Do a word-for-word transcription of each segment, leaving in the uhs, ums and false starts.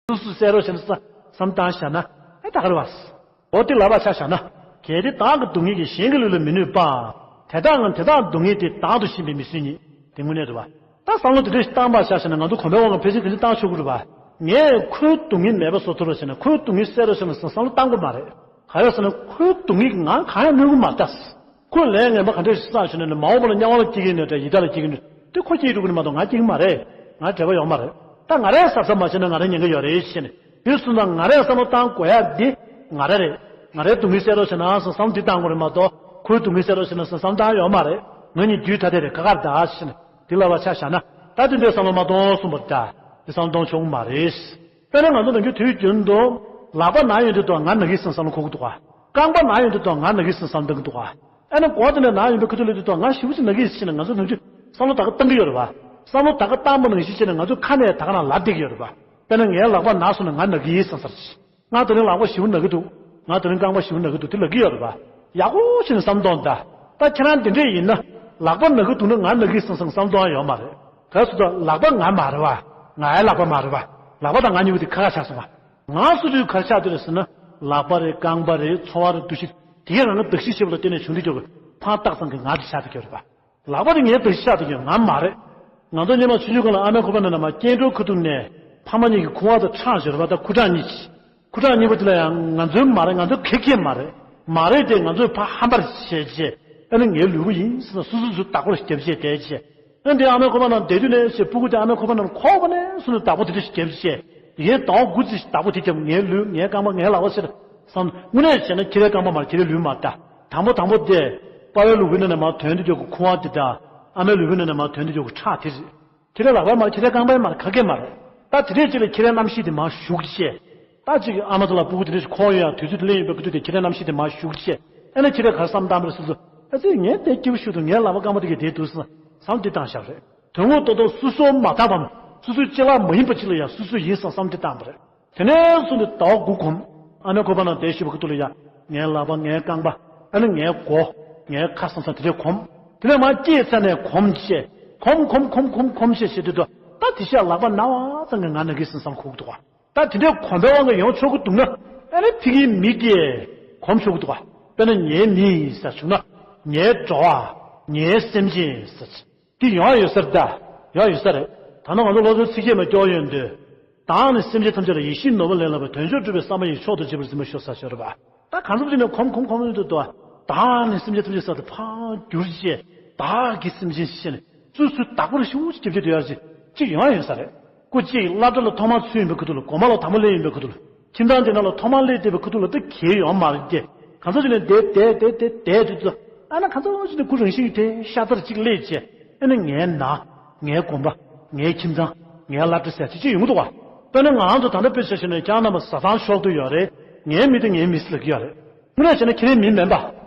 སོ་སོས་བསལ་རོགས་བྱས་ན་བསམ་བཏང་བཞག་ན་ཨེ་ད་ག་རེད་བ། འོ་དེ་ལབ་པ་ཆ་བཞག་ན། གལ་ཏེ་བདག་གི་སྡུག་བསྔལ་གྱིས་གཞན་གྱི་ལུས་ལ་མི་གནོད་པ། དེ་དག་ངང་དེ་དག་སྡུག་བསྔལ་དེ་བདག་ཏུ་ཞེན་པའི་མི་སྲུན་ཉིད་དེ་དངོས་གནས་རེད་བ། ད་བསམ་བློ་དེ་འདྲ་ཞིག་བཏང་པ་ཆ་བཞག་ན་ང་ཚོ་གོམས་པའི་དབང་གིས་ཕལ་ཆེར་ག་ཚོད་བཏང་ཆོག་གི་རེད་བ། ངས་ཁོའི་སྡུག་བསྔལ་མེད་པ་བཟོ་ཐུབ་རོགས་བྱས་ན། ཁོའི་སྡུག་བསྔལ་བསལ་རོགས་བྱས་ན་བསམ་བློ་བཏང་དགོས་མ་རེད། ག་རེ་ཟེར་ན་ཁོའི་སྡུག་བསྔལ་གྱིས་ང་གང་ཡང་གནོད་ཀྱི་མ་རེད་ད། ཁོས་ལས་ངན་པ་ག་འདྲ་ཞིག་བསགས་བྱུང་ན་ནི་མ་འོངས་པ་ལ་དམྱལ་བ་ལ་སྐྱེ་གི་ཡིན་ནའི་འདྲ། ཡི་དྭགས་ལ་སྐྱེ་གི་ཡིན་ནའི་དེ་ཁོ་སྐྱེ་འགྲོ་གི་ནི་མ་གཏོགས་ང་སྐྱེ་གི་མ་རེད། ང་འབྲེལ་བ་ཡོད་མ་རེད། ད་ང་རས་གཟབ་གཟབ་མ་བྱས་ན་ང་རས་ཉེན་ཁ་ཡོད་རེད་ཟེར་ནས། དེ་སོང་ཙང་ང་རས་བསམ་བློ་བཏང་དགོས་ཡ་འདི་ང་ར་རེད། ང་རའི་སྡུག་བསྔལ་སེལ་རོགས་བྱས་ན་ཟེར་བསམ་འདི་བཏང་དགོས་རེད་མ་གཏོགས། ཁོའི་སྡུག་བསྔལ་སེལ་རོགས་བྱས་ན་ཟེར་བསམ་བཏང་ཡོད་མ་རེད། ང་གཉིས་རྒྱུད་ཐ་དད་རེད། ཁ་ཁ་བདག་ཟེར་ནས་འདི་ལབ་པ་ཆ་བཞག་ན། ད་དེ་འདྲའི་བསམ་བློ་མ་གཏོང་གསུངས་པ་རེད་ད། འདི་བསམ་བློ་གཏོང་ཆོག་གི་མ་རེད། དཔེར་ན་ང་ཚོ་ནམ་རྒྱུན་དུས་རྒྱུན་དུ་ལག་པ་ན་ཡོང་དུས་དང་ང་ན་གི་ཟེར་བསམ་བློ་འཁོར་གི་འདུག་ག་རྐང་པ་ན་ཡོང་དུས་དང་ང་ན་གི་ཟེར་བསམ་བློ་གཏོང་གི་འདུག་ག་ཨ་ནི་མགོ་དེ་ནས་ན་ཡོང་པའི་ཁ་ཐུག་ལ་དུས་དང་ང་ཞེ་པོ་ཅིག་ན་གི་ཟེར་ནས་ང་ཚོ་ནམ་རྒྱུན་བསམ་བློ་ད་ག་བཏང་གི་ཡོད་རེད་བ། བསམ་བློ་ད་ག་བཏང་པ་ནང་བཞིན་བྱས་ནས་ང་ཚོའི་ཁ་ནས་ད་ག་ནང་ལབ་བསྡད་ཀྱི་ཡོད་རེད་བ། དཔེར་ན་ངའི་ལག་པ་ན་སོང་ན་ང་ན་གི་ཡིན་བསམ་ཚར་ཅིག་ང་དེ་རིང་ལག་པ་ཞེ་པོ་ན་གི་འདུག་ང་དེ་རིང་རྐང་པ་ཞེ་པོ་ན་གི་འདུག་དེ་ལབ་ཀྱི་ཡོད་རེད་བ། ཡག་པོ་བྱས་ནས་བསམ་གཏོང་ད། ད་ཁྱེད་རང་དེ་འདྲས་ཡིན་ན། ལག་པ་ན་གི་འདུག་ན་ང་ན་གི་ཟེར་བསམ་བསམ་གཏོང་ཡ་ཡོད་མ་རེད། ག་སུ་ད་ལག་པ་ང་མ་རེད་བ། ངའི་ལག་པ་མ་རེད་བ། ལག་པ་དང་ང་གཉིས་པོ་དེ་ཁ་ཁ་ཆགས་སོང་བ། ང་སུ་དུས་ག་རེ་ཆགས་བསྡད་རེད་ཟེར་ན། ལག་པ་རེད། རྐང་པ་རེད། ཚོར་བ་རེད། འདུ་ཤེས་དེ་གའི་རང་གི་གདགས་གཞི་ཆེ་བ་ལ་བརྟེན་ནས་བྱུང་དུས་ཀྱི་ཕར་བཏགས་ཙང་གི་ང་དེ་ཆགས་བསྡད་ཀྱི་ཡོད་རེད་བ། ལག་པ་དེ་ངའི་གདགས་གཞི་ཆགས་བསྡད་ཀྱི་ཡོད། ང་མ་རེད། ང་ཚོ་སྔོན་མ་ཆུང་ཆུང་སྒང་ལ་ཨ་མའི་ཁོག་པ་ནང་ནས་མར་སྐྱེ་འགྲོའི་ཁ་ཐུག་ནས་ཕ་མ་གཉིས་ཀྱི་ཁུ་བ་དང་ཁྲག་ཡོད་རེད་བ། ད་ཁུ་ཁྲག་གཉིས་ཀྱི། ཁུ་ཁྲག་གཉིས་པོ་དེ་ལ་ཡང་ང་ཚོའི་མ་རེད། ང་ཚོའི་ག་གེ་མ་རེད། མ་རེད་དེ་ང་ཚོས་ཕར་ཧམ་པར་བྱས་བྱས། ཨ་ནི་ངའི་ལུས་པོ་ཡིན་ཟེར་ན་སོ་སོ་སོ་བདག་པོར་རྒྱབ་བྱས་བསྡད་བྱས། ཨ་འདི་ཨ་མའི་ཁོག་པ་ནང་བསྡད་དུས་ནས་ཞེས་སྤུ་གུ་དེ་ཨ་མའི་ཁོག་པ་ནང་ཁོག་པ་ནས་སོ་ནས་བདག་པོ་དེ་འདྲ་ཞིག་རྒྱབ་བྱས། ཡིན་ཟླ་བ་དགུ་ཙམ་ཞིག་བདག་པོ་དེ་རྒྱབ། ངའི་ལུས་ངའི་རྐང་པ་ངའི་ལག་པ་ཟེར་བསམ། དངོས་གནས་བྱས་ན་ཁྱེད་རའི་རྐང་པ་མ་རེད། ཁྱེད་རའི་ལུས་མ་རེད། དང་པོ་དང་པོ་དེ་པ་ཕའི་ལུས་པོའི་ནང་ནས་མར་ཐོན་དུས་ཀྱི་ཁུ་བ་དེ་དང་། ཨ་མའི་ལུས་པོའི་ནང་ནས་མར་ཐོན་དུས་ཀྱི་ཁྲག་དེ་རེད། ཁྱེད་རའི་ལག་པ་མ་རེད། ཁྱེད་རའི་རྐང་པ་མ་རེད། ག་གེ་མ་རེད། ད་དེ་འདྲས་ཅིག་ལ་ཁྱེད་རའི་རྣམ་ཤེས་དེ་མར་ཞུགས་བྱས། ད་ཅིག་ཨ་མ་ཚོ་ལ་སྤུ་གུ་དེ་འདྲས་ཞིག་ཁོག་ཡོད་ཡ་དུས་ཚོད་དེ་སླེབས་ཡོད་པའི་སྐབས་དུས་དེ་ཁྱེད་རའི་རྣམ་ཤེས་དེ་མར་ཞུགས་བྱས། ཨ་ནི་ཁྱེད་རས་ག་རེ་བསམ་བཏང་པ་རེད་ཟེར་ཚོ། ཨ་ཙི་ངའི་དེ་སྐྱིད་པོ་ཞིག་འདུག་ངའི་ལག་པ་རྐང་པ་དེ་གས་བསྡད་འདུག་བསམ། བསམ་དེ་བཏང་བཞག་པ་རེད། དོན་དངོས་ཏོག་ཏོ་སོ་སོ་མ་དག་པའམ་སོ་སོའི་ཅ་ལག་མ་ཡིན་པ་ཅིག་ལ་ཡང་སོ་སོ་ཡིན་བསམ་བསམ་དེ་བཏང་པ་རེད། དེ་ནས་བཟུང་སྟེ་ཟླ་བ་དགུ་གོམས། ཨ་མའི་ཁོག་པ་ནང་བསྡད་བཞུགས་པའི་ཁ་ཐུག་ལ་ཡ། ངའི་ལག་པ་ངའི་རྐང་པ། ཨ་ནི་ངའི་མགོ། ངའི་ཁ་བསམ་བསམ་དེ་འདྲས་གོམས། དེ་ནས་མར་སྐྱེས་ཚར་ནས་གོམས་བྱས། གོམས་གོམས་གོམས་གོམས་གོམས་བྱས་བྱས་དུས་དུ། ད་དེ་ཤ་ལག་པ་ན་བ་ཙམ་གྱིས་ང་ན་གི་ཟིན་བསམ་ཁུག་འདུག་ག་ད་དེ་འདྲའི་གོམས་པའི་དབང་གིས་ཡོང་ཆོག་གི་འདུག་ན། ཨ་ནི་ཕ་གིའི་མི་དེ་གོམས་ཆོག་གི་འདུག་ག་དཔེར་ན་ངའི་མི་ཟེར་བྱུང་ན། ངའི་འགྲོ་བ། ངའི་སེམས་ཅན་ཟེར། དེ་ཡོང་ཡ་ཡོད་ས་རེད་ད། ཡོང་ཡ་ཡོད་ས་རེད། ད་ནང་ང་ཚོ་སློབ་གསོའི་ཚིགས་བཅད་མ་སྐྱོར་ཡོང་དུས། བདག་ནི་སེམས་ཅན་ཐམས་ཅད་ལ་ཡིད་བཞིན་ནོར་བུ་ལས་ལྷག་པའི་དོན་མཆོག་སྒྲུབ་པའི་བསམ་པ་ཡིས་མཆོག་ཏུ་གྱུར་པར་གཟིགས་པར་ཤོག་ཟེར་ཡོད་རེད་པ། ད་གང་འཚམ་ཅིག་ནས་གོམས་གོམས་གོམས་ཡོང་དུས་དུ། བདག་ནི་སེམས་ཅན་ཐམས་ཅད་ཟེར་དུས་ཕར་བསྒྱུར་བྱས། བདག་གི་སེམས་ཅན་ཞེས་ནས་སོ་སོའི་བདག་པོར་ཞེ་པོ་ཅིག་རྒྱབ་བྱས་སྡོད་ཡ་ཅིག་ཅིག་ཡོང་ཡ་ཡོད་ས་རེད། སྐུ་གཅིག་སློབ་གྲྭ་ལ་ཐོག་མར་ཚུད་ཡོང་པའི་ཁ་ཐུག་ལ། དགོན་པ་ལ་ཐོག་མར་སླེབས་ཡོང་པའི་ཁ་ཐུག་ལ། ཁྱིམ་ཚང་དེ་ནང་ལ་ཐོག་མར་སླེབས་བསྡད་པའི་ཁ་ཐུག་ལ་དེ་གལ་ཡོད་མ་རེད་དེ། གང་འཚམ་ཅིག་ནས་བསྡད་བསྡད་བསྡད་བསྡད་བསྡད་དུས་ཚོད། ཨ་ནི་གང་འཚམ་ཅིག་ནས་ཁོ་རང་བཞིན་གྱིས་དེ་ཤ་ཚ་ཅིག་སླེབས་བྱས། ཨ་ནི་ངའི་ནང་། ངའི་དགོན་པ། ངའི་ཁྱིམ་ཚང་། ངའི་སློབ་གྲྭ་ཟེར་ཅིག་ཅིག་ཡོང་གི་འདུག་ག་དཔེར་ན་ང་རང་ཚོ་ད་ལྟ་དཔེ་ཆ་བཞག་ན་ཁྱེད་རྣམ་པ་བཟའ་ཚང་ཕྱོགས་བསྡུས་ཡོད་རེད། ངའི་མི་དེ་ངའི་མི་ཟེར་གྱི་ཡོད་རེད། དངོས་གནས་བྱས་ན་ཁྱེད་རའི་མི་མིན་པ།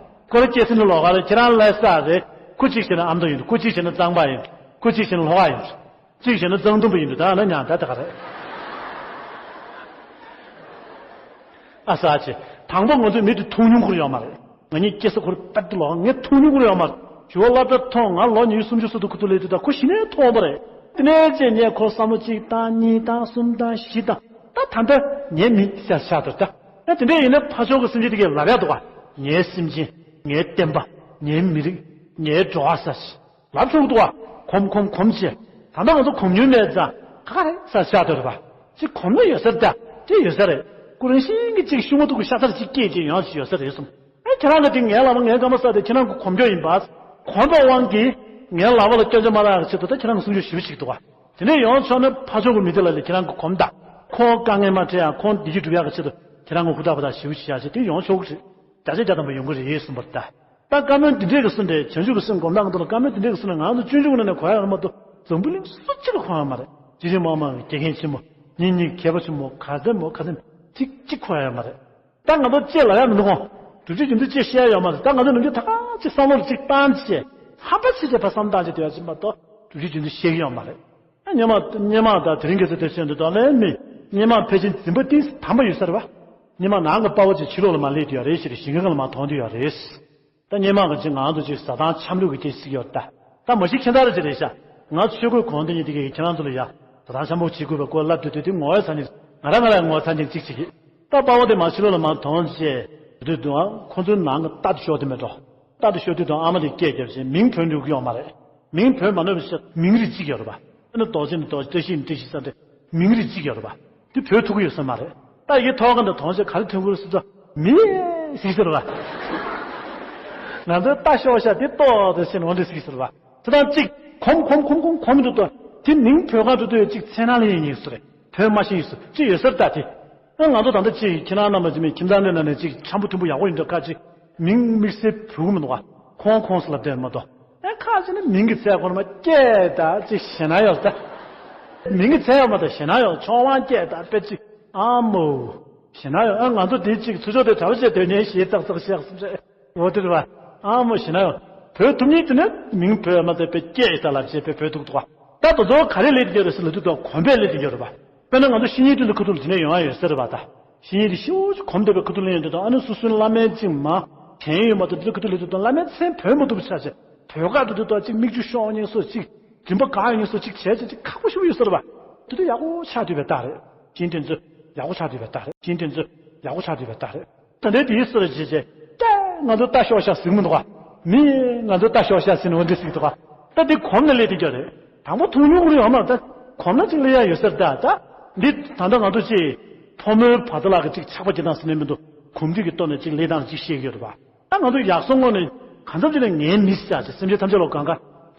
ཁོ་རང་སྐྱེས་ས་ནི་ལོགས་ཀ་རེད། ཁྱེད་རང་ལྷ་ས་རེད། ཁོ་གཅིག་བྱས་ན་ཨ་མདོ་ཡིན་འགྲོ། ཁོ་གཅིག་བྱས་ན་གཙང་པ་ཡིན་འགྲོ། ཁོ་གཅིག་བྱས་ན་ལྷོ་ཁ་ཡིན་འགྲོ། གཅིག་བྱས་ན་གཙང་དུམ་བུ་ཡིན་འགྲོ། ད་ན་ཉང་ད་ད་ག་རེད། ཨ་ས་ཆེ། དང་པོ་ང་ཚོའི་མི་དེ་མཐོང་མྱོང་ཁུར་ཡོད་མ་རེད། ང་གཉིས་སྐྱེས་ས་ཁོ་རང་པད་དུ་ལོག་ངས་མཐོང་མྱོང་ཁུར་ཡོད་མ་རེད། ཞུ་བ་སློབ་གྲྭ་མཐོང་ང་ལོ་ཉི་ཤུ་སུམ་ཅུ་སོ་དུ་ཁུ་ཐུག་ལས་དུས་ད་ཁོ་གཞི་ནས་མཐོང་བ་རེད། དེ་ནས་རྗེས་ངས་ཁོར་བསམ་བློ་གཅིག་བཏང་གཉིས་བཏང་གསུམ་བཏང་བཞི་བཏང་། ད་ད་ལྟ་ངའི་མི་ཤ་ཤ་དུ་ད། ཨ་དེ་འདྲ་ཡིན་ན་ཕར་ཕྱོགས་ཀྱི་སེམས་ཅན་དེ་གས་ལབ་ཡག་འདུག་ག་ངའི་སེམས་ཅན། ངའི་བསྟན་པ། ངའི་མི་རིགས། ངའི་འགྲོ་བ་ཟེར། ལབ་ཆོག་གི་འདུག་ག་གོམས་གོམས་གོམས་བྱས། ད་ལྟ་ང་ཚོ་གོམས་མྱོང་མེད་ཙང་ཁ་ཁ་རེད་ཟེར་བཞག་འདུག་རེད་པ། ཅིག་གོམས་ན་ཡོད་ས་རེད་ད། ཅིག་ཡོད་ས་རེད། ཁོ་རང་བཞིན་གྱིས་ཅིག་ཤུགས་མ་ཐུག་གི་ཤ་ཚ་ཅིག་སྐྱེས་ཅིག་ཡོང་ཅིག་ཡོད་ས་རེད་གསུངས། ཨེ་ཁྱེད་རང་གི་དེ་ངའི་ལག་པ་ངའི་རྐང་པ་ཟེར་དེ་ཁྱེད་རང་གི་གོམས་སྐྱོ་ཡིན་པ། གོམས་པའི་དབང་གིས་ངའི་ལག་པ་ལ་སྐྱོན་ཆ་མ་ལྷག་གི་ཆེད་དུ་ད་ཁྱེད་རང་གི་སེམས་ཤུགས་ཞེ་པོ་ཅིག་འདུག་ག་དེ་འདྲ་ཡོང་ཆོག་ན་ཕར་ཕྱོགས་ཀྱི་མི་དེ་ལ་ལས་ཁྱེད་རང་གི་གོམས་དང་། ཁོང་དཀའ་ངལ་མ་འཕྲད་ཡ་ཁོང་བདེ་སྐྱིད་སྒྲུབ་ཡག་གི་ཆེད་དུ་ཁྱེད་རང་གི་ཧུར་ཐག་ཧུར་ཐག་ཞེ་པོ་ཅིག་བྱས་བྱས་དེ་ཡོང་ཆོག་གི་རེད། བརྒྱ་ཆ་བརྒྱ་ཐམ་པ་ཡོང་གི་རེད་གསུངས་པ་རེད་ད། ད་བཀའ་མོལ་འདི་འདྲས་ཀྱི་གསུང་དེ་བྱང་ཆུབ་ཀྱི་སེམས་སྒོམ་སྟངས་ཀྱི་ཐོག་ལ་བཀའ་མོལ་འདི་འདྲས་ཀྱི་གསུང་ན་ང་ཚོ་སྤྱོད་འཇུག་ནང་ནས་གོ་ཡག་མ་གཏོགས་འཛམ་བུ་གླིང་སུ་གཅིག་ལ་གོ་ཡག་མ་རེད། རྗེ་རིན་པོ་ཆེ་མ་རེད། དགེ་རྒན་ཆེན་མོ། ཉིན་གཉིས་མཁས་པ་ཆེན་མོ་ག་ཚད་མོ་ག་ཚད་གཅིག་གཅིག་གོ་ཡག་མ་རེད། ད་ང་ཚོ་ཅེས་ལབ་ཡག་མི་འདུག་གོ་གྲུབ་ཆེན་རྒྱུན་དུ་ཅེས་བཤད་ཡག་ཡོད་མ་རེད། ད་ང་ཚོ་ནམ་རྒྱུན་ད་ག་ཅིག་བསམ་བློ་ལ་ཅིག་བཏང་བྱས་ཧམ་པ་བྱས་བྱས་ཕར་བསམ་བཏང་བྱས་སྡོད་ཡག་ཅིག་མ་གཏོགས་གྲུབ་ཆེན་རྒྱུན་དུ་བཤད་ཀྱི་ཡོད་མ་རེད། སྔོན་མ་སྔོན་མ་དང་དེ་རིང་ཁ་སང་དེ་བཤད་འདུག་ད་ལན་མི་སྔོན་མ་ཕལ་ཆེར་འཛིན་པ་གཏིང་ཟབ་པ་ཡོད་ས་རེད་བ། སྔོན་མ་ནང་གི་དཔའ་བོ་ཅིག་ཕྱི་ལོགས་ལ་མ་སླེབས་དུས་ཡོད་རེད། ཞེས་ཞིང་ཁ་ལ་མ་མཐོང་དུས་ཡོད་རེད། ད་སྔོན་མ་གི་ཅིག་ང་ཚོ་ཅིག་བཟའ་ཚང་འཆམ་རུག་གི་སྐད་ཅིག་ཡོད་ད། ད་མ་གཞི་ཁྱད་མཚར་ཅིག་རེད་ཤག་ང་ཆོས་གོས་གོན་དེ་ཉིད་དེ་གས་ཁྱེད་རང་ཚོ་ལ་ཡ་བཟའ་ཚང་འཆམ་པོ་བྱེད་དགོས་པའི་སྐོར་ལབ་དུས་དུས་དེ་ངོ་བོའི་ས་ནས། ང་རང་ང་རང་ངོ་ཚ་ཅིག་ཅིག་བྱེད་ཀྱི། ད་པ་ཕ་དེ་མ་ཕྱི་ལོགས་ལ་མར་དོང་བྱས་དུས་དུང་ཁོ་ཚོའི་ནང་གི་རྟ་དེ་ཤོར་དུས་མེད་འགྲོ། རྟ་དེ་ཤོར་དུས་དུང་ཨ་མ་དེ་སྐད་བརྒྱབ་བྱས་མིང་བོས་འགྲོ་གི་ཡོད་མ་རེད། མིང་བོས་མ་འགྲོ་བའི་ཕྱིར་མིང་རིགས་གཅིག་ཡོད་རེད་པ། ཨ་ནི་རྡོ་རྗེ་ནི་རྡོ་རྗེ། བཀྲ་ཤིས་ནི་བཀྲ་ཤིས་ས་འདྲ། མིང་རིགས་གཅིག་ཡོད་རེད་པ། དེ་བོས་ཐུབ་ཀྱི་ཡོད་ས་མ་རེད། ད་ཡི་ཐོག་ཁ་འདི་དོང་བྱས་ག་རེ་ཐོན་གི་རེད་ཟེར་ཙང་མི་ཟིག་ཟེར་བ། ང་ཚོའི་རྟ་ཤོར་ཤག་དེ་ལྟོས་དེ་ཟེར་ནོ་འདི་ཟིག་ཟེར་བ། དེ་དང་གཅིག་གོམ་གོམ་གོམ་གོམ་གོམ་འདུག་ཏོ། དེ་མིང་བོས་ག་འགྲོ་དུས་གཅིག་མཚན་ནང་ལ་ཡིན་ཡིན་སུ་རེད། བོས་མ་ཤེས་ཡིན་སུ་ཅི་ཡོད་སར་ལྟ་དེ། ཨ་ང་ཚོ་ད་ལྟ་ཅི་ཁྱེད་རང་རྣམ་པ་ཅི་མིན་ཁྱིམ་ཚང་འདི་ནང་ནས་ཅིག་འཆམ་པོ་མཐུན་པོ་ཡག་པོ་ཡིན་འདྲ་ཁ་ཅིག་མིང་དམིགས་བསལ་བོས་གི་མི་འདུག་ག་ཁོང་ཁོང་སུ་ལབ་བསྡད་མ་གཏོགས། ཨ་ཁ་ཅིག་ནི་མིང་གི་ཚད་ཁོ་ན་མ་སྐད་ད་ཅིག་ཞེ་ན་ཡོད་ད། མིང་གི་ཚད་ཡོད་མ་ད་ཞེ་ན་ཡོད་ཆོག་དབང་སྐད་ད་དཔེ་ཅིག་ཨ་མོ། ཞེ་ན་ཡོད་ཨ་ང་ཚོ་དེ་ཅིག་ཚུར་ཕྱོགས་དེ་གྲྭ་པ་བྱས་སྡོད་ཉན་ཞེས་ཙག་ཙག་བཤད་སོང་ཟེར། འོ་དེ་རེད་བ། ཨ་མོ་ཞེ་ན་ཡོད་བོད་ཐུབ་ཉིད་དུ་ནི་མིང་བོད་མ་ཚད་པའི་སྐད་ཡི་ད་ལ་བྱས་པའི་བོད་ཐུག་ཐུག་བ། ད་དོ་ཚོ་ག་རེ་ལས་དེ་ཡོད་རེད་ཟེར་ལ་དུས་དང་གོམས་པས་ལས་དེ་ཡོད་རེད་བ། དཔེར་ན་ང་ཚོ་བཤེས་གཉེན་དུ་ལ་ཁུ་ཐུག་དེ་ནས་ཡོང་ཡ་ཡོད་ཟེར་རེད་བ་ད། བཤེས་གཉེན་དེ་ཤིའུ་ཅིག་གོམས་བསྡད་པའི་ཁུ་ཐུག་ལ་ཡོང་དུས་དང་ཨ་ནི་སོ་སོའི་བླ་མའི་ཅིག་མ་དྲན་ཡོད་མ་གཏོགས་དེ་ཚོ་ཁུ་ཐུག་ལས་དུས་དང་བླ་མའི་མཚན་བོད་མ་ཐུབ་པ་ཆགས་ཆེ་བོད་སྐད་དུ་དུས་དང་ཅིག་མིག་ཆུ་ཤོར་ཉེན་སོ་ཅིག་མགྲིན་པ་གང་ཡོད་ཉེན་སོ་ཅིག་བྱས་ཅིག་ཅིག་ཁག་པོ་ཞིག་ཡོད་ཟེར་བ། དེ་དུས་ཡག་པོ་ཆགས་དུས་པའི་རྟགས་རེད། བཤེས་གཉེན་དེ་ཚོ་ཡག་པོ་ཆགས་དུས་པའི་རྟགས་རེད། བཤེས་གཉེན་དེ་ཚོ་ཡག་པོ་ཆགས་དུས་པའི་རྟགས་རེད། ད་ལྟའི་དེའི་སྲོལ་ཇི་བྱས། ཀྱེ་ང་ཚོ་རྟ་ཤོར་ཤག་ཟིག་མི་འདུག་ག་མི་ང་ཚོ་རྟ་ཤོར་ཤག་ཟིན་འོ་འདི་ཟིག་འདུག་ག་ད་འདི་གོམ་ནས་སླེབས་དེ་འགྱོ་རེད། དང་པོ་ཐུག་མྱོང་རེད་ཡོད་མ་རེད་ད། གོམ་ན་ཅིག་སླེབས་ཡ་ཡོད་ཟེར་ད་ད། འདི་ད་ལྟ་ང་ཚོ་ཅིག་ཕོ་མོའི་བར་དུ་ལ་གི་ཅིག་ཆགས་པ་སྐྱེ་སྟངས་ཟིན་ནས་མི་འདུག་གོམ་འགྲིག་གི་ཐོག་ནས་ཅིག་སླེབས་སྟངས་ཅིག་ཤེས་ཀྱི་ཡོད་རེད་པ། ད་ང་ཚོ་ཡག་སོང་ངོ་ནས་གང་འཚམ་ཅིག་ནས་ངའི་མི་ཟེར་ཅིག་སེམས་ཅན་ཐམས་ཅད་ལ་གང་ག་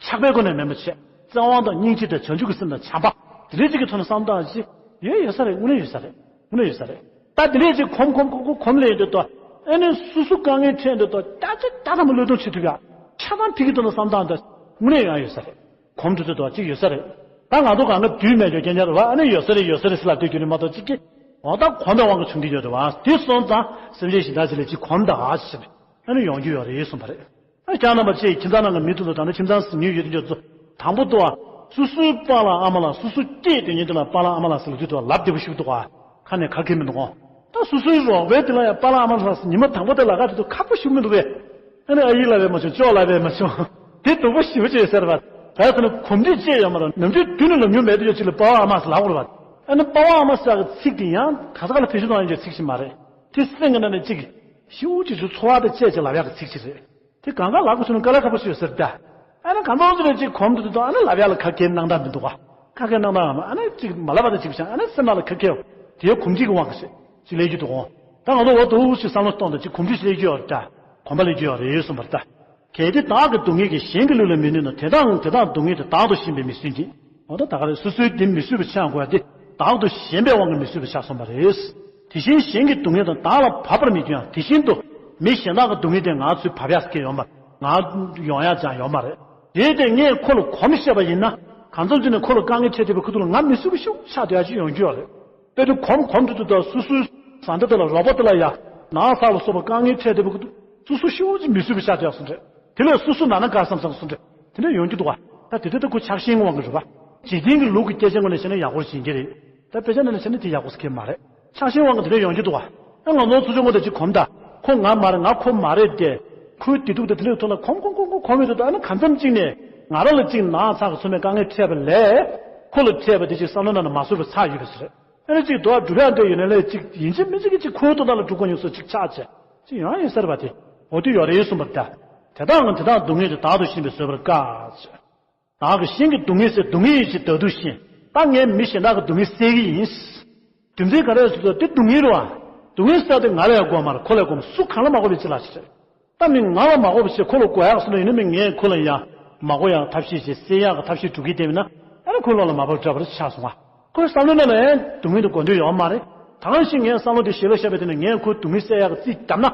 ཆགས་པའི་སྒོ་ནས་མེད་མ་བྱས། བཙན་དབང་དང་སྙིང་རྗེ་དང་བྱང་ཆུབ་ཀྱི་སེམས་དང་བྱམས་པ། དེ་འདྲའི་ཅིག་གི་ཐོག་ནས་བསམ་སྟངས་ཅིག་ཡོད་ཡོད་ས་རེད། དངོས་གནས་ཡོད་ས་རེད། དངོས་གནས་ཡོད་ས་རེད། ད་དེ་འདྲས་ཅིག་གོམ་གོམ་གོམ་གོམ་གོམ་ལས་ཡོད་དོ། ཨ་ནི་སུ་སུ་དཀའ་ངལ་འཕྲད་འདོད་དོ། ད་ཅི་ད་ད་མ་བློས་གཏོང་བྱེད་ཐུབ་ཡ། ཆ་ཚང་ཕིག་གི་དོན་ལ་བསམ་སྟངས་དང་དངོས་གནས་ཡང་ཡོད་ས་རེད། གོམ་དུ་དུ་དོ་ཅིག་ཡོད་ས་རེད། ད་ང་ཚོ་གང་ག་དུས་མེད་ཀྱོ་རྐྱང་རྐྱང་རེད་བ། ཨ་ནི་ཡོད་ས་རེད་ཡོད་ས་རེད་ཟེར་ལབ་དུས་རྒྱུ་ནི་མ་གཏོགས་ཅིག་གི། འོ་ད་གོམ་པའི་དབང་གིས་བྱུང་གི་ཡོད་རེད་བ། དེ་སོང་ཙང་སེམས་ཅན་གཞན་དག་ཅིག་ལ་ཅིག་གོམ་ད་ཨ་ཞེས་ཨ་ནི་ཡོང་རྒྱུ་ཡོད་རེད་གསུངས་པ་རེད། ཨ་ཀྱང་རྣམ་པ་ཅིག་ཁྱིམ་ཚང་ནང་གི་མི་དུ་དུ་ད་ནི་ཁྱིམ་ཚང་ཟིན་ཉུལ་ཡོད་དུ་འཇོག་ཚོ། དང་པོ་དུ་བ། སུ་སུའི་པཱ་ལགས་ཨ་མ་ལགས། སུ་སུ་སྐྱེས་དེ་ཉིད་དུ་ལ་པཱ་ལགས་ཨ་མ་ལགས་ཟེར་ལ་དུས་དུ་ལབ་བདེ་པོ་ཞིག་འདུག་ག་ཁ་ནས་ཁ་སྐད་མི་འདུག་གོ་ད་སུ་སུའི་རོགས་པའི་དེ་ལ་ཡང་པཱ་ལགས་ཨ་མ་ལགས་ཟེར་ཉི་མ་དང་པོ་དེ་ལ་ག་དེ་དུ་ཁག་པོ་ཞིག་མི་འདུག་གས། ཨ་ནི་ཨ་ཡིག་ལབ་པས་མ་བྱུང་ཅོག་ལབ་པས་མ་བྱུང་། དེ་སྡུག་པོ་ཞེ་པོ་ཅིག་ཟེར་བ། ད་ཡ་ཟེར་ན་གོམས་འདྲིས་ཅིག་ཡོད་མ་རེད། ནམ་རྒྱུན་དུས་ནས་ལབ་མྱོང་མེད་དུ་ཡོད་ཅིག་ལ་པཱ་ཨ་མ་ཟེར་ལབ་དགོས་རེད་བ། ཨ་ནི་པཱ་ཨ་མ་ཟེར་གི་ཚིག་དེ་ཡང་ག་ས་ག་ལ་བེད་སྤྱོད་གཏོང་ཡ་ཡོད་ཚིག་ཞིག་མ་རེད། དེ་སེམས་ཀྱི་ནང་ནས་ཅིག་ཤིའུ་ཅིག་ཅིག་ཚོར་བ་དང་བཅས་ཅིག་ལབ་ཡག་གི་ཚིག་ཅིག་རེད། དེ་གང་ག་ལབ་དགོས་བྱུང་ན་དཀའ་ལས་ཁག་པོ་ཞིག་ཡོད་ཟེར་ད། ཨ་ནི་གང་ལྟར་ཅིག་ནས་ཅིག་གོམས་འདུག་དུས་ཨ་ནི་ལབ་ཡག་ལ་ཁ་སྐད་སྣང་དག་མི་འདུག་ག་ཁ་སྐད་སྣང་དག་ཨ་ནི་ཅིག་མ་ལབ་པ་དང་ཅིག་བྱ་ཨ་ནི་སེམས་ནང་ལ་ཁ་སྐད་དེའི་གོམས་འདྲིས་ཀྱི་དབང་གིས་ཅིག་སླེབས་རྒྱུ་འདུག་གོ་ད་ང་ཚོ་འོ་འདུག་ཅིག་བསམ་བློ་གཏོང་དང་ཅིག་གོམས་འདྲིས་སླེབས་རྒྱུ་ཡོད་ད། གོམས་པ་སླེབས་རྒྱུ་ཡོད་རེད་གསུངས་པ་རེད་ད། གལ་ཏེ་བདག་གི་སྡུག་བསྔལ་གྱིས་གཞན་གྱི་ལུས་ལ་མི་གནོད་ན། དེ་དག་དེ་དག་སྡུག་བསྔལ་དེ་བདག་ཏུ་ཞེན་པས་མི་བཟོད་ཅིང་། འོ་ད་ད་ག་རེ་སོ་སོའི་དེ་མི་བཟོད་པ་ཆགས་དགོས་ཡ་དེ་བདག་ཏུ་ཞེན་པའི་དབང་གིས་མི་བཟོད་པ་ཆགས་གསུངས་པ་རེད། དེ་བཞིན་གཞན་གྱི་སྡུག་བསྔལ་དང་བདག་ལ་བབ་པར་མི་འགྱུར་ཡང་དེ་བཞིན་དུ་མི་གཞན་དག་གི་སྡུག་བསྔལ་དེ་ང་ཚོས་བབ་ཡག་གི་ཡོད་མ་ང་ཡོང་ཡག་ཅང་ཡོད་མ་རེད། དེ་དེ་ངས་ཁོ་ལ་གོམས་བཤད་པ་ཡིན་ན་གང་འཚམ་ཅིག་ནས་ཁོ་ལ་དཀའ་ངལ་འཕྲད་བསྡད་པའི་ཁུ་ཐུག་ལ་ང་མི་བཟོད་པ་ཤུགས་ཆགས་བསྡད་ཡག་ཅིག་ཡོང་རྒྱུ་ཡོད་རེད། དཔེ་དེ་གོམ་གོམ་དུ་དུ་དང་སུ་སུའི་བཟའ་ཟླ་དེ་ལ་རོགས་པ་དེ་ལ་ཡ་ནག་ཚ་ལ་སོགས་པ་དཀའ་ངལ་འཕྲད་བསྡད་པའི་ཁུ་ཐུག་སུ་སུ་ཤུགས་ཅིག་མི་བཟོད་པ་ཆགས་བསྡད་ཡག་གསུངས་རེད། དེ་ལས་སོ་སོ་ན་ན་དགའ་བསམ་བསམ་གསུངས་རེད། དེ་འདྲ་ཡོང་རྒྱུ་འདུག་བ། ད་དེ་དུས་ད་ཁོ་ཆགས་ཞེན་དབང་གིས་རེད་བ། འཇིག་རྟེན་གྱི་ལུགས་ཀྱི་སྐད་ཆ་ངོས་ནས་བཤད་ན་ཡག་པོ་བྱེད་ཀྱི་རེད། ད་དཔེ་ཆ་ནང་ནས་བཤད་ན་དེ་ཡག་པོ་ཟེར་མཁན་མ་རེད། ཆགས་ཞེན་དབང་གིས་དེ་འདྲ་ཡོང་རྒྱུ་འདུག་བ། ཨ་ང་ནོར་ཚུར་ཆུང་ངོ་དེ་ཅིག་གོམས་ད། ཁོ་ང་མ་རེད་ང་ཁོ་མ་རེད་དེ། ཁོའི་བདེ་སྡུག་དེ་དེ་འདྲའི་ཐོག་ལ་གོམས་གོམས་གོམས་གོམས་གོམས་ཡོད་དུས་ད་ཨ་ནི་གང་འཚམ་གཅིག་ནས་ང་རང་ལ་གཅིག་ནག་ཚ་གི་ཚོད་མེད་དཀའ་ངལ་འཕྲད་པ་ལས། ཁོ་ལ་འཕྲད་པ་དེ་ཅིག་བསམ་བློ་ནང་ནས་མ་བཟོད་པ་ཆགས་ཡོད་པ་ཟེར། ཨ་ནི་ཅིག་དོ་སྒྲུབ་ཡག་འདོད་ཡོད་ན་ལས་ཅིག་ཡིན་གཅིག་མིན་གཅིག་གི་ཅིག་ཁོའི་དོན་དག་ལ་སྒྲུབ་དགོས་ཡོང་ས་ཅིག་ཆགས་བྱས། ཅིག་ཡོང་ཡོད་ས་རེད་པ་དེ། འོ་དེ་ཡོད་རེད་གསུངས་པ་རེད་ད། དེ་དག་ང་དེ་དག་སྡུག་བསྔལ་དེ་བདག་ཏུ་ཞེན་པས་བཟོད་པར་དཀའ། བདག་གིས་གཞན་གྱི་སྡུག་བསྔལ་སེལ། སྡུག་བསྔལ་ཡིན་ཕྱིར་བདག་སྡུག་བཞིན། ད་ངས་མི་གཞན་དག་གི་སྡུག་བསྔལ་སེལ་གྱི་ཡིན། རྒྱུ་མཚན་ག་རེ་ཟེར་ན་དེ་སྡུག་བསྔལ་རེད་བ། སྡུག་བསྔལ་སེལ་དེ་ང་ལ་ཡང་དགོས་མ་རེད། ཁོ་ལ་ཡང་དགོས་མ་རེད། སུ་གང་ལ་མ་དགོས་པའི་ཅི་ལ་ཞིག་རེད། ད་མི་ང་ལ་མ་དགོས་པ་བྱས་ཁོ་ལ་དགོས་ཡག་སོང་ན་ཡིན་ན་མི་ངས་ཁོ་ལ་ཡང་མ་དགོས་ཡག་ཐབས་ཤེས་བྱས་སེལ་ཡག་གི་ཐབས་ཤེས་སྒྲུབ་ཀྱི་བསྡད་མིན་ན་ཨ་ནི་ཁོའི་བློ་ལ་མ་བབས་འདྲ་པོ་ཆགས་སོང་ང་། ཁོའི་བསམ་བློའི་ནང་ལ་ཡང་སྡུག་བསྔལ་དེ་དགོས་འདོད་ཡོད་མ་རེད། ད་གང་ཞིག་ངའི་བསམ་བློ་དེ་ཞལ་ལག་བཤད་པའི་དེ་ནས་ངས་ཁོའི་སྡུག་བསྔལ་སེལ་ཡག་གི་རྩིས་བརྒྱབ་ན་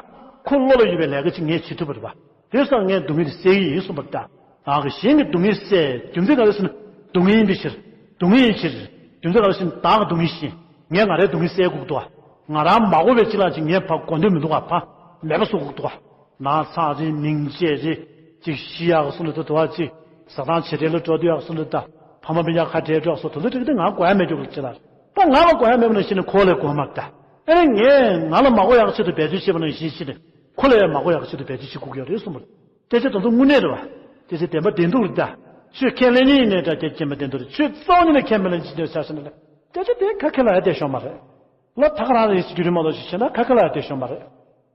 ཁོ་བློ་ལ་ཡོད་པའི་ལས་ཀ་ཅིག་ངས་བྱེད་ཐུབ་པ་རེད་པ། དེ་སོགས་ངས་སྡུག་བསྔལ་དེ་སེལ་གྱི་ཡིན་གསུངས་པ་རེད་ད། བདག་གིས་གཞན་གྱི་སྡུག་བསྔལ་སེལ། རྒྱུ་མཚན་ག་རེ་ཟེར་ན་སྡུག་བསྔལ་ཡིན་པའི་ཕྱིར། སྡུག་བསྔལ་ཡིན་ཕྱིར། རྒྱུ་མཚན་ག་རེ་ཟེར་ན་བདག་གི་སྡུག་བསྔལ་བཞིན། ངས་ང་རའི་སྡུག་བསྔལ་སེལ་དགོས་ཀྱི་འདུག་ག་ང་རང་མ་དགོས་པའི་ཅི་ལ་ཅིག་ངས་ཕར་དགོས་འདོད་མི་འདུག་ག་ཕར་མེད་པ་བཟོ་དགོས་ཀྱི་འདུག་ག་ནག་ཚ་རེད། མིང་ཆད་རེད། ཅིག་ཤི་ཡག་གི་སོང་དུས་དུ་བ་ཅིག་ཟ་ཐང་ཆེ་གྲས་ལ་འགྲོ་དུས་ཡག་སོང་དུས་ད་ཕ་མ་སྤུན་ཀྱག་ཁ་བྲལ་འགྲོ་སོང་དུ་ཚོད་ཅིག་དེ་ང་དགོས་ཡག་མེད་འགྲོ་གི་ཅི་ལ། ད་ང་ལ་དགོས་ཡག་མེད་པ་ནང་བཞིན་ནས་ཁོ་ལ་དགོས་མ་རེད་ད། ཨ་ནི་ངས་ང་ལ་མ་དགོས་ཡག་ཆེད་དུ་འབད་རྩོལ་བྱས་པ་ནང་བཞིན་བྱས་ནས་ཁོ་ལ་ཡང་མ་དགོས་ཡག་ཆེད་དུ་འབད་རྩོལ་བྱེད་དགོས་ཀྱི་ཡོད་རེད་གསུངས་པ་རེད། སྐད་ཆ་དེ་ཚོ་དངོས་གནས་རེད་བ། སྐད་ཆ་བདེན་པ་བདེན་སྡུག་རེད་ད། ཆོས་ཁས་ལེན་མཁན་ཡིན་ནའི་འདྲ་སྐད་ཆ་བདེན་པ་བདེན་སྡུག་རེད། ཆོས་རྩ་བ་ཉིད་ནས་ཁས་མི་ལེན་ཅི་འདོད་ཆ་ཤས་ནས་སྐད་ཆ་དེ་ཁ་ཁས་ལེན་ཡ་བསྡད་ཤོག་མ་རེད། ལ་ད་ག་རང་རེད་ཟེར་རྒྱུ་རེད་མ་གཏོགས་ཅིག་བྱས་ན་ཁ་ཁ་ལ་དེ་ཤོང་པ་རེད།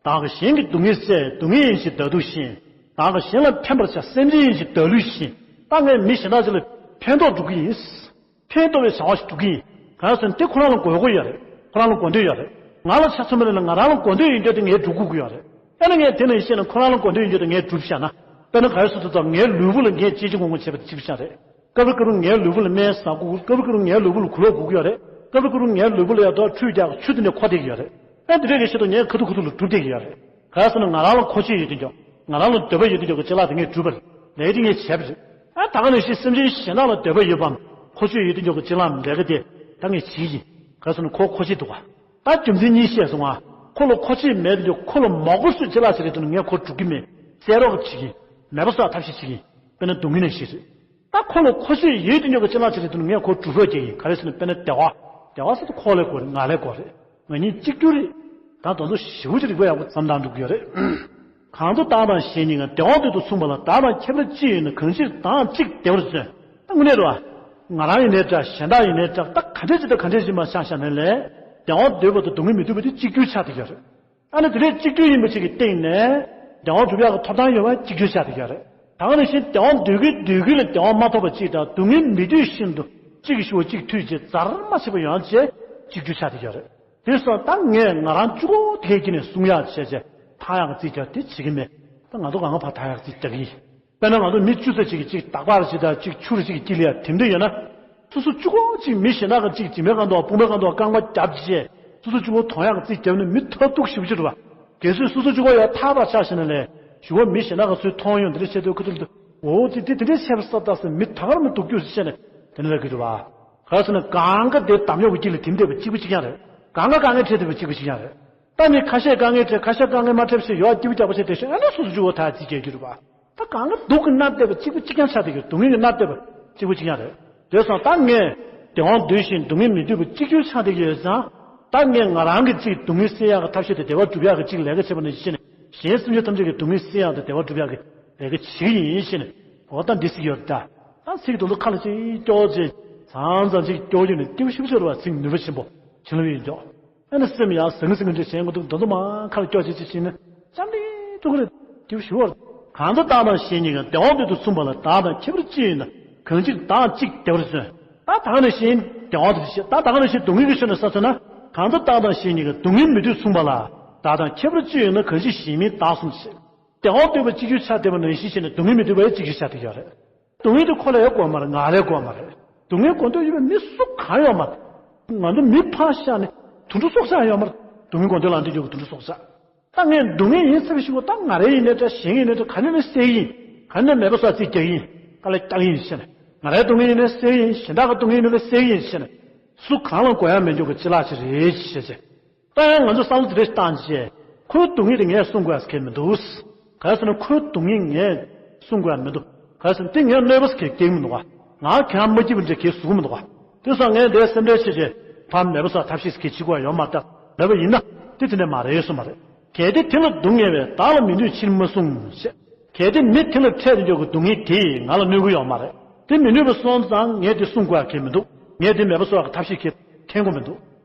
བདག་གིས་གཞན་གྱི་སྡུག་བསྔལ་བསལ། སྡུག་བསྔལ་ཡིན་ཞེས་བདག་སྡུག་བཞིན། བདག་གིས་གཞན་ལ་ཕན་པར་བྱ། སེམས་ཅན་ཡིན་ཞེས་བདག་བསླུས་བཞིན། ད་ངས་མི་གཞན་དག་ཅིག་ལ་ཕན་ཐོགས་སྒྲུབ་ཀྱི་ཡིན། ཕན་ཐོགས་པའི་བྱ་བ་ཞིག་སྒྲུབ་ཀྱི་ཡིན། གང་ཟེར་ན་དེ་ཁོ་རང་ལ་དགོས་མཁོ་ཡོད་རེད། ཁོ་རང་ལ་དགོས་འདོད་ཡོད་རེད། ང་ལ་ཆ་མཚོན་པ་ཡིན་ན་ང་རང་ལ་དགོས་འདོད་ཡོད་འདོད་དེ་ངས་སྒྲུབ་དགོས་ཀྱི་ཡོད་རེད། ཨ་ནི་ངས་དེ་ནས་ཤེས་ན་ཁོ་རང་ལ་དགོས་འདོད་ཡོད་འདོད་དེ་ངས་སྒྲུབ་བཞག་ན། དཔེར་ན་ག་རེ་ཟེར་ཚུལ་ཙམ་ངའི་ལུས་པོ་ལ་ངས་གཅེས་གཅེས་མགོ་མགོ་བྱེད་པ་དེ་གཅིག་པུ་ཆགས་རེད། སྐབས་རེ་སྐབས་རེ་ངའི་ལུས་པོ་ལ་སྨན་ཟ་དགོས། སྐབས་རེ་སྐབས་རེ་ངའི་ལུས་པོ་ལ་གོས་ལོག་དགོས་ཀྱི་ཡོད་རེད། སྐབས་རེ་སྐབས་རེ་ངའི་ལུས་པོ་ལ་ཡ་ཐོག་ཁྲུས་རྒྱག་ཆུ་དེ་འདྲ་འཁོར་བསྡད་ཀྱི་ཡོད་རེད། ཨ་དེ་འདྲ་གི་ཆེད་དུ་ངས་ཁ་ཐུག་ཁ་ཐུག་ལ་སྒྲུབ་བསྡད་ཀྱི་ཡོད་རེད། ག་རེ་ཟེར་ན་ང་རང་ལ་མཁོ་ཆས་ཡོད་དུས་ཀྱང་ང་རང་ལ་འདོད་པ་ཡོད་དུས་ཀྱང་གི་ཅ་ལག་དེ་ངས་བསྒྲུབས་པ་རེད། ལས་དེ་ངས་བྱས་པ་རེད། ཨ་ད་ག་ནང་བཞིན་སེམས་ཅན་གཞན་དག་ལ་འདོད་པ་ཡོད་པའམ་མཁོ་ཆས་ཡོད་དུས་ཀྱང་གི་ཅ་ལག་ལས་ཀ་དེ་ད་ངས་བྱེད་ཀྱི་ཡིན། ག་རེ་ཟེར་ན་ཁོ་མཁོ་ཆས་འདུག་ག་ད་རྒྱུ་མཚན་གཉིས་བཤད་སོང་ང་། ཁོ་ལ་མཁོ་ཆས་མེད་དུས་ཁོ་ལ་མོག་པོ་བཟོས་ཅ་ལག་ཅིག་རེད་འདུག་ན་ངས་ཁོ་སྒྲུབ་ཀྱི་མེད། བསལ་རོགས་བྱེད་ཀྱི་ཡིན། མེད་པ་བཟོ་བ་ཐབས་ཤེས་བྱེད་ཀྱི་ཡིན། དཔེར་ན་སྡུག་བསྔལ་ནང་བཞིན་རེད། ད་ཁོ་ལ་མཁོ་ཆས་ཡོད་དུས་ཀྱང་གི་ཅ་ལག་ཅིག་རེད་འདུག་ན་ངས་ཁོ་སྒྲུབ་རོགས་བྱེད་ཀྱི་ཡིན། ག་རེ་ཟེར་ན་དཔེར་ན་བདེ་བ། བདེ་བ་ཟེར་དུས་ཁོ་ལ་དགོས་རེད། ང་ལ་དགོས་རེད། ང་གཉིས་གཅིག་གྱུར་རེད། ད་དེ་ཚོ་ཞེ་པོ་ཅིག་རིག་པ་ཡག་པོ་བརྩམས་བཏང་འགྲོ་གི་ཡོད་རེད། གང་དུ་བདག་དང་གཞན་གཉིས་ཀ། བདེ་བ་འདོད་དུ་གསུངས་པ་ལ། བདག་དང་ཁྱད་པར་ཅི་ཡོད་ན། གང་ཕྱིར་བདག་གཅིག་བདེ་བར་བརྩོན། ད་དངོས་གནས་རེད་བ། ང་རང་ཡིན་ནའི་འདྲ། གཞན་དག་ཡིན་ནའི་འདྲ། ད་ག་འདྲས་ཅིག་དང་ག་འདྲས་ཅིག་མ་ཆགས་བཞག་ན་ལས། བདེ་བ་འདོད་པ་དང་སྡུག་བསྔལ་མི་འདོད་པ་དེ་གཅིག་གྱུར་ཆགས་བསྡད་ཀྱི་ཡོད་རེད། ཨ་ནི་དེ་འདྲས་གཅིག་གྱུར་ཡིན་པ་ཅིག་གི་སྟེང་ནས། བདེ་བ་སྒྲུབ་ཡག་གི་ཐོབ་ཐང་ཡོད་པ་གཅིག་གྱུར་ཆགས་བསྡད་ཀྱི་ཡོད་རེད། ད་ག་ནང་བཞིན་བདེ་བ་འདོད་ཀྱི་འདོད་ཀྱི་ལ་བདེ་བ་མ་ཐོབ་པ་ཅིག་དང་སྡུག་བསྔལ་མི་འདོད་བཞིན་དུ་གཅིག་གིས་ཞུ་བ་གཅིག་མཐུད་བྱས་རྫར་མ་ཆད་པ་ཡོང་བྱས་གཅིག་གྱུར་ཆགས་བསྡད་ཀྱི་ཡོད་རེད། དེ་སོང་ཙང་ད་ངས་ང་རང་གཅིག་པོ་དེ་གའི་དཀྱིལ་ནས་སྲུང་ཡག་བྱས་བྱས་ཐར་ཡག་གི་རྩིས་རྒྱག་དེ་བྱེད་ཀྱི་མེད། ད་ང་ཚོ་གང་ག་ཕར་ཐར་ཡག་གི་རྩིས་རྒྱག་གི་ཡིན། དཔེར་ན་ང་ཚོ་མི་བཅུ་ཙམ་ཅིག་གིས་གཅིག་དག་པར་ཅིག་དང་གཅིག་ཆུ་རུ་ཅིག་གིས་དཀྱིལ་ལ་ཡར་དེད་དེ་ཡོད་ན། སོ་སོ་གཅིག་པོ་གཅིག་མི་གཞན་དག་གིས་གཅིག་མཇིང་པའི་སྒང་དུ་དཔུང་པའི་སྒང་དུ་རྐང་པ་བརྒྱབ་བྱས་སོ་སོ་གཅིག་པོ་དོང་ཡག་གི་རྩིས་བརྒྱབ་ན་མི་ཐབས་སྡུག་ཞེ་པོ་ཅིག་རེད་བ། གལ་སྲིད་སོ་སོ་གཅིག་པོ་ཡར་ཐར་པ་ཆགས་ཤེ་ན་ལས་ཞུ་བ་མི་གཞན་དག་གིས་ཚུར་མཐོང་ཡོང་དེ་འདྲ་བྱས་དུས་ཁོ་ཚོ་ལ་འོ་དེ་དེ་དེ་འདྲ་བྱས་པ་ས་ད་ཟེར་མི་ད་ག་རང་མི་སྡུག་རྒྱུ་ཟེར་བཤད་ནས་དེ་འདྲ་ལབ་ཀྱི་འདུག་བ། ག་རེ་ཟེར་ན་གང་ག་དེ་འདམ་ཉོག་གི་དཀྱིལ་ལ་དེད་དེ་བ་གཅིག་པ་གཅིག་རྐྱང་རེད། གང་ག་དཀའ་ངལ་འཕྲད་དེ་བ་གཅིག་པ་གཅིག་རྐྱང་རེད། ད་མི་ཁ་ཤས་དཀའ་ངལ་འཕྲད། ཁ་ཤས་དཀའ་ངལ་མ་འཕྲད་ཞེས་ཡོག་སྐྱིད་པོ་རྒྱག་པ་བྱས་དེ་བཞིན་ཨ་ནི་སོ་སོ་གཅིག་པོ་ཐར་རྩིས་རྒྱག་རྒྱུ་རེད་བ། ད་གང་ག་སྡུག་གི་མནར་གཏད་པ་གཅིག་པ་གཅིག་རྐྱང་ཆགས་བསྡད་ཀྱི། སྡུག་བསྔལ་གྱི་མནར་གཏད་པ་གཅིག་པ་གཅིག་རྐྱང་རེད། དེ་སོང་ཙང་ད་ངས་བདེ་བ་འདོད་བཞིན་སྡུག་བསྔལ་མི་འདོད་པ་གཅིག་གྱུར་ཆགས་བསྡད་ཀྱི་ཡོད་ཙང་། ད་ངས་ང་རང་གི་གཅིག་སྡུག་བསྔལ་སེལ་ཡག་གི་ཐབས་ཤེས་དེ་བདེ་བ་སྒྲུབ་ཡག་གི་གཅིག་ལས་ཀ་བྱེད་པ་ནང་བཞིན་གཞན་སེམས་ཅན་ཐམས་ཅད་ཀྱི་སྡུག་བསྔལ་སེལ་ཡག་དང་བདེ་བ་སྒྲུབ་ཡག་གི་ལས་ཀ་བྱེད་ཀྱི་ཡིན་ཞེས་ནས། འོ་ད་འདི་ཚིག་ཡོད་ད། ད་ཚིག་དེ་ཚོ་ཁ་ལ་ཅིག་སྐྱོར་ཅིག་ཚང་ཚང་ཅིག་སྐྱོར་རྒྱུ་ནི་སྐྱིད་པོ་ཞེ་པོ་ཅིག་རེད་བ། ཚིག་ནུས་པ་ཆེན་པོ་བྱིན་རླབས་ཡོད་འཇོག་ཨ་ནི་སེམས་ཡང་ཟང་ཟིང་འདྲ་བྱེད་དགོས་འདུག་འདི་ཚོ་མ་ཁ་ལ་སྐྱོར་ཅིག་ཅིག་བྱིན་ན་ཅམ་ལི་ཐུག་གི་རེད། སྐྱིད་པོ་ཞེ་པོ་རེད། གང་དུ་བདག་དང་གཞན་གཉིས་ཀ། བདེ་བ་འདོད་དུ་གསུངས་པ་ལ། བདག་དང་ཁྱད་པར་ཅི་ཡོད་ན། གང་ཕྱིར་བདག་གཅིག་བདེ་བར་བརྩོན། ད་ད་ག་ནང་བཞིན་བདེ་བ་དེ་བཤད། ད་ད་ག་ནང་བཞིན་སྡུག་བསྔལ་གྱི་ཕྱོགས་ནས་བསམ་སོང་ན། གང་དུ་བདག་དང་གཞན་གཉིས་ཀ། སྡུག་བསྔལ་མི་འདོད་གསུངས་པ་ལ། བདག་དང་ཁྱད་པར་ཅི་ཡོད་ན། གང་ཕྱིར་གཞན་མིན་བདག་གསུམ་བྱེད། བདེ་བ་འདོད་པ་གཅིག་གྱུར་ཆགས་བསྡད་པ་ནང་བཞིན་བྱས་ནས་སྡུག་བསྔལ་མི་འདོད་པ་ཡང་གཅིག་གྱུར་ཆགས་བསྡད་ཡོད་རེད། སྡུག་བསྔལ་དེ་ཁོ་ལ་ཡང་དགོས་མ་རེད། ང་ལ་ཡང་དགོས་མ་རེད། སྡུག་བསྔལ་དགོས་འདོད་ཡོད་པའི་མི་སུ་གང་ཡོད་མ་རེད། ང་ཚོ་མི་ཕར་བཞག་ནས་དུད་འགྲོ་སྲོག་ཆགས་ཡོད་མ་རེད། སྡུག་བསྔལ་དགོས་འདོད་ལ་འདི་འཇོག་གི་དུད་འགྲོ་སྲོག་ཆགས། ད་ངས་སྡུག་བསྔལ་ཡིན་ཟེར་བའི་ཞིག་གོ་ད་ང་རེ་ཡིན་ནའི་འདྲ། གཞན་ཡིན་ནའི་འདྲ། ག་ནས་ནས་སེལ་གྱི་ཡིན། ག་ནས་མེད་པ་སོགས་རྩིས་རྒྱག་གི་ཡིན། དཀའ་ལས་རྒྱག་གི་ཡིན་ཟེར་ནས། ང་རའི་སྡུག་བསྔལ་ཡིན་ནའི་སེལ་གྱི་ཡིན། གཞན་དག་གི་སྡུག་བསྔལ་ཡིན་ནའི་སེལ་གྱི་ཡིན་ཟེར་ནས། སུ་གང་ལ་དགོས་ཡ་མེད་འཇོག་གི་ཅི་ལགས་ཅི་རེད་ཅེས་བྱས། ད་ཡང་ང་ཚོ་བསམ་བློ་དེ་འདྲ་ཞིག་བཏང་བྱས། ཁོའི་སྡུག་བསྔལ་དེ་ངས་སྲུང་དགོས་ཡ་ཟེར་མཁན་མི་འདུག་ག་རེ་ཟེར་ན་ཁོའི་སྡུག་བསྔལ་ངས་སྲུང་དགོས་ཡ་མི་འདུག་ག་རེ་ཟེར་ན་དེ་ངས་གནོད་པ་ཟེར་གྱི་སྐྱེ་གི་མི་འདུག་ག་ང་ཁྱེད་རང་མ་སྐྱིད་པ་འདྲ་གྱི་བཟོ་གི་མི་འདུག་ག་དེ་སོང་ངས་འདིར་སེམས་ཁྲལ་བྱེད་བྱས་ཕར་མེད་པ་སོགས་ཐབས་ཤེས་ཟེར་གྱི་བྱེད་དགོས་ཡ་ཡོད་མ་རེད། ད་མེད་པ་ཡིན་ན་དེ་དེ་འདྲ་མ་རེད་གསུངས་པ་རེད། གལ་ཏེ་དེ་ལ་སྡུག་བསྔལ་བས། བདག་ལ་མི་གནོད་ཕྱིར་མ་གསུངས་ཞེས། གལ་ཏེ་མི་དེ་ལ་འཕྲད་དེ་འཇོག་གི་སྡུག་བསྔལ་དེས་ང་ལ་གནོད་ཀྱི་ཡོད་མ་རེད། དེ་མི་གནོད་པ་སོང་ཙང་ངས་དེ་སྲུང་དགོས་ཡ་གང་ཡང་མི་འདུག་ངས་དེ་མེད་པ་བཟོ་ཡ་གི་ཐབས་ཤེས་གང་ཡང་འཐེན་དགོས་མི་འདུག་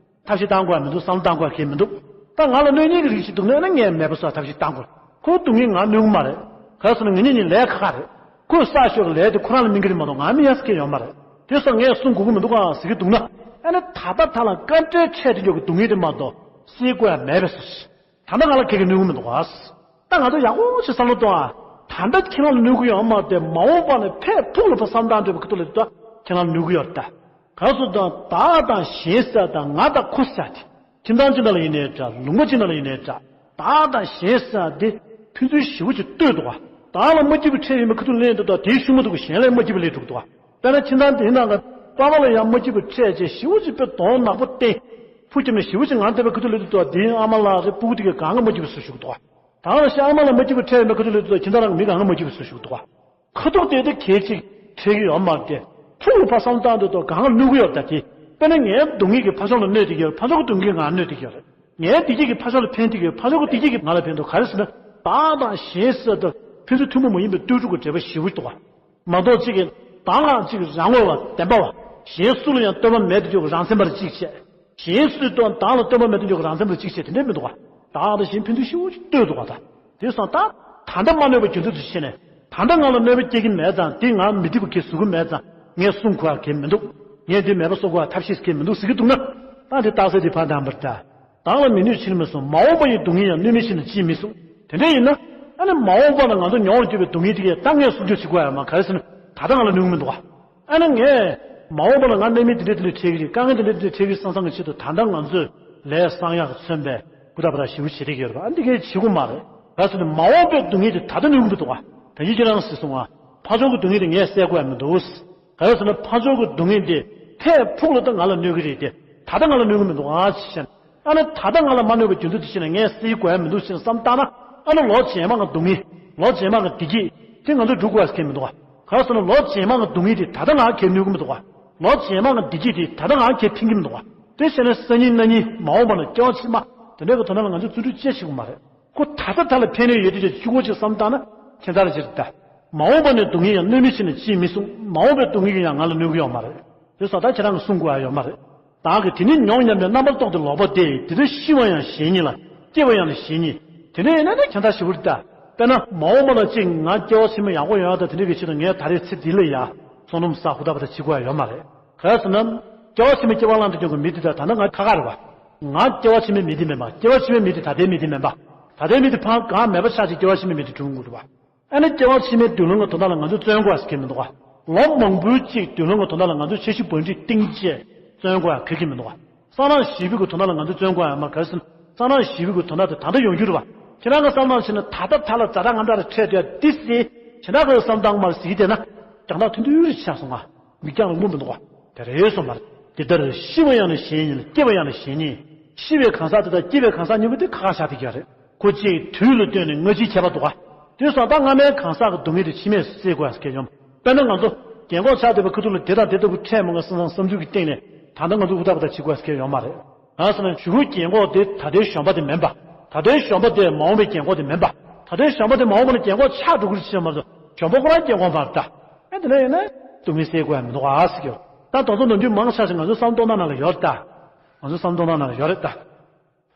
ཐབས་ཤེས་བཏང་དགོས་ཡ་མི་འདུག་བསམ་བློ་བཏང་དགོས་ཡ་གང་ཡང་མི་འདུག་ད་ང་ལ་གནོད་མཁན་གྱི་རིགས་ཤིག་འདུག་ན་ཡང་ན་ངས་མེད་པ་བཟོ་ཡ་ཐབས་ཤེས་བཏང་དགོས། ཁོའི་སྡུག་བསྔལ་ང་གནོད་ཀྱི་མ་རེད། ག་རེ་ཟེར་ན་ང་གཉིས་གཉིས་ལས་ཁག་ཁག་རེད། ཁོས་བསགས་ཤོག་གི་ལས་དེ་ཁོ་རང་ལ་སྨིན་གྱི་རེད་མ་གཏོགས་ང་སྨིན་ཡ་ཟེར་མཁན་ཡོད་མ་རེད། དེ་སོང་ངས་སྲུང་དགོས་ཀྱི་མི་འདུག་ག་ཟེར་གྱི་འདུག་ན། ཨ་ནི་ད་ལྟ་ད་ལ་དཀའ་འཕྲད་འཕྲད་དེ་འཇོག་གི་སྡུག་བསྔལ་དེ་མ་གཏོགས་སེལ་དགོས་ཡ་མེད་པས་སོ། ད་ལྟ་ང་ལ་ག་གེ་གནོད་ཀྱི་མི་འདུག་ག་ད་ང་ཚོ་ཡག་པོ་ཞིག་བསམ་བློ་གཏོང་ཨ། ད་ལྟ་ཁྱེད་རང་ལ་གནོད་ཀྱི་ཡོད་མ་རེད་དེ། མ་འོངས་པ་ནས་ཕར་ཕུགས་ལ་ཕར་བསམ་བཏང་འདོད་པའི་ཁ་ཐུག་ལ་དེ་ད་ཁྱེད་རང་ལ་གནོད་ཀྱི་ཡོད་རེད་ད། ག་རེ་ཟེར་ན་བདག་དང་གཞན་ཟེར་དང་ང་དང་ཁོ་ཟེར་དེ། ཁྱིམ་ཚང་གཅིག་ནང་ལ་ཡིན་ནའི་འདྲ། ལུང་པ་གཅིག་ནང་ལ་ཡིན་ནའི་འདྲ། བདག་དང་གཞན་ཟེར་དེ་ཕན་ཚུན་ཞེ་པོ་ཅིག་ལྟོས་འདུག་ག་བདག་ལ་མ་སྐྱིད་པ་འཕྲད་ཡོད་མེད་ཁ་ཐུག་ལེན་འདུག་ད་དེའི་ཤུགས་མ་ཐུག་གི་གཞན་ལ་མ་སྐྱིད་པ་སླེབས་འགྲོ་གི་འདུག་ག་དཔེར་ན་ཁྱིམ་ཚང་དེའི་ནང་ལ་པ་ཕ་ལ་ཡང་མ་སྐྱིད་པ་འཕྲད་བྱས་ཞེ་པོ་ཅིག་དཔེ་གདོང་ནག་པོ་བསྟན། ཕུ་ཁྱིམ་ནས་ཞེ་པོ་ཅིག་ངང་བསྡད་པའི་ཁ་ཐུག་ལ་དུས་ཐོག་དེའི་ཨ་མ་ལགས་རེད། སྤུ་གུ་དེ་གས་གང་ག་མ་སྐྱིད་པ་བཟོ་ཞུགས་འདུག་ག་ད་ང་ཞིག་ཨ་མ་ལ་མ་སྐྱིད་པ་འཕྲད་ཡོད་མེད་ཁ་ཐུག་ལ་དུས་ཐོག་ཁྱིམ་ཚང་ནང་གི་མི་གང་ག་མ་སྐྱིད་པ་བཟོ་ཞུགས་འདུག་ག་ཁ་ཐུག་དེ་དེ་གལ་ཆེ་འཕྲད་ཀྱི་ཡོད་མ་རེད་དེ། ཕུགས་ལ་ཕར་བསམ་བློ་བཏང་དུས་ཐོག་གང་ག་གནོད་ཀྱི་ཡོད་རེད་ད་དེ། དཔེར་ན་ངའི་སྡུག་བསྔལ་གྱིས་ཕ་ཕྱོགས་ལ་གནོད་བསྡད་ཀྱི་ཡོད་རེད། ཕ་ཕྱོགས་ཀྱི་སྡུག་བསྔལ་གྱིས་ང་ལ་གནོད་བསྡད་ཀྱི་ཡོད་རེད། ངའི་བདེ་སྐྱིད་ཀྱིས་ཕ་ཕྱོགས་ལ་ཕན་བསྡད་ཀྱི་ཡོད། ཕ་ཕྱོགས་ཀྱི་བདེ་སྐྱིད་ཀྱིས་ང་ལ་ཕན་འདུག་ག་རེ་ཟེར་ན། བདག་དང་གཞན་ཟེར་དུས་ཕན་ཚུན་ཐུན་མོང་མ་ཡིན་པའི་ལྟོས་གྲུབ་ཀྱི་འབྲེལ་བ་ཞེ་པོ་འདུག་ག་མ་གཏོགས་གཅིག་གིས་བདག་ལའང་གཅིག་རང་ངོ་བ་བདེན་པ་བ། གཞན་སུ་ལ་ཡང་ལྟོས་པ་མེད་དུ་གྱུར་པ་རང་མཚན་པར་གཅིག་བྱས། གཞན་སུས་སྟོན་བདག་ལ་སྟོན་པ་མེད་དོ་ཅོག་རང་འཚམ་ལ་གཅིག་བྱས་དེ་འདྲ་མི་འདུག་ག། བདག་དང་གཞན་ཕན་ཚུན་ཤི་བོ་ཅིག་ལྟོས་འདུག་ག། ད་དེ་སོང་ད་ད་ལྟ་མ་གནོད་པའི་རྒྱུ་མཚན་དུ་བྱས་ནས་ད་ལྟ་ང་ལ་གནོད་པ་སྐྱེལ་གྱི་མེད་ཙང་དེ་ང་མི་སྡིག་པ་གས་བཟོ་གི་མེད་ཙང་ངས་སྲུང་དགོས་ཡ་གས་མི་འདུག། ངས་འདི་མེད་པ་བཟོ་དགོས་ཡ་ཐབས་ཤེས་གས་མི་འདུག་ཟེར་གྱི་འདུག་ན། ད་འདི་རྟགས་གསལ་འདི་ཕར་བཏང་བར་ད། བདག་ལ་མི་གནོད་ཕྱིར་མི་གསུང་། མ་འོངས་པ་ཡི་སྡུག་བསྔལ་ཡང་། གནོད་མིན་ཕྱིར་ན་ཅིས་མི་གསུང་། དེ་འདྲ་ཡིན་ན། ཨ་ནི་མ་འོངས་པ་ལ་ང་ཚོ་མྱོང་བར་འགྱུར་བའི་སྡུག་བསྔལ་དེ་གས་ད་ངས་སྲུང་སྐྱོབ་བྱེད་དགོས་ཡ་མ་ག་རེ་ཟེར་ན་ད་ལྟ་ང་ལ་གནོད་ཀྱི་མི་འདུག་ག། ཨ་ནི་ངས་མ་འོངས་པ་ལ་ང་གནད་དོན་འདི་འདྲ་འདི་འདྲ་འཕྲད་ཀྱི་རེད། དཀའ་ངལ་འདི་འདྲ་འདི་འདྲ་འཕྲད་ཀྱི་རེད་བསམ་བསམ་གྱི་ཆེད་དུ་ད་ལྟ་ང་ཚོས་ལས་བསགས་ཡག་གིས་མཚོན་པའི་ཧུར་ཐག་ཕར་ཞེ་པོ་བྱེད་བསྡད་ཀྱི་ཡོད་རེད་པ། ཨ་འདི་གས་བྱེད་དགོས་མ་རེད། ག་རེ་ཟེར་ན་མ་འོངས་པའི་སྡུག་བསྔལ་དེ་ད་ལྟ་གནོད་ཀྱི་མི་འདུག་ག། ད་གིན་ཁྱེད་རང་གིས་གསུངས་པ། ཕར་ཕྱོགས་ཀྱི་སྡུག་བསྔལ་དེ་ངས་སེལ་དགོས་ཡ་མི་འདུག། ག་རེ་ཟེར་ན་ཕར་ཕྱོགས་ཀྱི་སྡུག་བསྔལ་དེ་ཕར་ཕུགས་ལ་ད་ང་ལ་གནོད་ཀྱི་རེད་དེ། ད་ལྟ་ང་ལ་གནོད་ཀྱི་མི་འདུག་ཨ་ཅེས་བཤད་ན། ཨ་ནི་ད་ལྟ་ང་ལ་མ་གནོད་པའི་རྒྱུ་མཚན་དེ་བྱས་ན་ངས་སེལ་དགོས་ཡ་མི་འདུག་ཅེས་བསམ་བཏང་ན། ཨ་ནི་ལོ་རྗེས་མ་གི་སྡུག་བསྔལ། ལོ་རྗེས་མ་གི་བདེ་སྐྱིད་དེ་ང་ཚོས་སྒྲུབ་དགོས་ཡ་ཟེར་མཁན་མི་འདུག་ག། ག་རེ་ཟེར་ན་ལོ་རྗེས་མ་གི་སྡུག་བསྔལ་དེ་ད་ལྟ་ང་གས་གནོད་ཀྱི་མི་འདུག་ག། ལོ་རྗེས་མ་གི་བདེ་སྐྱིད་དེ་ད་ལྟ་ང་གས་ཕན་གྱི་མི་འདུག་ག། དེ་བྱས་ན་སང་ཉིན་གནངས་ཉིན་མ་འོངས་པ་ན་སྐྱེ་བ་ཕྱི་མ་དེ་འདྲའི་གི་དོན་དག་ལ་ང་ཚོས་བརྩོན་འགྲུས་ཅི་བྱེད་དགོས་མ་རེད། ཁོ་ད་ལྟ་ད་ལ་ཕན་གནོད་ཡོད་དུས་ཀྱི་གཅིག་པོ་ཅིག་བསམ་བཏང་ན་ཁྱད་མཚར་ཅིག་རེད་ད། མ་འོངས་པ་ནས་སྡུག་བསྔལ་ཡང་གནོད་མིན་ཕྱིར་ན་ཅིས་མི་གསུང་། མ་འོངས་པའི་སྡུག་བསྔལ་གྱིས་ཡང་ང་ལ་གནོད་ཀྱི་ཡོད་མ་རེད། དེ་སོང་ད་ཁྱེད་རང་གིས་གསུང་དགོས་ཡ་ཡོད་མ་རེད། བདག་གིས་དེ་ནི་མྱོང་སྙམ་པའི་རྣམ་པར་རྟོག་སྟེ་ལོག་པ་སྟེ། དེ་འདྲ་ཤི་བ་ཡང་གཞན་ཉིད་ལ། སྐྱེ་བ་ཡང་ལ་གཞན་ཉིད། དེ་འདྲ་ཡིན་ན་ནི་ཁྱད་མཚར་ཞེ་པོ་རེད་ད། དཔེར་ན་མ་འོངས་པ་ལ་ཅིག་ང་སྐྱེ་བ་ཕྱི་མ་ཡག་པོ་ཡོང་ཡ་ད་དེ་འདྲ་གི་ཆེད་དུ་ངས་ད་རེས་ཚེ་འདི་ལ་ཡ་བསོད་ནམས་བསགས་ཧུར་ཐག་པ་ད་བྱེད་དགོས་ཡ་ཡོད་མ་རེད། ག་རེ་ཟེར་ན། སྐྱེ་བ་ཕྱི་མ་སྐྱེ་བ་བླངས་ཏེ་སྐྱོང་གི་མི་དེ་ད་ད་ལྟ་ང་ཁ་ཁ་རེད་བ། ང་སྐྱེ་བ་ཕྱི་མའི་མི་དེ་མིན་པ། སྐྱེ་བ་ཕྱི་མའི་མི་དེ་ད་ལྟའི་མི་དེ་མིན་པ། ད་ལྟའི་མི་དེ་ཕར་གང་མེད་པ་ཆགས་ཅིག་སྐྱེ་བ་ཕྱི་མའི་མི་དེ་འབྱུང་དགོས་རེད་བ། ཨ་ནི་སྐྱེ་བ་ཕྱི་མའི་མདུན་ལམ་གྱི་དོན་དག་ལ་ང་ཚོས་བརྩོན་དགོས་ཟེར་མཁན་མི་འདུག་ག། ལོ་མང་པོའི་གཅིག་མདུན་ལམ་གྱི་དོན་དག་ལ་ང་ཚོས་འཆར་གཞི་བང་སྒྲིག་བཏིང་བྱས་བརྩོན་དགོས་ཡ་ག་གེ་མི་འདུག་ག། སྲང་ལམ་བཞི་པའི་གི་དོན་དག་ལ་ང་ཚོས་བརྩོན་དགོས་ཡ་མ་ག་རེ་ཟེར་ན། སྲང་ལམ་བཞི་པའི་གི་དོན་དག་དེ་ད་ལྟ་ཡོང་རྒྱུ་རེད་བ། ཁྱེད་རང་གི་བསམ་བློ་བྱས་ན་ད་ལྟ་ད་ལ་ཛ་དྲག་ང་དྲག་རེ་འཕྲད་དུས་འདི་ཟེར། ཁྱེད་རང་གི་བསམ་སྟངས་མར་ཟིག་བསྡད་ན། རྒྱང་ཐག་ཐུང་ཐུང་རེ་ཆགས་སོང་ང་། མིག་རྒྱང་རིང་པོ་མི་འདུག་ག། དེ་རེད་སོང་མ་རེད། དེ་ལྟར་ཤི་བ་ཡང་ནི་གཞན་ཉིད་ལ། སྐྱེ་བ་ཡང་ནི་གཞན་ཉིད། ཤི་བའི་གང་ཟག་དེ་དང་སྐྱེ་བའི་གང་ཟག་གཉིས་པོ་དེ་ཁ་ཁ་བཞག་བསྡད་ཀྱི་ཡོད་རེད། ཁོ་གཅིག་དུས་ལ་ལྟོས་ནས་སྔ་ཕྱིའི་ཁྱད་པར་འདུག་ག། དེ་སོང་ད་སྔ་མའི་གང་ཟག་གི་སྡུག་བསྔལ་དེ་ཕྱི་མས་སེལ་དགོས་ཟེར་མཁན་ཡོང་། དཔེར་ན་ང་ཚོ་རྒན་གོག་ཆགས་བསྡད་པའི་ཁ་ཐུག་ལ་དེ་དང་དེ་ལྟ་བུ་འཕྲད་མ་ང་བསམ་བསམ་ཚུལ་གྱི་སྟེང་ནས་ད་ལྟ་ང་ཚོ་ཧུར་ཐག་པ་ད་བྱེད་དགོས་ཟེར་མཁན་ཡོད་མ་རེད། གང་ཟེར་ན་གཞུག་གུའི་རྒན་གོག་དེ་ད་ལྟའི་གཞོན་པ་དེ་མིན་པ། ད་ལྟའི་གཞོན་པ་དེ་མ་འོངས་པའི་རྒན་གོག་དེ་མིན་པ། ད་ལྟའི་གཞོན་པ་དེ་མ་འོངས་པ་ལ་རྒན་གོག་ཆགས་འགྲོ་གི་རེད་ཅེས་མ་གཏོགས་གཞོན་པ་ཁོ་རང་རྒན་གོག་མ་རེད་ད། ཨེ་དེ་འདྲ་ཡིན་ན་སྡུག་བསྔལ་སེལ་དགོས་ཡ་མི་འདུག་ཨ་ཟེར་གྱི་ཡོད། ད་དེ་ཚོ་ནམ་རྒྱུན་མང་ཆེ་ཞིག་ང་ཚོའི་བསམ་བློ་གཏོང་སྟངས་ནང་ལ་ཡོད་རེད་ད། ང་ཚོའི་བསམ་བློ་གཏོང་སྟངས་ནང་ལ་ཡོད་རེད་ད།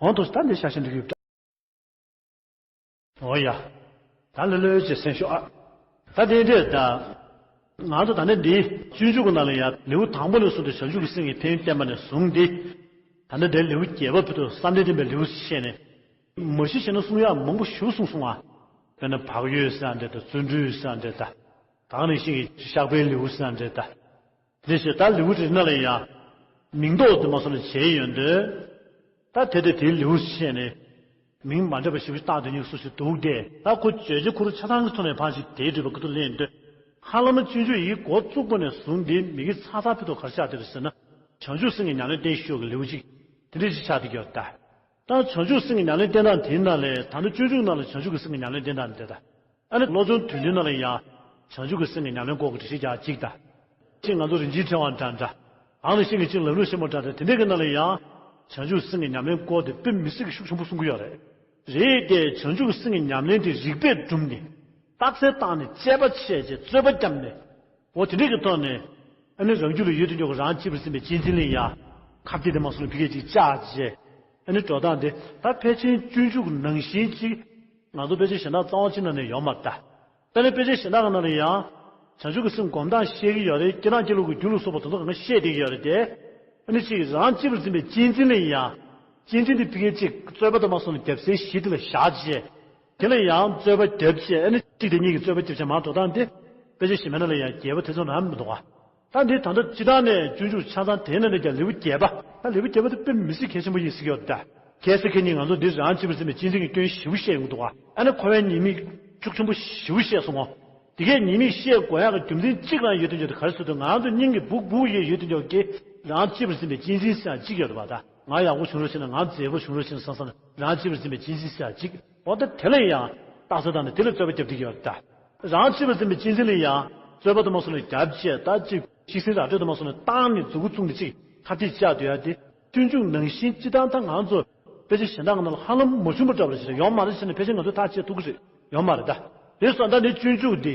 འོང་དུ་ད་འདི་ཤ་ཞེན་འགྲིག་གི་ཡོད་ད། འོ་ཡ། ད་ལོས་ལོས་བྱས་གསན་ཤོག་ཨ། ད་དེ་འདྲས་ད། ང་ཚོ་ད་ནི་འདི་སྤྱོད་འཇུག་གི་ནང་ལ་ཡང་ལེའུ་དང་པོ་ནས་བཟུང་སྟེ་བྱང་ཆུབ་ཀྱི་སེམས་ཀྱི་ཕན་ཡོན་བསྟན་པ་ནས་བཟུང་སྟེ། ད་ནི་འདིར་ལེའུ་བརྒྱད་པ་བར་དུ་བསམ་གཏན་བསྟན་པའི་ལེའུ་ཞེས་ནས། མ་གཞི་བྱས་ན་གསུང་ཡག་མང་པོ་ཞིག་གསུངས་སོང་ང་། དཔེར་ན་བག་ཡོད་ཟེར་ཡ་འདྲ་དང་བརྩོན་འགྲུས་ཟེར་ཡ་འདྲ་དང་། ད་ག་ནང་བཞིན་གྱི་བཤགས་པའི་ལེའུ་ཟེར་ཡ་འདྲ་དང་། དེ་བཞིན་ད་ལེའུ་རེ་རེ་ནང་ལ་ཡང་མིང་འདོགས་དེ་མ་སོང་ནས་བྱས་ཡོང་དུས། ད་དེ་དེ་དེའི་ལེའུ་ཞེས་ནས་མིང་མ་འདྲ་བ་ཞིག་བཏགས་དེ་ཉིད་སུ་ཞིག་འདུག་སྟེ། ད་ཁོ་བརྗོད་བྱ་ཁོ་རང་ཆ་ཚང་གི་ཐོག་ནས་ཕར་ཞིག་དེའི་སྒྲུབ་པ་ཀུན་ཏུ་ལེན་དུས། ཧ་ལམ་སྤྱོད་འཇུག་ཡི་འགོ་བཙུགས་པ་ནས་བཟུང་སྟེ་མི་གི་ཚ་ཚ་ཕི་ཐོག་གར་ཆགས་དེ་རེད་ཟེར་ན། བྱང་ཆུབ་སེམས་ཀྱི་ཉམས་ལེན་བསྟན་ཤོག་གི་ལེའུ་གཅིག་དེ་འདྲ་ཞིག་ཆགས་བསྡད་ཀྱི་ཡོད་ད། ད་བྱང་ཆུབ་སེམས་ཀྱི་ཉམས་ལེན་བསྟན་སྟངས་དེའི་ནང་ལས་ད་ལྟ་སྤྱོད་འཇུག་ནང་ལ་བྱང་ཆུབ་ཀྱི་སེམས་ཀྱི་ཉམས་ལེན་བསྟན་སྟངས་དེ་ད། ཨ་ནི་བློ་སྦྱོང་དོན་བདུན་ནང་ལ་ཡང་བྱང་ཆུབ་ཀྱི་སེམས་ཀྱི་ཉམས་ལེན་སྐོར་གྱི་འགྲེལ་བཤད་རྒྱག་གཅིག་དང་། ཅིག་ང་ཚོ་རིན་ཆེན་ཕྲེང་བ་འདྲ་འདྲ། གང་ལ་ཤིང་གི་ཅིག་ལམ་རིམ་ཤེས་མོ་འདྲ་འདྲ་དེ་འདྲའི་གི་ནང་ལ་ཡང་བྱང་ཆུབ་སེམས་ཀྱི་ཉམས་ལེན་སྐོར་དེ་དཔེ་མི་སྲིད་ཀྱི་ཤུགས་ཆེན་པོ་གསུང་གི་ཡོད་རེད། རེད་དེ་བྱང་ཆུབ་སེམས་ཀྱི་ཉམས་ལེན་དེ་རིགས་པས་བསྒྲུབས་ནས། རྟགས་གསལ་བཏང་ནས་དཔྱད་པ་བྱས་རྗེས་རྩོད་པ་བརྒྱབ་ནས། འོ་དེ་འདྲའི་གི་ཐོག་ནས། ཨ་ནི་རང་རྒྱུད་ལ་ཡོད་དུ་འཇོག་རང་གཅེས་པར་འཛིན་པའི་གཅེས་འཛིན་ལ་ཡང་། ཁ་གཏད་དེ་མ་སོང་ནས་ཕ་གིར་ཅིག་བཅག་རྗེས། ཨ་ནི་འགྲོ་སྟངས་དེ་ད་ཕལ་ཆེར་སྤྱོད་འཇུག་ནང་བཞིན་ཅིག་ང་ཚོ་དཔེ་ཆ་གཞན་དག་རྩ་བ་གཅིག་ནང་ནས་ཡོད་མ་རེད་ད། དཔེར་ན་དཔེ་ཆ་གཞན་དག་གི་ནང་ལ་ཡང་། བྱང་ཆུབ་ཀྱི་སེམས་སྒོམ་སྟངས་བཤད་ཀྱི་ཡོད་རེད། སྐྱེ་རང་སྐྱེ་ལུགས་ཀྱི་རྒྱུ་ལ་སོགས་པ་དེ་ཚོ་གང་ག་བཤད་བསྡད་ཀྱི་ཡོད་རེད་དེ། ཨ་ནི་ཅིག་རང་གཅེས་པར་འཛིན་པའི་གཅེས་འཛིན་ལ་ཡང་། གཅེས་འཛིན་དེ་ཕ་གིར་ཅིག་རྩོད་པ་དང་མ་སོང་ནས་རྒྱབ་སའི་གཞི་དེ་ལ་བཞག་རྗེས། དེ་ལ་ཡང་རྩོད་པ་རྒྱབ་བྱས། ཨ་ནི་གཅིག་དེ་གཉིས་ཀྱིས་རྩོད་པ་རྒྱབ་བྱས་མར་འགྲོ་སྟངས་དེ། དཔེ་ཆ་གཞན་པའི་ནང་ལ་ཡང་རྒྱས་པ་དེ་ཚོ་ནང་མི་འདུག་ག། ད་འདི་ད་ལྟ་སྤྱིར་བཏང་ནས་སྤྱོད་འཇུག་ཆ་ཚང་དེའི་ནང་ནས་ཀྱང་ལེའུ་བརྒྱད་པ། ད་ལེའུ་བརྒྱད་པ་དེ་དཔེ་མི་སྲིད་གལ་ཆེན་པོ་ཡིན་ཟེར་གྱི་ཡོད་ད། གལ་སྲིད་ཁྱེད་ཉིད་ང་ཚོ་འདི་རང་གཅེས་པར་འཛིན་པའི་གཅེས་འཛིན་གྱི་སྐྱོན་ཞེ་པོ་བཤད་ཡོང་གི་འདུག་ག། ཨ་ནི་འཁོར་བའི་ཉེས་དམིགས་ཤུགས་ཆེན་པོ་ཞེ་པོ་བཤད་སོང་ངོ་། དེ་གས་ཉེས་དམིགས་བཤད་དགོས་ཡག་གི་རྒྱུ་མཚན་གཅིག་རང་ཡོད་དུ་འཇོག་དེ་ག་རེ་ཟེར་དུས་ང་ཚོ་སྙིང་གི་སྦུག་སྦུག་ཡོད་ཡོད་དུ་འཇོག་གི་རང་གཅེས་པར་འཛིན་པའི་གཅེས་འཛིན་ཟེར་ཡག་གཅིག་ཡོད་རེད་པ། ད་ང་ཡག་པོ་བྱུང་རོགས་བྱས་ན། ང་མཛེས་པོ་བྱུང་རོགས་བྱས་ན་བསམ་བསམ་རང་གཅེས་པར་འཛིན་པའི་གཅེས་འཛིན་ཟེར་ཡག་གཅིག། འོ་ད་དེ་ལ་ཡང་རྟགས་གསལ་བཏང་ནས་དེ་ལ་རྩོད་པ་རྒྱབ་བསྡད་ཀྱི་ཡོད་རེད་ད། རང་གཅེས་པར་འཛིན་པའི་གཅེས་འཛིན་ལ་ཡང་རྩོད་པ་དུ་མ་སོང་ནས་རྒྱབ་བྱས། ད་ཅིག་ཤི་གསོན་ར་སྤྲོད་དུ་མ་སོང་ནས་བཏང་ནས་མཛུ་གུ་བཙུགས་ནས་ཅིག་ཁ་གཏད་བཅག་སྡོད་ཡ་དེ། སྤྱོད་འཇུག་ནང་བཞིན་སྤྱིར་བཏང་ད་ང་ཚོ་དཔེ་ཆ་གཞན་དག་ནང་ལ་ཧ་ལམ་མ་བྱུང་བ་འདྲ་བ་ཞིག་ཡོད་མ་རེད་ཟེར་ནས། ཕལ་ཆེར་ང་ཚོ་ཐག་བཅད་ཐུབ་ཀྱི་རེད། ཡོད་མ་རེད་ད། དེ་སོང་ད་ནི་སྤྱོད་འཇུག་འདི་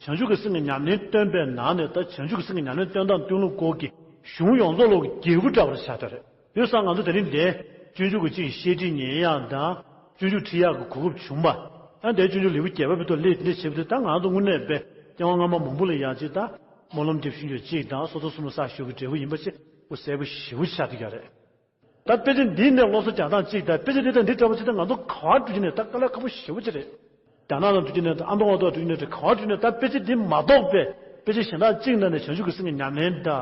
བྱང་ཆུབ་ཀྱི་སེམས་ཀྱི་ཉམས་ལེན་སྟོན་པའི་ནང་ནས། ད་བྱང་ཆུབ་ཀྱི་སེམས་ཀྱི་ཉམས་ལེན་སྟོན་སྟངས་སྟོན་ལུགས་སྐོར་གྱི་གཞུང་ཡོངས་རྫོགས་ལོག་གི་རྒྱལ་པོ་འདྲ་བ་ཞིག་ཆགས་བསྡད་རེད། དུས་སང་ང་ཚོ་དེ་རིང་འདིར་སྤྱོད་འཇུག་གི་གཅིག་བཤད་ཁྲིད་ཉན་ཡག་དང་སྤྱོད་འཇུག་ཁྲིད་ཡག་གི་གོ་སྐབས་བྱུང་བ། ཨ་འདིར་སྤྱོད་འཇུག་ལེའུ་བརྒྱད་པ་བར་དུ་སླེབས་དེ་འདྲ་བྱེད་པ་དེ་ད་ང་ཚོ་དངོས་གནས་དཔེ་སྐྱེ་བ་སྔ་མ་མང་པོ་ལ་ཡང་ཅིག་ད་སྨོན་ལམ་རྒྱབ་ཤེས་རྒྱུ་གཅིག་དང་སོ་ཐར་སྲུང་མ་བསགས་ཤེས་རྒྱུ་གི་འབྲས་བུ་ཡིན་པ་ཅིག་ཁོ་གསལ་པོ་ཞེ་པོ་ཆགས་བསྡད་ཀྱི་རེད། ད་དཔེ་ཆ་འདི་ནས་སློབ་གསོ་རྒྱག་སྟངས་གཅིག་དང་དཔེ་ཆ་འདི་དང་འདི་འདྲ་པོ་ཅིག་དང་ང་ཚོ་ག་བ་འགྲོ་རྒྱུ་ནས་ད་དཀའ་ལས་ཁག་པོ་ཞེ་པོ་ཅིག་རེད། རྒྱ་ནག་ལ་འགྲོ་རྒྱུ་ནས་དང་ཨ་མདོ་ཝ་ཏོ་འགྲོ་རྒྱུ་ནས་དང་ག་བ་འགྲོ་རྒྱུ་ནས་ད་དཔེ་ཆ་འདི་མ་གཏོགས་པའི་དཔེ་ཆ་གཞན་དག་གཅིག་ནང་ནས་བྱང་ཆུབ་ཀྱི་སེམས་ཀྱི་ཉམས་ལེན་དང་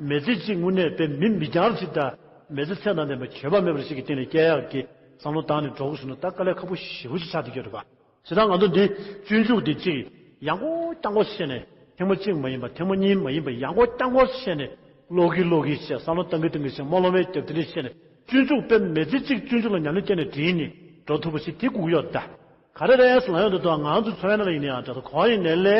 མི་ཚེ་གཅིག་དངོས་གནས་དཔེ་མི་མི་འགྱངས་ཅིག་དང་མི་ཚེ་ཚད་དང་ལྡན་པ་འགྱོད་པ་མེད་པ་ཞིག་གི་སྟེང་ནས་སྐྱེལ་ཡག་གི་བསམ་བློ་བཏང་ནས་འགྲོ་དགོས་བྱུང་ན་ད་དཀའ་ལས་ཁག་པོ་ཞེ་པོ་ཅིག་ཆགས་བསྡད་ཀྱི་ཡོད་རེད་པ། བྱས་ཙང་ང་ཚོ་འདི་སྤྱོད་འཇུག་འདི་གཅིག་ཡང་སྐོར་རྐྱང་སྐོར་བྱས་ནས་ཐེངས་མ་གཅིག་མ་ཡིན་པ་ཐེངས་མ་གཉིས་མ་ཡིན་པ་ཡང་སྐོར་རྐྱང་སྐོར་བྱས་ནས་ཀློག་གིན་ཀློག་གིན་བྱས་བསམ་བློ་བཏང་གིན་བཏང་གིན་བྱས་སྨོན་ལམ་བརྒྱབ་དེ་འདྲ་བྱས་ནས་སྤྱོད་འཇུག་དཔེ་མི་ཚེ་གཅིག་སྤྱོད་འཇུག་ལ་ཉམས་ལེན་བསྐྱལ་ནས་འགྲིག་ནས་འགྲོ་ཐུབ་པ་ཞིག་དེ་དགོས་ཀྱི་ཡོད་ད། ག་རེ་རེད་ཟེར་ལབ་ཡོང་དུས་ད་ང་ཚོ་འཚོ་བའི་ནང་ལ་ཡིན་ན་ཡང་འདྲ་ད་གང་ཡིན་ནའི་ལས་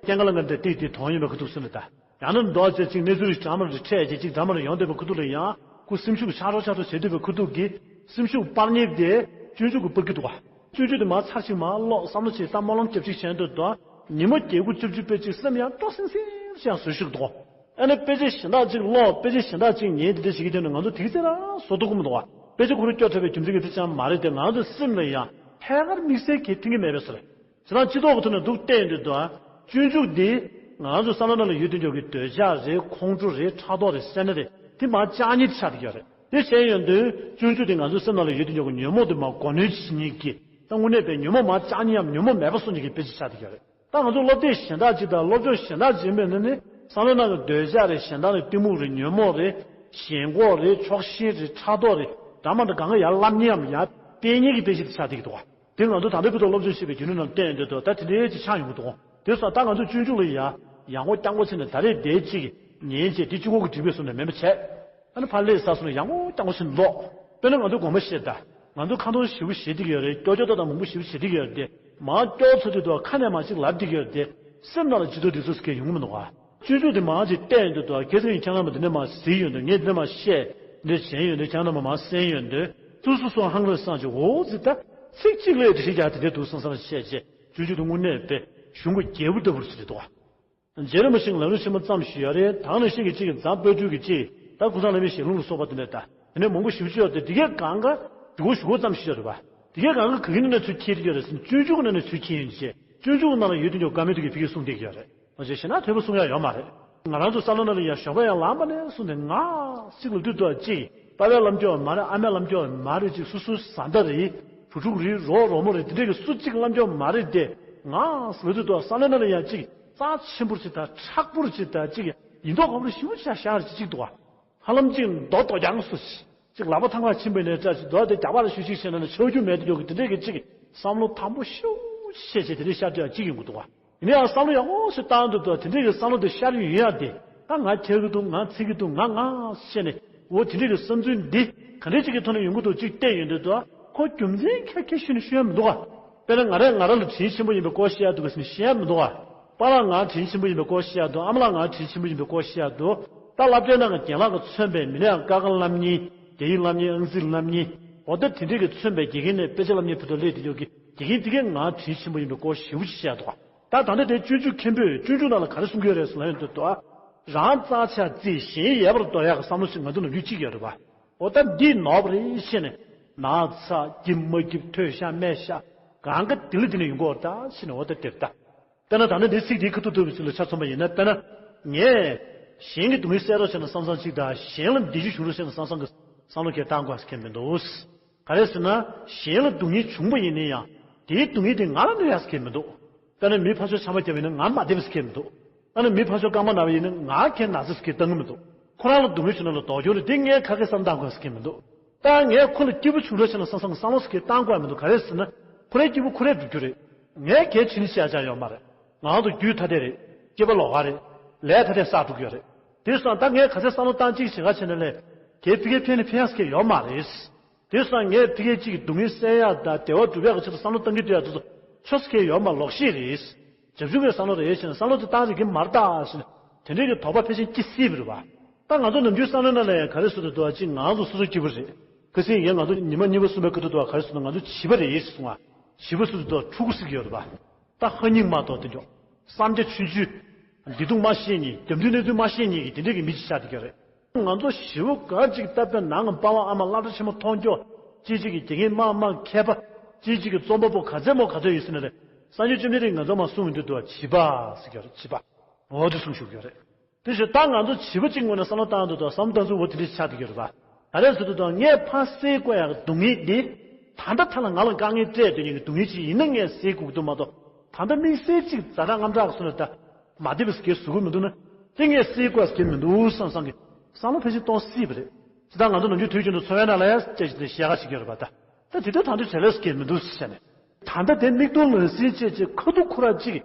སྐྱེ་རྒ་ན་འཆི་འདི་དེ་དོན་ཡིན་པའི་ཁ་ཐུག་སེམས་ལ་ད། ཡང་ན་མདོ་ཅེ་གཅིག་གནས་ཚུལ་རིགས་འདྲ་མ་རེ་འཕྲད་ཅེ་གཅིག་འདྲ་མ་རེ་ཡོང་བསྡད་པའི་ཁུ་ཐུག་ལ་ཡང་ཁུ་སེམས་ཤུགས་ཆག་རོ་ཆག་རོ་བྱེད་སྡོད་པའི་ཁུ་ཐུག་གིས་སེམས་ཤུགས་སྤར་ཉེས་དེ་སྤྱོད་འཇུག་གི་སྤར་གྱི་འདུག་ག་སྤྱོད་འཇུག་དེ་མར་ཚར་གཅིག་མར་ཀློག་བསམ་བློ་བྱེད་ད་སྨོན་ལམ་རྒྱབ་གཅིག་བྱས་འདོད་དོ། ཉིན་མོ་བརྒྱད་དགུ་བཅུ་བཅུ་པའི་གཅིག་སེམས་ཡང་སྤྲོ་སིང་སིང་ཞིག་ཡང་བཟོ་ཤུགས་འདུག་ཨ་ནི་དཔེ་ཆ་གཞན་དག་ཅིག་ཀློག་དཔེ་ཆ་གཞན་དག་ཅིག་ཉན་དེ་འདྲ་བྱེད་ཀྱི་དོན་ནི་ང་ཚོ་དེ་ག་ཚོད་རང་བཟོ་ཐུབ་ཀྱི་མི་འདུག་ག་དཔེ་ཆ་ཁོ་རང་སྐྱོ་ཐེབས་པའི་རྒྱུ་མཚན་གྱི་དེ་ཙམ་མ་རེད་དེ་ང་ཚོའི་སེམས་ལ་ཡང་ཐད་ཀར་དམིགས་བསལ་གྱིས་མཐུན་གྱི་མེད་པས་ཟེར། ཁྱེད་རང་སྤྱི་ཚོགས་ཀྱི་ཐོག་ནས་འདུག་བལྟས་ཡོང་དུས་དང་། སྤྱོད་འཇུག་འདི་ང་ཚོ་བསམ་བློ་ནང་ལ་ཡོད་དུས་འཇོག་གི་འདོད་ཆགས་རེད། ཁོང་ཁྲོ་རེད། ཕྲག་དོག་རེད། སེར་སྣ་རེད། དེ་མར་བཅག་ཉེས་ཆགས་བསྡད་ཡོད་རེད། དེ་བྱས་ཡོང་དུས་སྤྱོད་འཇུག་འདི་ང་ཚོའི་སེམས་ནང་ལ་ཡོད་དུས་འཇོག་གི་ཉོན་མོངས་དེ་མར་མགོ་གནོན་བྱེད་ཉེས་ཀྱི་ད་དངོས་གནས་པའི་ཉོན་མོངས་མར་བཅག་ཉེས་ཡམ་ཉོན་མོངས་མེད་པ་བཟོ་ཉེས་ཀྱི་དཔེ་ཆ་ཆགས་བསྡད་ཡོད་རེད། ད་ང་ཚོ་སློབ་དེབ་གཞན་དག་ཅིག་དང་སློབ་སྦྱོང་གཞན་དག་ཅིག་ཡིན་པ་ཡིན་ན་ནི་བསམ་བློ་ནང་གི་འདོད་ཆགས་རེད། གཞན་དག་ནི་གཏི་མུག་རེད། ཉོན་མོངས་རེད། ཞེན་ཁོག་རེད། ཕྱོགས་ཞེན་རེད། ཕྲག་དོག་རེད། འདྲ་མ་འདྲ་གང་ག་ཡར་བསླབ་ཉེས་ཡམ་ཡར་སྤེལ་ཉེས་ཀྱི་དཔེ་ཆ་དེ་ཆགས་བསྡད་ཀྱི་འདུག་ག་དེ་ང་ཚོ་ད་ལྟའི་བར་དུ་སློབ་སྦྱོང་བྱེད་པའི་རྒྱུན་ལས་ནང་བསྟན་ཡོད་འདུག་ད་དེ་འདྲའི་ཅིག་ཆགས་ཡོང་གི་འདུག་དེ་སོང་ད་ང་ཚོ་སྤྱོད་འཇུག་ལ་ཡ་ཡང་སྐོར་རྐྱང་སྐོར་བྱས་ནས་ད་རེས་དེ་གཅིག་ཉན་བྱས་དེ་གཅིག་པོ་གི་འགྲིག་པས་བཟོ་ནས་མེད་པ་བྱས། ཨ་ནི་ཕར་སླེབས་ཚར་སོང་ན་ཡང་སྐོར་རྐྱང་སྐོར་བྱས་ནས་ཀློག་དཔེར་ན་ང་ཚོ་དགོངས་པ་བཞེས་ད། ང་ཚོ་ཁ་འདོན་ཞེ་པོ་བྱེད་བསྡད་ཀྱི་ཡོད་རེད། སྐྱོ་སྐྱོ་ཏག་ཏག་མང་པོ་ཞེ་པོ་བྱེད་བསྡད་ཀྱི་ཡོད་རེད་དེ། མར་སྐྱོ་ཚར་དུས་དུ་ཁ་ནས་མར་ཅིག་ལབ་བསྡད་ཀྱི་ཡོད་རེད་དེ། སེམས་ནང་ལ་ཇི་ལྟར་འདི་ཚོ་ཟེར་མཁན་ཡོང་གི་མི་འདུག་ག་སྤྱོད་འཇུག་དེ་མར་ཅིག་བལྟས་ཡོང་དུས་དུ་ཁྱེད་ཚོ་ཡིན་ཁྱེད་རྣམ་པ་འདི་ནས་མར་གཟིགས་ཡོང་དུས་ངས་འདི་ནས་མར་བཤད་འདི་བྱས་ཡོང་དུས་ཁྱེད་རྣམ་པ་མར་གསན་ཡོང་དུས་ཐུགས་སུ་སོང་ཧང་རེ་སངས་ཀྱི་འོ་ཟེར་ད་ཚིག་གཅིག་ལས་དེ་ཤེས་རྒྱ་དེ་འདྲའི་འདུག་བསམ་བསམ་བཤད་བྱས་སྤྱོད་འཇུག་དེ་དངོས་གནས་དཔེ་གཞུང་གི་རྒྱལ་པོ་ལྟ་བུར་ཟེར་འདུག་ག་རྗེ་རིན་པོ་ཆེ་གི་ལམ་རིམ་ཆེན་མོ་ཙམ་ཞུས་ཡོད་རེད། ད་ནང་བཞིན་གྱི་གཅིག་གི་ཛམ་དཔལ་སྤྲུལ་གྱི་གཅིག་ད་ཀུན་བཟང་བླ་མའི་ཞལ་ལུང་ལ་སོགས་པ་དེ་འདྲ་ད་དེ་ནས་མང་པོ་ཞིབ་ཆ་ཡོད་དེ་དེ་གའི་གང་ག་ཞུ་གོ་ཞུ་གོ་ཙམ་ཞིག་ཡོད་རེད་པ། དེ་གའི་གང་ག་ག་གི་ནང་ནས་ཚུར་འཁྱེར་གྱི་ཡོད་རེད་ཟེར་ན་སྤྱོད་འཇུག་གི་ནང་ནས་ཚུར་འཁྱེར་ཡོང་རྗེས་སྤྱོད་འཇུག་གི་ནང་ལ་ཡོད་དུས་ཀྱང་བཀའ་མོལ་དེ་གའི་ཕ་གིར་གསུངས་བསྡད་ཀྱི་ཡོད་རེད། ང་ཚོས་ཞེ་ན་ཐོས་པ་གསུང་ཡ་ཡོད་མ་རེད། ང་རང་ཚོ་བསམ་བློ་ནང་ལ་ཡང་ཞོགས་པ་ཡང་ལངས་པ་ནས་བཟུང་ནས་ང་གཅིག་ལ་དུས་ཐོག་གཅིག་པ་ཕའི་ལམ་སྐྱོར་མ་རེད། ཨ་མའི་ལམ་སྐྱོར་མ་རེད། གཅིག་སོ་སོའི་བཟའ་ཟླ་རེད། བུ་ཕྲུག་རེད། རོགས་རོགས་མོ་རེད། དེ་འདྲས་ཀྱི་སུ་གཅིག་ལམ་སྐྱོར་མ་རེད་དེ། ང་ཟེར་དུས་ཐོག་བསམ་བློ་ནང་ལ་ཡང་གཅིག་རྩ་ཆེན་པོར་གཅིག་དང་མཁྲེགས་པོར་གཅིག་དང་གཅིག་ཡིན་མདོག་ཁ་པོ་ཞེ་པོ་ཅིག་ཤར་གཅིག་གཅིག་འདུག་ག་ཧ་ལམ་གཅིག་མདོག་མདོག་རྐྱང་སུ་གཅིག་ལག་པ་ཐང་ཁ་ཕྱིན་པའི་ནས་བཀྲ་ཤིས་མདོག་དེ་རྒྱག་པ་ལ་ཤུགས་ཤིག་བྱས་ན་ནི་ཆོག་རྒྱུ་མེད་དུ་འགྱོ་གི་དེ་འདྲས་ཀྱི་གཅིག་བསམ་བློ་དམ་པོ་ཤུགས་ཆེ་ཆེ་དེ་འདྲས་ཤར་དུས་ཡང་གཅིག་ཡོང་གི་འདུག་ག་ཡིན་ན་ཡང་བསམ་བློ་ཡག་པོ་ཞིག་བཏང་འདུག་དོ། དེ་འདྲའི་གི་བསམ་བློ་དེ་ཤར་ཡོང་ཡག་དེ་ད་ང་འཁྱེར་གི་འདུག་ང་འཚིག་གི་འདུག་ང་ང་བཤད་ནས་འོ་དེ་འདྲའི་གི་བསམ་ཚུལ་འདི་ག་འདྲའི་ཅིག་གི་ཐོག་ནས་ཡོང་གི་འདུག་ཅིག་བལྟས་ཡོང་དུས་དོ་ཁོ་རྒྱུ་མཚན་ཁྱད་ཁྱད་ཞུས་ནས་ཤོད་ཡ་མི་འདུག་ག་དཔེར་ན་ང་རས་ང་ར་ལ་དྲིན་ཆེན་པོ་ཡིན་པའི་སྐོར་བཤད་ཡ་འདུག་ག་ཟེར་ནས་བཤད་ཡ་མི་འདུག་ག་པཱ་ལགས་ང་དྲིན་ཆེན་པོ་ཡིན་པའི་སྐོར་བཤད་ཡ་འདུག་ཨ་མ་ལགས་ང་དྲིན་ཆེན་པོ་ཡིན་པའི་སྐོར་བཤད་ཡ་འདུག་ད་སློབ་གྲྭའི་ནང་གི་རྒན་ལགས་ཀྱིས་མཚོན་པའི་མི་ནག་ཀ་ཁ་སློབ་གཉེར། རྒྱ་ཡིག་སློབ་གཉེར། ཨང་རྩིས་སློབ་གཉེར། འོ་ད་དེ་འདྲའི་གི་མཚོན་པའི་དགེ་རྒན་ནས་དཔེ་ཆ་སློབ་གཉེར་བུ་ཐོག་སླེབས་དེ་འཇོག་གི་དགེ་རྒན་དེ་གས་ང་དྲིན་ཆེན་པོ་ཡིན་པའི་སྐོར་ཞེ་པོ་ཅིག་བཤད་འདུག་ད་ད་ལྟ་དེ་སྤྱོད་འཇུག་མཁན་པོས་སྤྱོད་འཇུག་ནང་ལ་ག་རེ་གསུང་གི་ཡོད་རེད་ཟེར་ན་ཡོང་དུས་དོ། རང་རྩ་ཆག་རྩིས་གཞན་ཡལ་བར་དོར་ཡག་གི་བསམ་བློ་ཞིག་ང་ཚོ་ནང་རྒྱུན་གཅིག་ཡོད་རེད་པ། འོ་ད་འདི་ནོར་བ་རེད་ཤེས་ནས་ན་ཚ་སྐྱིབ་མ་སྐྱིབ་ཐོས་ཤག་སྨྲས་ཤག་གང་ག་དེ་ལ་དེ་ནས་ཡོང་གི་ཡོད་རེད་ད་ཤེས་ནས་འོ་ད་དེར་ད། དཔེར་ན་ད་ནི་འདི་ཚིག་འདིའི་ཁ་ཐུག་ཐུག་པའི་ཚུལ་ལ་ཆ་མཚོན་པ་ཡིན་ན། དཔེར་ན་ངས་གཞན་གྱི་སྡུག་བསྔལ་བསལ་རོགས་བྱས་ན་བསམ་བསམ་གཅིག་དང་གཞན་ལ་བདེ་སྐྱིད་བྱུང་རོགས་བྱས་ན་བསམ་བསམ་གྱི་བསམ་བློ་གས་བཏང་དགོས་ཟེར་མཁན་མི་འདུག་ག་རེ་ཟེར་ན་གཞན་ལ་སྡུག་བསྔལ་བྱུང་པ་ཡིན་ན་ཡང་དེའི་སྡུག་བསྔལ་དེ་ང་ལ་གནོད་ཡ་ཟེར་མཁན་མི་འདུག་དཔེར་ན་མི་ཕར་ཕྱོགས་ཆམ་པ་བརྒྱབ་ཡིན་ན་ང་མ་བདེ་བ་ཟེར་མཁན་མི་འདུག་ཨ་ནི་མི་ཕར་ཕྱོགས་རྐང་པ་ན་བ་ཡིན་ན་ང་གས་ན་ཚ་ཟེར་མཁན་བཏང་གི་མི་འདུག་ཁོ་རང་ལ་སྡུག་བསྔལ་བྱུང་ན་ལ་དོགས་སྐྱོ་རེད། དེ་ངས་ཁ་སྐད་བསམ་བཏང་དགོས་ཟེར་མཁན་མི་འདུག་ད་ངས་ཁོ་ལ་སྐྱིད་པོ་བྱུང་རོགས་བྱས་ན་བསམ་བསམ་གྱི་བསམ་བློ་ཟེར་མཁན་བཏང་དགོས་མི་འདུག་ག་རེ་ཟེར་ན་ཁོ་རའི་སྐྱིད་པོ་ཁོ་རས་སྒྲུབ་རྒྱུ་རེད། ངས་གལ་ཕྱིན་ཆད་ཅང་ཡོད་མ་རེད། ང་ཚོ་རྒྱུད་ཐ་དད་རེད། སྐྱེས་པ་ལོགས་ཀ་རེད། ལས་ཐ་དད་བསགས་འགྲོ་གི་ཡོད་རེད། དེ་སོང་ད་ངས་ག་ཚད་བསམ་བློ་བཏང་གཅིག་བྱེད་ག་བྱས་ན་ལས། དེ་ཕ་གིར་ཕན་ནི་ཕན་ཡག་ཟེར་མཁན་ཡོད་མ་རེད། དེ་སོང་ངས་ཕ་གིར་གཅིག་གི་སྡུག་བསྔལ་བསལ་ཡག་དང་བདེ་བ་སྒྲུབ་ཡག་གི་ཆེད་དུ་བསམ་བློ་བཏང་གི་འདུག་ཡག་དེ་ཚོ་ཆོས་ཟེར་མཁན་ཡོད་མ་ལོག་ཤེས་རེད། བྱབ་ཆུང་གི་བསམ་བློ་རེད་ཟེར་ན་བསམ་བློ་དེ་བཏང་རིགས་ཀྱི་མ་རེད་ད་ཟེར་ནས་དེ་འདྲའི་གི་དོགས་པ་ཕལ་ཆེར་སྐྱེ་སྲིད་པ་རེད་པ། ད་ང་ཚོ་ནམ་རྒྱུན་བསམ་བློའི་ནང་ལ་ཡང་ག་རེ་ཟེར་དུ་འདུག་ཨ། གཅིག་ང་ཚོ་སོ་སོ་སྐྱིད་པོ་རེད། ཁ་སང་ཡང་ང་ཚོ་ཉི་མ་གཉིས་པ་གསུམ་པའི་སྐབས་དུ་འདུག་ཨ། ག་རེ་ཟེར་ན་ང་ཚོ་བྱིས་པ་རེད་ཟེར་སོང་ཨ། བྱིས་པ་ཟེར་དུ་འདུག་ཨ། ཕྲུ་གུ་ཟེར་གྱི་ཡོད་རེད་པ། ད་ཧ་ཉིག་མ་གཏོགས་དེ་འཇོག་བསམ་རྒྱ་ཆུང་ཆུང་། བདེ་སྡུག་མ་ཤེས་མཁན། རྒྱབ་མདུན་གནས་ཚུལ་མ་ཤེས་མཁན་གྱི་དེ་འདྲས་ཀྱི་མི་ཅིག་ཆགས་བསྡད་ཀྱི་ཡོད་རེད། ང་ཚོ་ཞི་བོ་ག་ཅིག་ལྟ་བའི་ནང་གི་པ་ཝང་ཨ་མ་བླ་གྲྭ་ཆེན་མོ་མཐོང་སྐྱོ། ཅི་ཅིག་གི་དགེ་རྒན་མ་མ་མཁས་པ། ཅི་ཅིག་གི་རྩོམ་པ་པོ་ག་ཚད་མོ་ག་ཚོད་ཡོད་ཟེར་ན་རེད། སངས་རྒྱས་བཅོམ་ལྡན་འདས་ང་ཚོ་མ་གསུང་གི་འདུག་འདུག་བ། བྱིས་པ་ཟེར་གྱི་རེད། བྱིས་པ། འོ་དེ་གསུང་ཞུ་གི་ཡོད་རེད། དེ་བཞིན་ད་ང་ཚོ་བྱིས་པ་གཅིག་ངོས་ནས་བསམ་བློ་བཏང་འདུག་འདུག་བསམ་བཏང་ཚུལ་འོ་དེ་འདྲ་ཆགས་བསྡད་ཀྱི་ཡོད་རེད་པ། ག་རེ་ཟེར་འདུག་འདུག་ངས་ཕར་སེལ་དགོས་ཡག་སྡུག་བསྔལ་འདི། ད་ལྟ་ཐ་ན་ང་ལ་དཀའ་ངལ་སྤྲད་སྡོད་མཁན་གྱི་སྡུག་བསྔལ་ཅིག་ཡིན་ན་ངས་སེལ་དགོས་ཀྱི་འདུག་མ་གཏོགས། ད་ལྟ་དམིགས་བསལ་གཅིག་ཛ་དྲག་རྔམ་དྲག་གི་བཟོ་ནས་ད་མ་བདེ་བ་ཟེར་གྱི་བཟོ་གི་མི་འདུག་ན། དེ་ངས་སེལ་དགོས་ཟེར་གྱི་མི་འདུག་བསམ་བསམ་གྱི་བསམ་བློ་ཕལ་ཆེར་གཏོང་སྲིད་པ་རེད། ཇི་ལྟར་ང་ཚོ་ནམ་རྒྱུན་དུས་རྒྱུན་དུ་འཚོ་བའི་ནང་ལ་ཡང་སྐད་ཆ་དེ་བཤད་ག་བྱེད་ཀྱི་ཡོད་རེད་པ། ད་ད་དེ་དུས་ད་དུས་བྲེལ་ལས་ཟེར་གྱི་མི་འདུག་ཟེར་ནས། ད་ལྟ་དེ་མིག་མཐོང་ལག་ཟིན་བྱས་བྱས་ཁ་ཐུག་ཁོ་རང་གཅིག་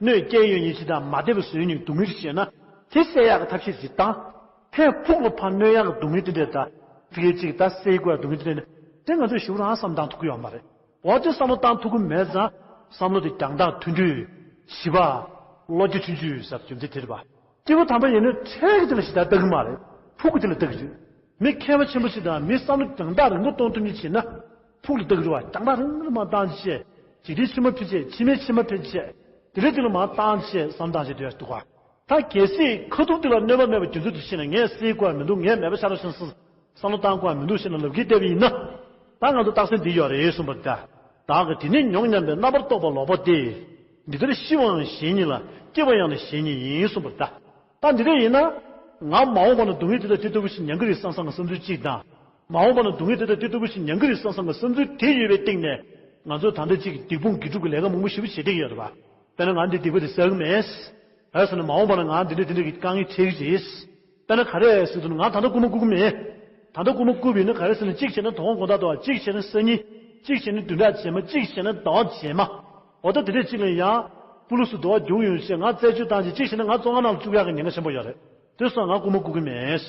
གནོད་སྐྱེལ་ཡོད་ཉིན་གཅིག་དང་མ་བདེ་བ་བཟོས་ཉིན་སྡུག་བསྔལ་ཞིག་བྱས་ན། དེ་སེལ་ཡག་གི་ཐབས་ཤེས་ཅིག་བཏང་། ཕན་ཕུགས་ལ་ཕར་གནོད་ཡག་གི་སྡུག་བསྔལ་དེ་འདྲས་དང་། དེ་གའི་གཅིག་ད་སེལ་དགོས་ཡག་སྡུག་བསྔལ་དེ་འདྲས་ནི། དེ་ང་ཚོས་ཞིབ་རང་བསམ་བཏང་ཐུབ་ཀྱི་ཡོད་མ་རེད། འོ་དེ་བསམ་བློ་བཏང་ཐུབ་ཀྱི་མེད་ཙང་། བསམ་བློ་དེ་རྒྱང་ཐག་མཐུད་འཕྲོས། བྱིས་པ། བློ་རྒྱ་ཆུང་ཆུང་ཟེར་རྒྱུ་མཚན་དེ་རེད་པ། སྐྱེས་བུ་དམ་པ་ཡིན་ན་འཕྲལ་གྱི་དེ་ལ་ཞེ་དྲག་ལྟ་གི་མ་རེད། ཕུགས་ཀྱི་དེ་ལ་ལྟ་གི་རེད། མི་མཁས་པ་ཆེན་པོ་ཞིག་དང་མི་བསམ་བློ་རྒྱང་ཐག་རིང་པོ་གཏོང་ཐུབ་མཁན་བྱས་ན། ཕུགས་ལ་ལྟ་གི་རེད་པ། རྒྱང་ཐག་རིང་རིང་མར་བཏང་བྱས། འཇིག་རྟེན་ཕྱི་མ་ཕྱིན་བྱས། ཕྱི་མའི་ཕྱི་མ་ཕྱིན་བྱས། དེ་རིང་དེ་ལ་མར་བཏང་བྱས་བསམ་བཏང་བྱས་སྡོད་ཡག་འདུག་ག་ད་གལ་སྲིད་ཁ་ཐུག་དེ་ལ་གནོད་པ་མེད་པ་རྒྱུ་མཚན་དུ་ཕྱིན་ན། ངས་སེལ་དགོས་པ་མི་འདུག་ངས་མེད་པ་ཆགས་རོགས་ཞེས་བསམ་བློ་བཏང་དགོས་པ་མི་འདུག་ཞེས་ན་ལབ་ཀྱི་བསྡད་པ་ཡིན་ན། ད་ང་ཚོ་རྟགས་མཚན་འདི་ཡོད་རེད་གསུངས་པ་རེད་ད། བདག་གིས་དེ་ནས་མྱོང་སྙམ་པའི་རྣམ་པར་རྟོག་པ་ལོག་པ་སྟེ། འདི་ལྟར་ཤི་བའང་གཞན་ཉིད་ལ། སྐྱེ་བ་ཡང་ནི་གཞན་ཉིད་ཡིན་གསུངས་པ་རེད་ད། ད་འདི་འདྲ་ཡིན་ན། ང་མ་འོངས་པ་ན་སྡུག་བསྔལ་དེ་དང་དེ་ལྟ་བུ་ཞིག་མྱང་གི་རེད་བསམ་བསམ་གྱི་བསམ་ཚུལ་གཅིག་དང་། མ་འོངས་པ་ན་སྡུག་བསྔལ་དེ་དང་དེ་ལྟ་བུ་ཞིག་མྱང་གི་རེད་བསམ་བསམ་གྱི་བསམ་ཚུལ་དེ་ཡོད་པའི་སྟེང་ནས། ང་ཚོས་ད་ལྟ་གཅིག་གི་སྡིག་སྤོང་དགེ་སྒྲུབ་ཀྱི་ལས་ཀ་མང་པོ་ཞེ་པོ་བྱེད་བསྡད་ཀྱི་ཡོད་རེད་པ། དཔེར་ན་ང་འདི་སྡིག་པ་དེ་བསགས་ཀྱི་མེད། ག་རེ་ཟེར་ན་མ་འོངས་པ་ན་ང་འདི་འདྲ་འདི་འདྲ་གི་དཀའ་ངལ་འཕྲད་ཀྱི་རེད། དཔེར་ན་ག་རེ་ཟེར་དུས་ང་ད་ལྟ་རྐུན་མ་རྐུ་གི་མེད། ད་ལྟ་རྐུན་མ་རྐུས་པ་ཡིན་ན་ག་རེ་ཟེར་ན། གཅིག་བྱས་ན་དོ་དགོང་དགོང་དག་འདུག་ག་གཅིག་བྱས་ན་སང་ཉིན། གཅིག་བྱས་ན་བདུན་ཕྲག་རྗེས་མ། གཅིག་བྱས་ན་ཟླ་བ་རྗེས་མ། འོ་ད་དེ་འདྲས་གཅིག་ལ་ཡང་། སྤུ་ལུ་སུ་འདུག་ག་རྒྱུག་ཡོང་བྱས་ང་རྩད་གཅོད་བཏང་བྱས། གཅིག་བྱས་ན་ང་བཙོན་ཁང་ནང་ལ་བཅུག་ཡག་གི་ཉེན་ཁ་ཆེན་པོ་ཡོད་རེད། དེ་སོང་ང་རྐུན་མ་རྐུ་གི་མེད།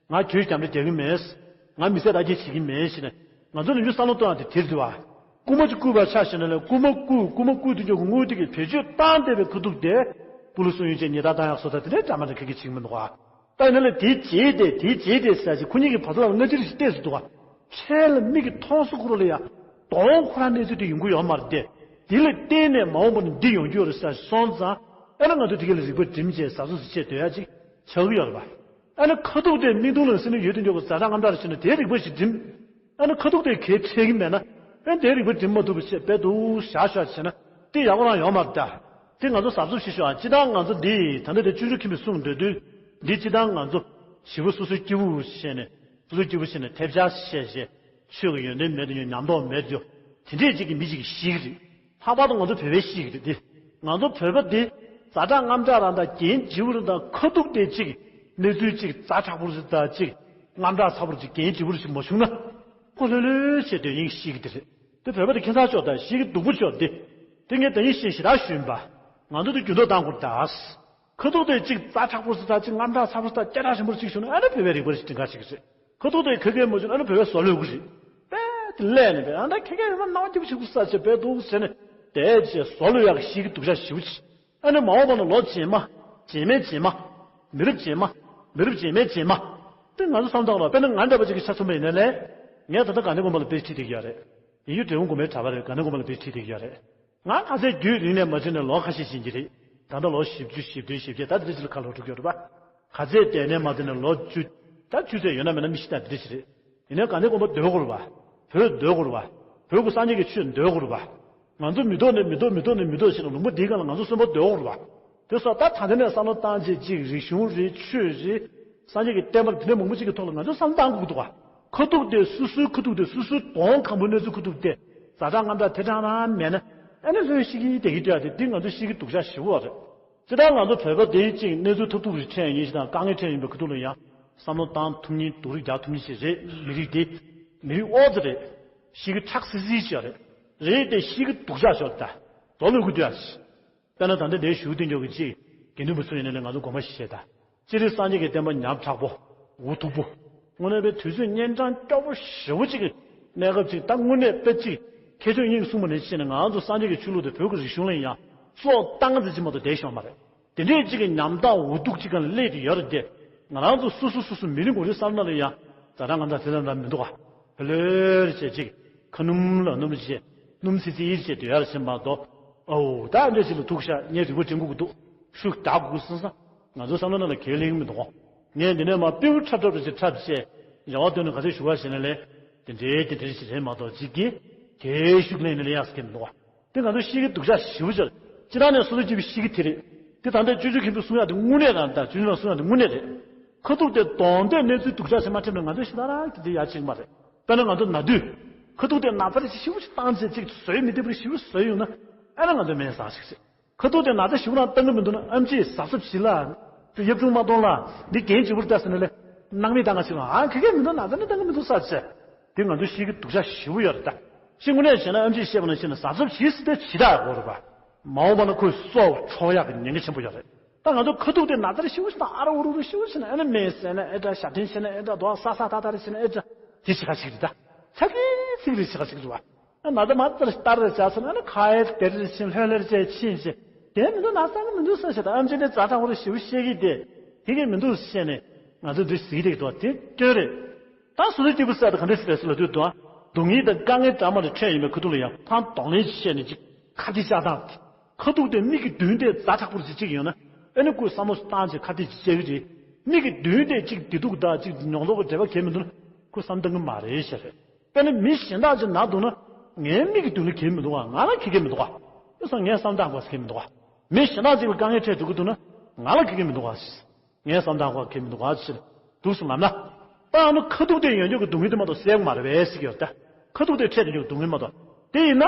ང་གྱོད་རྒྱབ་འདྲ་རྒྱག་གི་མེད། ང་མི་བསད་རྟ་འགྱེལ་བྱེད་ཀྱི་མེད་ཟེར་ནས། ང་ཚོ་ནམ་རྒྱུན་བསམ་བློ་གཏོང་ཡག་དེ་དེ་རེད་འདུག་ག་རྐུན་མ་ཅིག་རྐུས་པ་ཆ་བཞག་ན་ལས། རྐུན་མ་རྐུས། རྐུན་མ་རྐུས་དུས་ཀྱི་དངུལ་དེ་གི་བེད་སྤྱོད་བཏང་བསྡད་པའི་ཁ་ཐུག་དེ། སྤུ་ལུ་སུ་ཡོང་བྱས་ཉེས་རྡུང་བཏང་ཡག་བཟོ་ལྟ་དེ་འདྲའི་འདྲ་མ་འདྲ་ག་གི་བྱེད་ཀྱི་མི་འདུག་ག་ད་ཡིན་ན་ལས་དེ་བྱས་ཏེ། དེ་བྱས་ཏེ་ཟེར་ཅིག་ཁོ་གཉིས་ཀྱི་བར་དུ་ལ་སྣ་ལྕེ་རེ་ཞིག་གཏད་ཟེར་འདུག་ག་ཕྲལ་ལ་མིག་གིས་མཐོང་སོང་ཁོ་རང་ལ་ཡ། དོ་དགོང་ཁོ་རང་གནས་ཚུལ་དེ་ཡོང་གི་ཡོད་མ་རེད་དེ། དེ་ལ་བརྟེན་ནས་མ་འོངས་པ་ན་འདི་ཡོང་རྒྱུ་ཡོད་རེད་ཟེར་སོང་ཙང་། ཨ་ནི་ང་ཚོ་དེ་ག་ལ་རིག་པ་སྒྲིམ་བྱས་གཟབ་གཟབ་ཅིག་བྱས་སྡོད་ཡག་ཅིག་ཆགས་ཀྱི་ཡོད་རེད་པ། ཨ་ནི་ཁ་ཐུག་དེ་མིག་མཐོང་ལག་ཟིན་ནས་ཡོད་དུས་ཀྱི་ཛ་དྲག་རྔམ་དྲག་རེ་བྱས་ན་དེའི་རིག་པ་ཞིག་སྒྲིམ། ཨ་ནི་ཁ་ཐུག་དེ་གལ་འཕྲད་ཀྱི་མེད་ན། ཨ་ནི་དེའི་རིག་པ་སྒྲིམ་མ་ཐུབ་པ་བྱས་དཔེ་འདུག་བཞག་བཞག་བྱས་ན་དེ་ཡག་པོ་རང་ཡོད་མ་རེད་ད། དེ་ང་ཚོ་གཟབ་གཟབ་བྱེད་ཤོག་ཨ། སྤྱིར་བཏང་ང་ཚོ་འདི་ད་ལྟ་དེ་ཆུང་ཆུང་ཁྱིམ་པའི་གསུང་འདོད་དུས། འདི་སྤྱིར་བཏང་ང་ཚོ་བྱིས་པ་སོ་སོའི་སྐྱེས་བུ་བྱས་ནས། སོ་སོའི་སྐྱེས་བུ་བྱས་ནས་ཐེབས་ཆག་བྱས་བྱས། ཆོས་ཀྱི་ཡོན་ཏན་མེད་དུ་ཉམས་རྟོགས་མེད་དུ། དེ་འདྲས་ཅིག་གི་མི་ཅིག་གིས་ཤེས་ཀྱི་རེད། ལྷག་པར་དུ་ང་ཚོ་བོད་པས་ཤེས་ཀྱི་རེད་དེ། ང་ཚོ་བོད་པ་འདི་ཛ་དྲག་རྔམ་དྲག་རང་དང་། འགན་ལྗིད་པོ་རང་དང་། ཁ་ཐུག་དེ་ཅིག་གནས་ཚུལ་ཅིག་ཛ་དྲག་པོ་ཞིག་དང་། ཅིག་རྔམ་དྲག་ཚ་པོ་ཅིག་འགན་ལྗིད་པོ་ཞིག་མ་བྱུང་ན། ཁོ་ལྷོད་ལྷོད་བྱས་སྡོད་ཡིན་ཤེས་ཀྱི་དེ་རེད། དེ་བོད་པ་དེ་ཁྱད་མཚར་ཤོས་དང་ཤེས་ཀྱི་སྡུག་པོ་ཤོས་དེ། དེ་ངས་ད་ཡིན་ཤེས་ཞེ་དྲག་ཞུས་པ། ང་ཚོ་དེ་འགྱུར་ལྡོག་བཏང་དགོས་རེད་ད། ཁ་ཐུག་དེ་ཅིག་ཛ་དྲག་པོ་ཞིག་དང་། ཅིག་རྔམ་དྲག་ཚ་པོ་ཞིག་དང་། སྐད་གྲགས་ཆེན་པོ་ཞིག་བྱུང་ན། ཨ་ནི་བོད་པའི་རིག་པ་རེ་ཞིག་འགྲིག་ག་ཞིག་རེད། ཁ་ཐུག་དེ་ཁ་སྐད་མ་བྱུང་ན། ཨ་ནི་བོད་པའི་བཟོ་ལོས་གི་རེད། དཔེ་དེ་ལས་ནས་དཔེ་ཨ་འདྲ་ཁ་སྐད་ཡོད་མ་ནང་སྐྱིད་པོ་ཞིག་གུ་ས་བྱས་དཔེ་འདུག་ཟེར་ནས། དེ་བྱས་བཟོ་ལོས་ཡག་གི་ཤེས་ཀྱི་སྡུག་ཅག་ཞེ་པོ་ཅིག་ཨ་ནི་མ་འོངས་པ་ན་ལོ་རྗེས་མ། རྗེས་མའི་རྗེས་མ། མི་རབས་རྗེས་མ། མི་རབས་རྗེས་མའི་རྗེས་མ། དེ་ང་ཚོ་བསམ་སྟངས་ལ། དཔེར་ན་ང་འདྲ་པོ་ཅིག་གི་ཆ་མཚོན་པ་ཡིན་ན་ལས། ངས་ད་ལྟ་དགའ་ལྡན་དགོན་པ་ལ་དཔེ་ཁྲིད་བསྡད་ཀྱི་ཡོད་རེད། ཡིན་རྒྱུ་འབྲས་སྤུངས་དགོན་པའི་གྲྭ་པ་རེད། དགའ་ལྡན་དགོན་པ་ལ་དཔེ་ཁྲིད་བསྡད་ཀྱི་ཡོད་རེད། ང་ག་ཚད་རྒྱུན་རིང་ནས་མ་ཕྱིན་ནས་ལོ་ཁ་ཤས་ཕྱིན་གྱི་རེད། ད་ལྟ་ལོ་བཞི་བཅུ། བཞི་བདུན། བཞི་བརྒྱད། ད་དེ་འདྲ་ཅིག་ལ་ཁ་ལོ་འགྲོ་གི་ཡོད་རེད་པ། ག་ཚད་བསྡད་ནས་མ་བསྡད་ནས་ལོ་བཅུ། ད་བཅུ་ཚོད་ཡོད་ན་མེད་ན་མི་ཤེས། ད་དེ་འདྲ་ཅིག་རེད། ཡིན་ནའི་དགའ་ལྡན་དགོན་པ་སྡོད་དགོས་རེད་པ། བོད་སྡོད་དགོས་རེད་པ། བོད་ཀྱི་སངས་རྒྱས་ཀྱི་ཆོས་སྡོད་དགོས་རེད་པ། ང་ཚོ་མི་ཐོག་ནས་མི་ཐོག་མི་ཐོག་ནས་མི་ཐོག་བྱས་ནས་ལུང་པ་འདིའི་སྒང་ལ་ང་ཚོ་གསོན་པོ་སྡོད་དགོས་རེད་པ། དེ་སོགས་ད་ད་ལྟ་ནས་བསམ་བློ་བཏང་བྱས་ཅིག་རིག་གཞུང་རེད། ཆོས་རེད། སངས་རྒྱས་ཀྱི་བསྟན་པ་འདི་འདྲ་མང་པོ་ཅིག་གི་ཐོག་ལ་ང་ཚོས་བསམ་བློ་བཏང་དགོས་ཀྱི་འདུག་ག་ཁ་ཐུག་དེ་སོ་སོའི་ཁ་ཐུག་དེ། སོ་སོའི་གདོང་ཁམས་པོ་གནས་ཚུལ་ཁ་ཐུག་དེ་ཛ་དྲག་རྔམ་དྲག་ཐལ་དྲགས་རང་མེད་ན། ཨ་ནི་ལྷོད་ཤིག་གིས་བསྡད་ཀྱི་འདུག་ཡ། དེ་འདི་ང་ཚོ་ཤེས་ཀྱི་སྡུག་ཅག་ཞེ་པོ་རེད། སྤྱིར་བཏང་ང་ཚོ་བོད་པ་དེ་གཅིག་གནས་ཚུལ་ཐབས་སྡུག་རེ་འཕྲད་ཡིན་ཞིག་དང་། དཀའ་ངལ་འཕྲད་ཡིན་པའི་ཁ་ཐུག་ལ་ཡང་བསམ་བློ་བཏང་ཐུབ་མཁན། སྡུག་རུས་རྒྱག་ཐུབ་མཁན་ཞིག་རེད། མི་རིགས་དེ་མི་རིགས་ཨོ་ཙི་རེད། ཤེས་ཀྱི་ཁྲག་སིལ་སིལ་ཞིག་རེད། རེད་དེ་ཤེས་ཀྱི་སྡུག་ཅག་ཤོར་ད། དོ་ལོས་ཀྱི་འདུག་ཡ། དཔེར་ན་ད་ལྟ་འདིར་བཞུགས་བསྡད་མཁན་གྱི་གཅིག་དགེ་འདུན་པ་ཚོ་ཡིན་ན་ལས། ང་ཚོ་དགོངས་པ་བཞེས་དང་། སྤྱིར་སངས་རྒྱས་ཀྱི་བསྟན་པ་ཉམ་ཐག་པོ། འུ་ཐུག་པོ། དངོས་གནས་དཔེ་དུས་ཚོད་གཉན་འཕྲང་སྐྱོ་པོ་ཞེ་པོ་ཅིག་གི་གནས་སྐབས་ཅིག་ད་དངོས་གནས་དཔེ་ཅིག་ཁྱེད་ཚོས་སྙིང་གསུངས་པ་ནང་བཞིན་བྱས་ནས། ང་ཚོ་སངས་རྒྱས་ཀྱི་ཆོས་ལུགས་དེ་བོད་ཀྱི་རིག་གཞུང་ལ་ཡང་བཙོག་བཏང་ཙམ་ཅིག་མ་གཏོགས་བསྡད་ཤོར་མ་རེད། དེ་འདྲས་ཅིག་གི་ཉམ་ཐག་འུ་ཐུག་ཅིག་སྒང་ལ་སླེབས་ཏེ་ཡོད་རེད་དེ། ང་རང་ཚོ་སོ་སོ་སོ་སོ་མི་རིགས་ངོ་རིས་བསམ་ན་ལ་ཡང་ཛ་དྲག་རྔམ་དྲག་དེ་ཙམ་ཙམ་མི་འདུག་ག་ལྷོད་ལྷོད་བྱས་ཅིག་ཁ་སྣུམ་ལ་སྣུམ་བྱས། སྣུམ་ཚིལ་ཚིལ་བྱས་སྡོད་ཡ་ལ་ཕྱིན་མ་གཏོགས། ཨོ་ད་འདྲ་ཞིག་ལ་ཐུག་ཤག་ངས་རིག་པ་སྒྲིམ་དགོས་ཀྱི་འདུག་ཤུགས་རྒྱག་དགོས་ཀྱི་ཟེར་ས། ང་ཚོའི་བསམ་བློ་ནང་ལ་གང་ཡང་སླེབས་ཀྱི་མི་འདུག་ག་ངས་འདི་ནས་མ་སྤྲེའུ་འཁྲབ་འཁྲབ་རེ་ཞིག་འཁྲབ་བྱས། རེ་བ་བཏོན་ནས་ག་ཚོད་ཞུ་བ་ཞེ་ན་ལས། དེ་འདྲའི་དེ་འདྲའི་ཞིག་རེད་མ་གཏོགས་ཅིག་གིས་དེའི་ཤུགས་ལེན་ནས་ལས་ཡག་ཟེར་མཁན་མི་འདུག་བ། དེ་ང་ཚོ་ཤེས་ཀྱི་སྡུག་ཅག་ཞེ་པོ་ཅིག་སྤྱིར་བཏང་ནས་སོ་སོ་སྐྱེ་བོ་ཤེས་ཀྱི་དེ་རེད། དེ་ད་ལྟ་ཅོ་ཅོ་མཁན་པོས་གསུང་ཡག་དེ་དངོས་གནས་རང་ད་ཅོ་ཅོ་ལགས་གསུང་ཡག་དེ་དངོས་གནས་རེད། ཁ་ཐུག་དེ་གདོང་དེ་གནས་ཚུལ་སྡུག་ཅག་ཞིག་མ་འཁྲབ་ན་ང་ཚོ་ཞེ་དྲག་རང་གི་དེ་ཡག་ཅིག་མ་རེད། དཔེར་ན་ང་ཚོ་ན་དུས། ཁ་ཐུག་དེ་ན་ཚ་རེ་ཞིག་ཞེ་པོ་ཞིག་བཏང་བྱས་ཅིག་བཟོད་མི་བདེ་བ་རེ་ཞེ་པོ་བཟོས་ཡོང་ན། ཨ་ན་ང་ཚོ་སྨན་ཟ་ཞིག་རེད། ཁ་ཐུག་དེ་ན་ཚ་ཞེ་པོ་རང་བཏང་གི་མི་འདུག་ན་ཨེམ་ཆི་གཟབ་གཟབ་བྱེད་ལ། དེ་ཡབ་ཆུང་མ་གཏོང་ལ། འདི་རྒན་བྱེད་པོར་ལྟ་ཟེར་ན་ལས། སྣང་མེད་བཏང་ག་ཞིག་ལ་ཨ་ཁ་སྐད་མི་འདུག་ན་ཚ་ནི་བཏང་གི་མི་འདུག་ས་བྱས། དེ་ང་ཚོ་ཤེས་ཀྱི་སྡུག་ཅག་ཞེ་པོ་ཡོད་རེད་ད། ཤེས་དངོས་གནས་བྱས་ན་ཨེམ་ཆིས་བཤད་པ་ནང་བཞིན་ན་གཟབ་གཟབ་བྱེད་ཟེར་ཏེ་བྱེད་ད་དགོས་རེད་པ། མ་འོངས་པ་ན་ཁོས་སྲོག་འཕྲོག་ཡག་གི་ཉེན་ཁ་ཆེན་པོ་ཡོད་རེད། ད་ང་ཚོ་ཁ་ཐུག་དེ་ན་ཚ་རེ་ཞེ་པོ་ཞིག་དང་ཨ་ར་འུ་རུ་རུ་ཞེ་པོ་ཞིག་ན་ཨ་ནི་སྨན་ཟས་ན་ཨེ་འདྲ་ཞབས་འདྲེན་བྱས་ན་ཨེ་འདྲ་རྡོ་ས་ས་ཐག་ཐག་རེ་བྱས་ན་ཨེ་འདྲ། དེ་བྱེད་ཁ་ཞིག་རེད་ད། ཆ་གི་ཚིག་རེ་བྱེད་ཁ་ཞིག་རེད་པ། ན་ཚ་མ་ཚར་ལྟར་རེ་བྱ་ཚར་ན་ཁ་ཡེ་དེར་རེ་ཕྱིན་ལྷོད་ལྷོད་བྱས་ཕྱིན་བྱས། དེ་མི་འདུག་ན་ཚ་གི་མི་འདུག་ས་བྱས་ད་ཨམ་ཆི་ནས་ཛ་དྲག་པོ་རེ་ཞེ་པོ་བཤད་ཀྱི་དེ། དེ་གི་མི་འདུག་བཤད་ནས་ང་ཚོ་འདི་ཟིག་དེ་འདུག་དེ་སྐྱོན་རེད། ད་སོ་སོའི་སྐྱེས་བུ་ས་ད་ག་འདྲ་ཞིག་རེད་ཟེར་ལ་དུས་དུ་སྡུག་བསྔལ་དང་དཀའ་ངལ་འདྲ་མ་རེ་འཕྲད་ཡོད་མེད་ཁ་ཐུག་ལ་ཡང་ཕངས་གདོང་ལེན་བཤད་ནས་ཅིག་ཁ་གཏད་བཅག་སྟངས། ཁ་ཐུག་དེ་མིག་གི་མདུན་དེ་ཛ་དྲག་པོ་རེ་ཅིག་ཡོད་ན་ཨེ་ནི་ཁོས་བསམ་བློ་བཏང་བྱས་ཁ་གཏད་ཅིག་བཅག་གི་རེད། མིག་གི་མདུན་དེ་ཅིག་བདེ་སྡུག་དང་ཅིག་མྱོང་ཚོར་གྱི་འབྲེལ་བ་གལ་མི་འདུག་ན་ཁོས་བསམ་བཏང་གི་མ་རེད་ཤག་རེད། དཔེར་ན་མི་གཞན་དག་ཅིག་ན་འདུག་ན། ངའི་མིག་གི་མདུན་ལ་གལ་མི་འདུག་ག་ང་ལ་གལ་གལ་མི་འདུག་ག་དེ་སང་ངས་བསམ་བཏང་དགོས་གལ་མི་འདུག་ག་མི་གཞན་དག་ཅིག་ལ་དཀའ་ངལ་འཕྲད་འགྲོ་གི་འདུག་ན། ང་ལ་གལ་གལ་མི་འདུག་ག་ངས་བསམ་བཏང་དགོས་གལ་མི་འདུག་ག་ཟེར། འདུག་སེ་ལབ་ན། ད་ཡང་ན་ཁ་ཐུག་དེ་ཡོང་རྒྱུ་གི་སྡུག་བསྔལ་དེ་མ་གཏོགས་སེལ་གི་མ་རེད་པས་ཟེར་གྱི་ཡོད་ད། ཁ་ཐུག་དེ་འཕྲད་ཡོང་རྒྱུ་གི་སྡུག་བསྔལ་མ་གཏོགས། དེ་ཡིན་ན།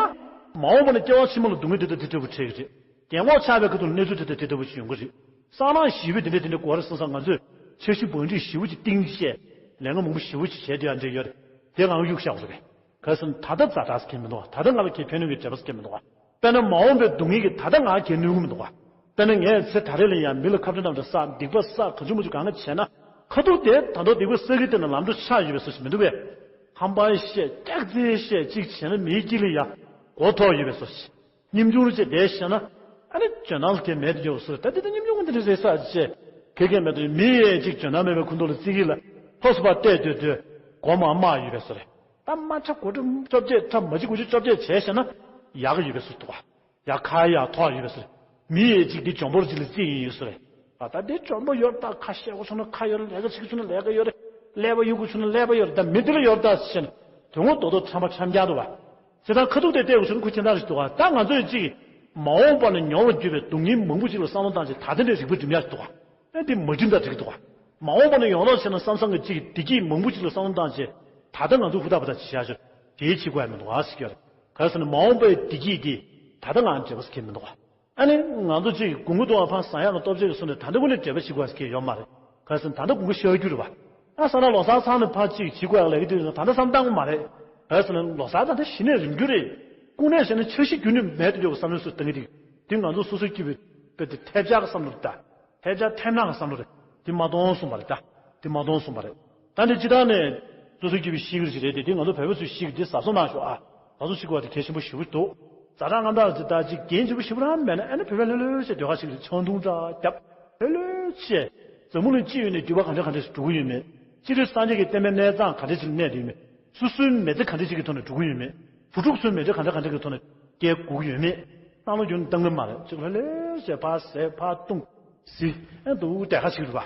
མ་འོངས་པ་ན་སྐྱེ་བ་ཕྱི་མ་ལ་སྡུག་བསྔལ་དེ་དང་དེ་འདྲ་བོ་འཕྲད་ཀྱི་རེད། རྒན་གོག་ཆགས་པའི་ཁ་ཐུག་ལ་གནས་ཚུལ་དེ་དང་དེ་འདྲ་བོ་ཞིག་ཡོང་གི་རེད། སང་ལངས་ཞི་བའི་དེ་འདྲ་དེ་འདྲ་གོ་རེ་སང་སང་ང་ཚོས་འཆར་གཞི་བང་སྒྲིག་ཞི་བོ་ཅིག་བཏིང་བྱས། ལས་ཀ་མང་པོ་ཞི་བོ་ཅིག་བྱས་དེ་ཡང་འདྲ་ཡོད་རེད། དེ་ངང་གཡུག་བཞག་དགོས་རེད། གལ་སྲིད་ད་ལྟ་ཛ་དྲག་ཟེར་མཁན་མི་འདུག་ག་ད་ལྟ་ང་ལ་གལ་ཕན་གནོད་ཀྱི་འབྲས་བུ་ཟེར་མཁན་མི་འདུག་ག་དཔེར་ན་མ་འོངས་པའི་སྡུག་བསྔལ་གྱིས་ད་ལྟ་ང་གལ་གནོད་ཀྱི་མི་འདུག་ག་དཔེར་ན་ངས་ཚེ་ད་རེས་ལ་ཡང་མི་ལ་ཁ་བྲལ་རྣམ་དག་བསགས་སྡིག་པ་བསགས་གང་བྱུང་མང་བྱུང་གང་ག་བྱས་ན། ཁ་ཐུག་དེ་ད་དུང་སྡིག་པ་བསགས་ཀྱི་དེ་ན་ལམ་འགྲོ་ཆགས་ཡོད་པའི་བཟོ་ཞིག་མི་འདུག་གས། ཧམ་པ་བཤད་སྐྱག་རྫུན་བཤད་ཅིག་བྱས་ན་མིའི་དཀྱིལ་ལ་ཡ་མགོ་ཐོག་ཡོད་པའི་བཟོ་ཞིག་སྙིང་ཆུང་རུ་བྱས་བསྡད་བཞག་ན། ཨ་ནི་འཇོན་ཐང་ལ་དེ་མེད་དུ་འགྱུར་བཟོ་རེད། ད་དེ་ད་སྙིང་ཆུང་གི་འདི་འདྲ་རེད་ས་བྱས། གལ་གལ་མེད་དུ་མི་ཡས་ཅིག་འཇོན་ཐང་མེད་པའི་ཁུངས་ཐུག་ལ་བརྩི་གི་ལ་ཕོ་སུ་པ་བལྟས་སྡོད་སྡོད་མགོ་མ་དམར་ཡོད་པའི་བཟོ་རེད། ད་མ་ཁྲ་གོ་ཁྲ་བཅོ་བརྒྱད་ཁྲ་མ་གཅིག་གོ་གཅིག་བཅོ་བརྒྱད་བྱས་བཞག་ན་ཡག་གི་ཡོད་པའི་བཟོ་འདུག་ག་ཡ་ཁ་ཡ་ཐོག་ཡོད་པའི་སོ་རེད། མི་ཡས་ཅིག་འདི་འཇོན་པོར་ཅིག་ལ་རྩིས་ཡིན་ཡོད་སོ་རེད། ཨ་ད་འདི་འཇོན་པོ་ཡོད་ད་ཁ་ཤས་འོ་ཚོ་ན་ཁ་ཡོད་རེད། ལས་ཀ་བྱེད་ཀྱི་ཚོ་ན་ལས་ཀ་ཡོད་རེད། ཀླད་པ་ཡོད་ཀྱི་ཚོ་ན་ཀླད་པ་ཡོད་རེད། ད་མི་འདི་ལ་ཡོད་ད་ཟེར་ནས་དོན་ངོ་རྡོག་རྡོག་ཁྲམ་པ་ཁྲམ་རྐྱང་འདུག་བ། ཟེར་ད་ཁ་ཐུག་དེ་བལྟས་འོ་ཚོ་ན་ཁུ་ཁྱེད་ད་རེ་ཞིག་འདུག་བ། ད་ང་ཚོས་ཅིག་མ་འོངས་པ་ནས་མྱོང་བར་འགྱུར་བའི་སྡུག་བསྔལ་མང་པོ་ཅིག་ལ་བསམ་བློ་བཏང་བྱས་ད་ལྟ་འདྲའི་རིག་པ་སྒྲིམ་ཡག་འདུག་བ། ཨེ་འདི་མ་སྒྲིམ་ད་འགྲིག་འདུག་བ། མ་འོངས་པ་ནས་ཡོང་རོགས་བྱས་ན་བསམ་བསམ་གྱི་ཅིག་བདེ་སྐྱིད་མང་པོ་ཅིག་ལ་བསམ་བློ་བཏང་བྱས་ད་ལྟ་ང་ཚོ་ཧུར་ཐག་པ་ད་བྱེད་ཡག་ཆོག་དེའི་བྱེད་དགོས་ཡ་མི་འདུག་བ་ཟེར་གྱི་ཡོད་རེད། ག་རེ་ཟེར་ན་མ་འོངས་པའི་བདེ་སྐྱིད་དེ་ད་ལྟ་ང་འབྲེལ་བ་ཟེར་གྱི་མི་འདུག་བ། ཨ་ནི་ང་ཚོ་གཅིག་གི་དགུང་ཁུག་ཏུ་བ་ཕ་ཟ་ཡག་ལ་ལྟོ་ཆས་ཀྱི་སོ་ནས་ད་ལྟ་ཀུན་ནས་འབྲེལ་བ་བྱེད་དགོས་ཟེར་གྱི་ཡོད་མ་རེད། ག་རེ་ཟེར་ན་ད་ལྟ་དགུང་ཁུག་ཤོར་རྒྱུ་རེད་བ། ཨ་ས་ན་ལོ་གསར་ཚང་ནས་ཕ་གཅིག་བྱེད་དགོས་ཡག་ལས་ཀྱི་དུས་ད་ལྟ་བསམ་བཏང་གི་མ་རེད། ག་རེ་ཟེར་ན་ལོ་གསར་ད་ལྟ་གཞི་ནས་རིམ་རྒྱུ་རེད། ཀུན་ནས་བྱས་ན་འཆར་གཞི་རྒྱུན་ནས་མེད་དུ་འགྲོ་བའི་བསམ་བློ་སུ་བཏང་གི་འདུག་དེ་ང་ཚོ་སོ་སོའི་སྐྱིད་པའི་དཔེ་དེ་ཐལ་ཆགས་ཀྱི་བསམ་བློ་རེད་ད། ཐལ་ཆགས་ཐལ་སྣང་གི་བསམ་བློ་རེད། དེ་མ་གཏོང་གསུངས་པ་རེད་ད། དེ་མ་གཏོང་གསུངས་པ་རེད། ད་འདི་སྤྱི་བཏང་ནས་སོ་སོའི་སྐྱིད་པའི་གཤིས་ཀ་ཞིག་རེད་དེ་དེ་ང་ཚོ་བོད་པ་ཚོའི་གཤིས་ཀ་འདི་གཟབ་གཟབ་གནང་ཤོག་ཨ། ང་ཚོ་གཤིས་ཀ་བ་དེ་གལ་ཆེན་པོ་ཞེ་པོ་འདུག་ཛ་དྲག་རྔམ་དྲག་ཅིག་ད་ཅིག་འགན་ཆེན་པོ་ཞེ་པོ་རང་མེད་ན་ཨ་ནི་བོད་པ་ལྷོད་ལྷོད་བྱས་སྡོད་ག་ཞིག་རེད། ཆང་འཐུང་འདྲ་རྒྱབ་ལྷོད་ལྷོད་བྱས། འཛམ་བུ་གླིང་སྤྱི་ཡོངས་ནས་འགྱུར་བ་ག་འདྲ་ག་འདྲ་ཞིག་འགྲོ་གི་ཡོད་མེད། སྤྱིར་སངས་རྒྱས་ཀྱི་བསྟན་པའི་གནས་སྟངས་ག་འདྲ་ཞིག་གནས་ཡོད་མེད། སོ་སོའི་མི་ཚེ་ག་འདྲ་ཞིག་གི་ཐོག་ནས་འགྲོ་གི་ཡོད་མེད། བུ་ཕྲུག་ཚོའི་མི་ཚེ་ག་འདྲ་ག་འདྲ་གི་ཐོག་ནས་སྐྱེལ་དགོས་ཀྱི་ཡོད་མེད། བསམ་བློ་རྒྱུན་བཏང་གི་མ་རེད། ཅིག་ལྷོད་ལྷོད་བྱས་ཕར་ཟས་ཕར་བཏུང་། ཟི། ཨེ་འདུག་བསྡད་ཁ་ཞིག་རེད་པ།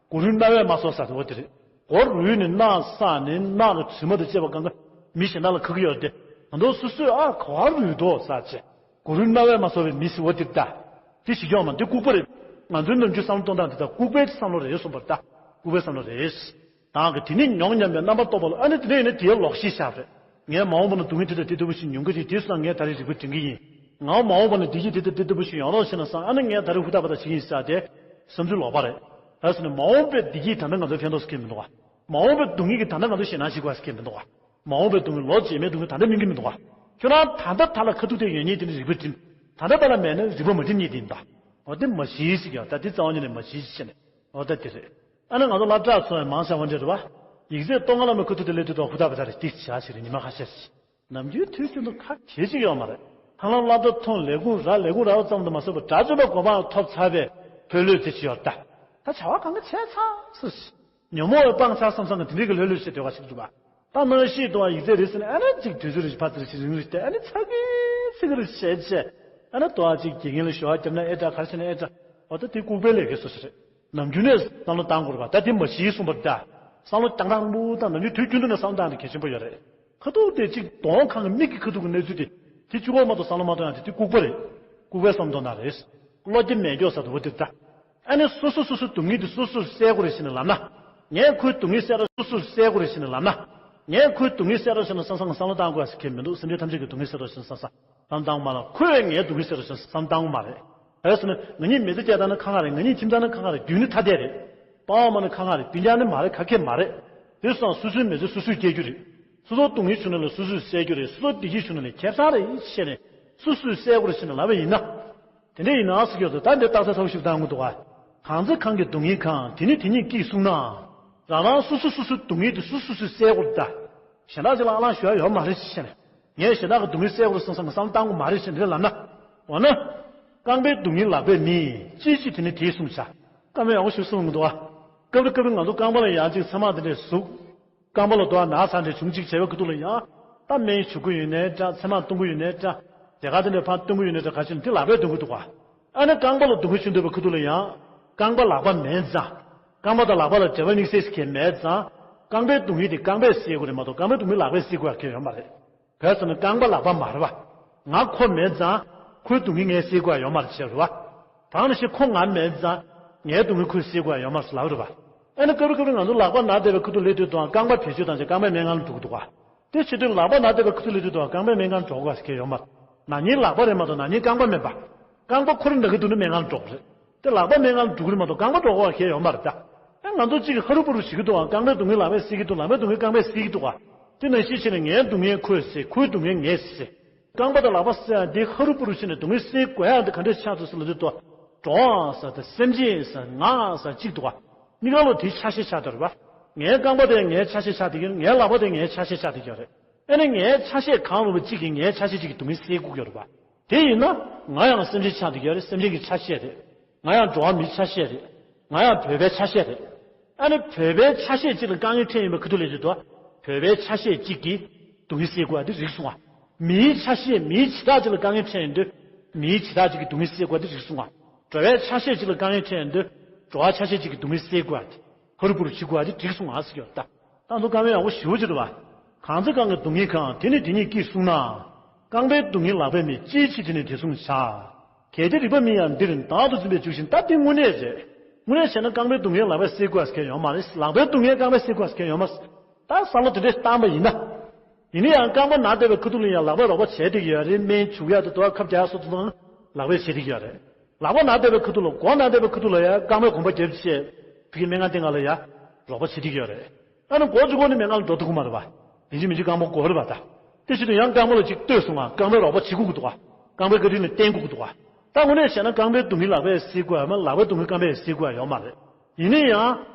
སྒོ་རུས་རྣ་བས་མ་གསོ་ཟེར་དེ་འོ་དེ་རེད། སྒོ་རུས་ནི་རྣག་བསགས་ནས་རྣག་གི་དྲི་མ་དང་བཅས་པ་གང་ག་མི་གཞན་དག་ལ་ཁག་གི་ཡོད་རེད་དེ། ང་ཚོ་སོ་སོས་ཨ་ག་བ་རུས་འདུག་ཟེར་བྱས། སྒོ་རུས་རྣ་བས་མ་གསོ་བའི་མི་ཟེར་བ་འདི་ད། དེ་ཞིག་ཡོང་མ་འདི་ལྐུགས་པ་རེད། ང་ཚོའི་ནམ་རྒྱུན་བསམ་བློ་གཏོང་སྟངས་འདི་ད་ལྐུགས་པའི་བསམ་བློ་རེད་གསུངས་པ་རེད་ད། ལྐུགས་པའི་བསམ་བློ་རེད། ད་གི་དེ་ནི་མྱོང་སྙམ་པའི་རྣམ་པར་རྟོག་པ་ལ་ཨ་ནི་དེ་འདྲ་ཡིན་ན་དེའི་ལོག་ཤེས་བཞག་རེད། ངས་མ་འོངས་པ་ན་སྡུག་བསྔལ་དེ་དང་དེ་ལྟ་བུ་ཞིག་མྱོང་གི་རེད། དེ་སོང་ན་ངས་ད་རེས་རིག་པ་སྒྲིམ་གི་ཡིན། ང་མ་འོངས་པ་ན་བདེ་སྐྱིད་དེ་དང་དེ་ལྟ་བུ་ཞིག་ཡོང་རོགས་བྱས་ན་བསམ་ཨ་ནི་ངས་ད་རེས་ཧུར་ཐག་པ་ད་བྱེད་ཀྱི་ཡིན་ཟེར་ཏེ། བསམ་ཚུལ་ལོག་པ་རེད། ད་ཟེར་ན་མ་འོངས་པའི་བདེ་སྐྱིད་ད་ལྟ་ང་ཚོ་ཕན་ཐོགས་སུ་སྐྱེལ་མི་འདུག་ག་མ་འོངས་པའི་སྡུག་བསྔལ་གྱིས་ད་ལྟ་ང་ཚོ་ཞེད་སྣང་བྱེད་དགོས་ཟེར་མཁན་མི་འདུག་ག་མ་འོངས་པའི་སྡུག་བསྔལ་ལོ་རྗེས་མའི་སྡུག་བསྔལ་ད་ལྟ་སྨིན་གྱི་མི་འདུག་ག་ཁྱོད་རང་ད་ལྟ་ཐ་ལ་ཁ་ཐུག་དེ་ཡོད་ཉིད་དེ་ནི་རིག་པ་སྒྲིམ། ད་ལྟ་ཐ་ལ་མེད་ན་རིག་པ་མ་སྒྲིམ་ཉིད་དེ་ཡིན་ད། འོ་དེ་མ་ཤེས་ཤིག་ཡ་ད་དེ་རྩ་བ་ཉིད་ནས་མ་ཤེས་ཤིག་བྱས་ནས་འོ་ད་དེ་རེད། ཨ་ནི་ང་ཚོ་སློབ་གྲྭ་ཚོ་ཡང་མང་ཆེ་བ་འདྲ་རེད་བ། ཡིག་ཚད་སྟོང་ལྔ་ལ་མ་ཁ་ཐུག་དེ་སླེབས་དུས་ཐོག་ཧུར་ཐག་པ་ད་རེ་ཏིག་བྱ་ཞིག་རེད། ཉི་མ་ཁ་ཤས་ཤིག་ནམ་རྒྱུན་དུས་རྒྱུན་དུ་ཁ་གྱེས་ཅིག་ཡོད་མ་རེད། ཧ་ལམ་སློབ་གྲྭ་ཐོན་ལས་ཁུངས་རག་ལས་ཁུངས་རག་པ་ཙམ་དུ་མ་ཟད་པར་དགྲ་བཅོམ་པ་གོ་འཕང་ཐོབ་ཚར་བའི་ལྷོད་ལྷོད་དེ་ཅིག་ཡོད་ད། ད་བྱ་བ་གང་ག་བྱས་ཚར་ཟེར། ཉོན་མོངས་པའི་སྤང་ཚར་བསམ་བསམ་གི་དེ་འདྲའི་གི་ལྷོད་ལྷོད་བྱས་སྡོད་པ་ཞིག་འདུག་པ། ད་གནའ་ཤུལ་དུ་བ་ཡིག་ཚད་རེད་ཟེར་ནས་ཨ་ནི་ཅིག་དུས་ཚོད་རེ་ཞིག་ཕར་ཙི་རེ་ཞིག་རིང་རེ་ཞིག་བལྟས་ཨ་ནི་ཚ་གི་ཚི་གི་རེ་བྱས་བྱས། ཨ་ནི་དུ་བ་ཅིག་དགེ་རྒན་ལ་ཞུ་བ་བརྒྱབ་ན་ཨེ་འདྲ་ག་རེ་བྱས་ན་ཨེ་འདྲ། འོ་ད་དེ་ལྐུགས་པའི་ལས་ཀའི་སོ་སོ་རེད། ནམ་རྒྱུན་ནས་བསམ་བློ་བཏང་དགོས་རེད་པ། ད་དེ་མ་གཞི་གསུངས་པ་རེད་ད། བསམ་བློ་རྐྱང་རྐྱང་པོ་དང་ནམ་རྒྱུན་དུས་རྒྱུན་དུ་ནས་བསམ་བློ་བཏང་ཡ་དེ་གལ་ཆེན་པོ་ཡོད་རེད། ཁ་ཐུག་དེ་གཅིག་གདོང་ཁང་གི་མིག་གི་ཁ་ཐུག་གི་གནས་ཚུལ་དེ་དེ་གཅིག་པོ་མ་གཏོགས་བསམ་བློ་མ་གཏོང་ཡ་དེ་དེ་ལྐུགས་པ་རེད། ལྐུགས་པའི་བསམ་བློ་གཏོང་སྟངས་རེད། བློ་སྐྱེད་མེད་སྐྱོ་ས་དུ་བ་དེ་ད། ཨ་ནི་སོ་སོ་སོ་སོའི་སྡུག་བསྔལ་དེ་སོ་སོས་སེལ་དགོས་རེད་ཟེར་ནས་ལབ་ན། ངས་ཁོའི་སྡུག་བསྔལ་སེལ་རོགས། སོ་སོས་སེལ་དགོས་རེད་ཟེར་ནས་ལབ་ན། ངས་ཁོའི་སྡུག་བསྔལ་སེལ་རོགས་ཟེར་ནས་བསམ་བསམ་བསམ་བློ་བཏང་དགོས་ཟེར་མཁན་མི་འདུག་སེམས་ཅན་ཐམས་ཅད་ཀྱི་སྡུག་བསྔལ་སེལ་རོགས་ཟེར་ནས་བསམ་བསམ་བསམ་བཏང་མ་ལ། ཁོས་ངའི་སྡུག་བསྔལ་སེལ་རོགས་ཟེར་ནས་བསམ་བཏང་མ་རེད། ག་རེ་ཟེར་ན་ང་གཉིས་མི་ཚེ་སྐྱེལ་སྟངས་ནི་ཁ་ཁ་རེད། ང་གཉིས་ཁྱིམ་ཚང་ནི་ཁ་ཁ་རེད། རྒྱུ་ནི་ཐ་དད་རེད། པ་ཕ་མ་ནི་ཁ་ཁ་རེད། སྤུན་ཀྱག་ནི་མ་རེད། ག་གེ་མ་རེད། དེ་སོང་སོ་སོའི་མི་ཚེ་སོ་སོས་སྐྱེལ་རྒྱུ་རེད། སོ་སོ་སྡུག་བསྔལ་བྱུང་ན་ལ་སོ་སོས་སེལ་རྒྱུ་རེད། སོ་སོ་བདེ་སྐྱིད་བྱུང་ན་ལ་ཁྱད་མཚར་རེད་བྱས་ནས་སོ་སོས་སེལ་དགོས་རེད་ཟེར་ནས་ལབ་པ་ཡིན་ན། དེ་འདྲ་ཡིན་ན་ཟེར་གྱི་ཡོད་དོ། ད་འདི་རྟགས་གསལ་ཚ་པོ་ཞིག་བཏང་གི་འདུག་ག་གང་ཚེ་གང་གི་སྡུག་བསྔལ་གང་། དེ་ནི་དེ་ཉིད་ཀྱིས་བསྲུངས་ན། རང་རང་སོ་སོ་སོ་སོའི་སྡུག་བསྔལ་དེ་སོ་སོ་སོ་སོས་སེལ་དགོས་རེད་ད། གཞན་དག་ཅིག་ལ་ཨ་ལང་ཞུ་ཡ་ཡོད་མ་རེད་ཅེས་བྱས་ནས། ངས་གཞན་དག་གི་སྡུག་བསྔལ་སེལ་དགོས་རེད་བསམ་བསམ་གི་བསམ་བཏང་དགོས་མ་རེད་ཅེས་འདི་ལབ་ན། འོ་ན། རྐང་པའི་སྡུག་བསྔལ་ལག་པས་མིད། ཅིའི་ཕྱིར་དེ་ནི་དེས་བསྲུངས་བྱ། བཀའ་མོལ་ཡག་པོ་ཞིག་གསུངས་མི་འདུག་ག་སྐབས་རེ་སྐབས་རེ་ང་ཚོ་རྐང་པ་ལ་ཡང་ཅིག་ཚེར་མ་དེ་འདྲས་ཟུག་རྐང་པ་ལ་དོ་ན་ཚ་འདྲ་བྱུང་ཅིག་བྱས་པའི་ཁ་ཐུག་ལ་ཡང་། ད་སྨན་བྱུག་གི་ཡོད་ནའི་འདྲ། ཚེར་མ་གཏོང་གི་ཡོད་ནའི་འདྲ། ཟས་ཁ་དེ་འདྲ་ཕར་གཏོང་གི་ཡོད་ནའི་འདྲ། ག་ཅི་ནས་དེ་ལག་པས་གཏོང་གི་འདུག་ག་ཨ་ནི་རྐང་པ་ལ་སྡུག་བསྔལ་བྱུང་འདུག་པའི་ཁ་ཐུག་ལ་ཡང་། རྐང་པ་ལག་པ་མེད་ཙང་། རྐང་པ་དང་ལག་པ་ལ་འབྲེལ་བ་དམིགས་བསལ་ཞིག་གང་མེད་ཙང་། རྐང་པའི་སྡུག་བསྔལ་དེ་རྐང་པས་སེལ་དགོས་རེད་མ་གཏོགས་རྐང་པའི་སྡུག་བསྔལ་ལག་པས་སེལ་དགོས་ཡ་གང་ཡང་ཡོད་མ་རེད། ག་རེ་ཟེར་ན་རྐང་པ་ལག་པ་མ་རེད་པ། ང་ཁོ་མེད་ཙང་། ཁོའི་སྡུག་བསྔལ་ངས་སེལ་དགོས་ཡ་ཡོད་མ་རེད་ཅེས་རེད་པ། ད་ནང་བཞིན་ཁོ་ང་མེད་ཙང་། ངའི་སྡུག་བསྔལ་ཁོས་སེལ་དགོས་ཡ་ཡོད་མ་རེད་ལབ་རེད་པ། ཨ་ནི་སྐབས་རེ་སྐབས་རེ་ང་ཚོ་ལག་པ་ན་བསྡད་པའི་ཁ་ཐུག་སླེབས་དུས་དང་རྐང་པ་བེད་སྤྱོད་བཏང་བྱས་རྐང་པའི་སྨན་ཁང་ལ་འགྲོ་གི་འདུག་ག་དེ་བྱེད་དུས་ལག་པ་ན་བསྡད་པའི་ཁ་ཐུག་སླེབས་དུས་དང་རྐང་པའི་སྨན་ཁང་འགྲོ་དགོས་ཟེར་མཁན་ཡོད་མ་རེད། ན་ནིང་ལག་པ་རེད་མ་གཏོགས་ན་ནིང་རྐང་པ་མིན་པ། རྐང་པ་ཁོ་རང་ན་གི་འདུག་ན་སྨན་ཁང་ལ་འགྲོ་དགོས་རེད། དེ་ལག་པ་སྨན་ཁང་ལ་འགྲོ་གི་རེད་མ་གཏོགས་རྐང་པ་འགྲོ་དགོས་པ་གང་ཡང་ཡོད་མ་རེད་ད། ཨ་ང་ཚོ་གཅིག་གིས་ཧ་རུ་པུ་རུ་བྱེད་ཀྱི་འདུག་ག་རྐང་པའི་སྡུག་བསྔལ་ལག་པས་སེལ་གྱི་འདུག་ལག་པའི་སྡུག་བསྔལ་རྐང་པས་སེལ་གྱི་འདུག་ག་དེ་ནང་བཞིན་བྱས་ནས་ངའི་སྡུག་བསྔལ་ཁོས་སེལ། ཁོའི་སྡུག་བསྔལ་ངས་སེལ། རྐང་པ་དང་ལག་པ་སེལ་ཡ་འདི་ཧ་རུ་པུ་རུ་བྱས་ནས་སྡུག་བསྔལ་སེལ་དགོས་ཡ་འདི་ག་འདྲས་ཆགས་འདུག་ཟེར་ལབ་དུས་དོ། འགྲོ་བ་ཟེར་དང་སེམས་ཅན་ཟེར་ང་ཟེར་གཅིག་འདུག་ག་གཉིས་ཀ་ལོ་དེའི་ཆ་ཤས་ཆགས་བསྡད་རེད་པ། ངའི་རྐང་པ་དེ་ངའི་ཆ་ཤས་ཆགས་བསྡད་ཀྱི་རེད། ངའི་ལག་པ་དེ་ངའི་ཆ་ཤས་ཆགས་བསྡད་ཀྱི་རེད། ཨ་ནི་ངའི་ཆ་ཤས་གང་རུང་བ་གཅིག་གིས་ངའི་ཆ་ཤས་གཅིག་གི་སྡུག་བསྔལ་སེལ་དགོས་ཀྱི་རེད་པ། དེ་ཡིན་ན་ང་ཡང་སེམས་ཅན་ཆགས་བསྡད་ཀྱི་རེད། སེམས་ཅན་གྱི་ཆ་ཤས་རེད། ང་ཡང་འགྲོ་བ་མིའི་ཆ་ཤས་རེད། ང་ཡང་བོད་པའི་ཆ་ཤས་རེད། ཨ་ནི་བོད་པའི་ཆ་ཤས་གཅིག་ལ་དཀའ་ངལ་འཕྲད་ཡིན་པའི་ཁ་ཐུག་ལ་ཡོད་དོ། བོད་པའི་ཆ་ཤས་གཅིག་གིས་སྡུག་བསྔལ་སེལ་དགོས་པ་འདི་རིགས་སུ་ངོ་། མིའི་ཆ་ཤས་མིའི་བྱེ་བྲག་གཅིག་ལ་དཀའ་ངལ་འཕྲད་ཡོང་དུས་མིའི་བྱེ་བྲག་གཅིག་གིས་སྡུག་བསྔལ་སེལ་དགོས་པ་འདི་རིགས་སུ་ངོ་། འགྲོ་བའི་ཆ་ཤས་གཅིག་ལ་དཀའ་ངལ་འཕྲད་ཡོང་དུས་འགྲོ་བ་ཆ་ཤས་གཅིག་གིས་སྡུག་བསྔལ་སེལ་དགོས་པ་འདི་ཧ་རུ་པུ་རུ་བྱེད་དགོས་པ་འདི་རིགས་སུ་ངོ་ཟེར་གྱི་ཡོད་ད། ད་དུང་བཀའ་མོལ་ཡག་པོ་ཞེ་པོ་ཅིག་འདུག་པ། གང་ཚེ་གང་གི་སྡུག་བསྔལ་གང་། དེ་ནི་དེ་ཉིད་ཀྱིས་བསྲུངས་ན། རྐང་པའི་སྡུག་བསྔལ་ལག་པས་མིད། ཅིའི་ཕྱིར་དེ་ནི་དེ་བསྲུངས་བྱ། གལ་ཏེ་རིགས་པ་མིན་ཡང་འདིར། བདག་ཏུ་འཛིན་པས་འཇུག་བཞིན་ད། དེ་དངོས་གནས་རེད། དངོས་གནས་བྱས་ན་རྐང་པའི་སྡུག་བསྔལ་ལག་པས་སེལ་དགོས་ཟེར་མཁན་ཡོད་མ་རེད། ལག་པའི་སྡུག་བསྔལ་རྐང་པས་སེལ་དགོས་ཟེར་མཁན་ཡོད་མ་རེད། ད་བསམ་བློ་དེ་འདྲས་བཏང་པ་ཡིན་ན། ཡིན་ན་ཡང་རྐང་པ་ན་བསྡད་པའི་ཁ་ཐུག་ལ་ཡང་ལག་པས་རོགས་པ་བྱས་བསྡད་ཀྱི་ཡོད་རེད། སྨན་བྱུག་ཡག་དང་དུ་བ་ཁབ་རྒྱག་ཡག་སོགས་དང་ལག་པས་བྱས་བསྡད་ཀྱི་ཡོད་རེད། ལག་པ་ན་བསྡད་པའི་ཁ་ཐུག་ལ་མགོ་ན་བསྡད་པའི་ཁ་ཐུག་ལ་ཡང་རྐང་པས་གོམ་པ་རྒྱབ་བྱས་ཕ་གི་སྨན་ཁང་སྟེང་ང་ལ་ཡང་རོགས་པ་བྱས་བསྡད་ཀྱི་ཡོད་རེད། ཨ་ནི་མགོ་གཅིག་པོ་ནི་སྨན་ཁང་ལ་འགྲོ་ཐུབ་ཀྱི་མ་རེད་པ། ཡིན་གཅིག་མིན་གཅིག་རྐང་པ་དགོས་རེད་པ་ད། དེ་བྱེད་དུས་ཡང་རྐང་པ་ལ་གཅིག་ལྟོས་སོང་ང་། རྐང་པས་རོགས་པ་བྱེད་དགོས་ཀྱི་འདུག་ག་རྐང་པའི་བཀའ་དྲིན་ལ་བརྟེན་དགོས་ཀྱི་འདུག་ག་ད་དངོས་གནས་བྱས་ན་རྐང་པའི་སྡུག་བསྔལ་ལག་པས་སེལ་དགོས་ཡ་མ། ལག་པའི་སྡུག་བསྔལ་རྐང་པས་སེལ་དགོས་ཡ་ཡོད་མ་རེད། ཡིན་ན་ཡང་།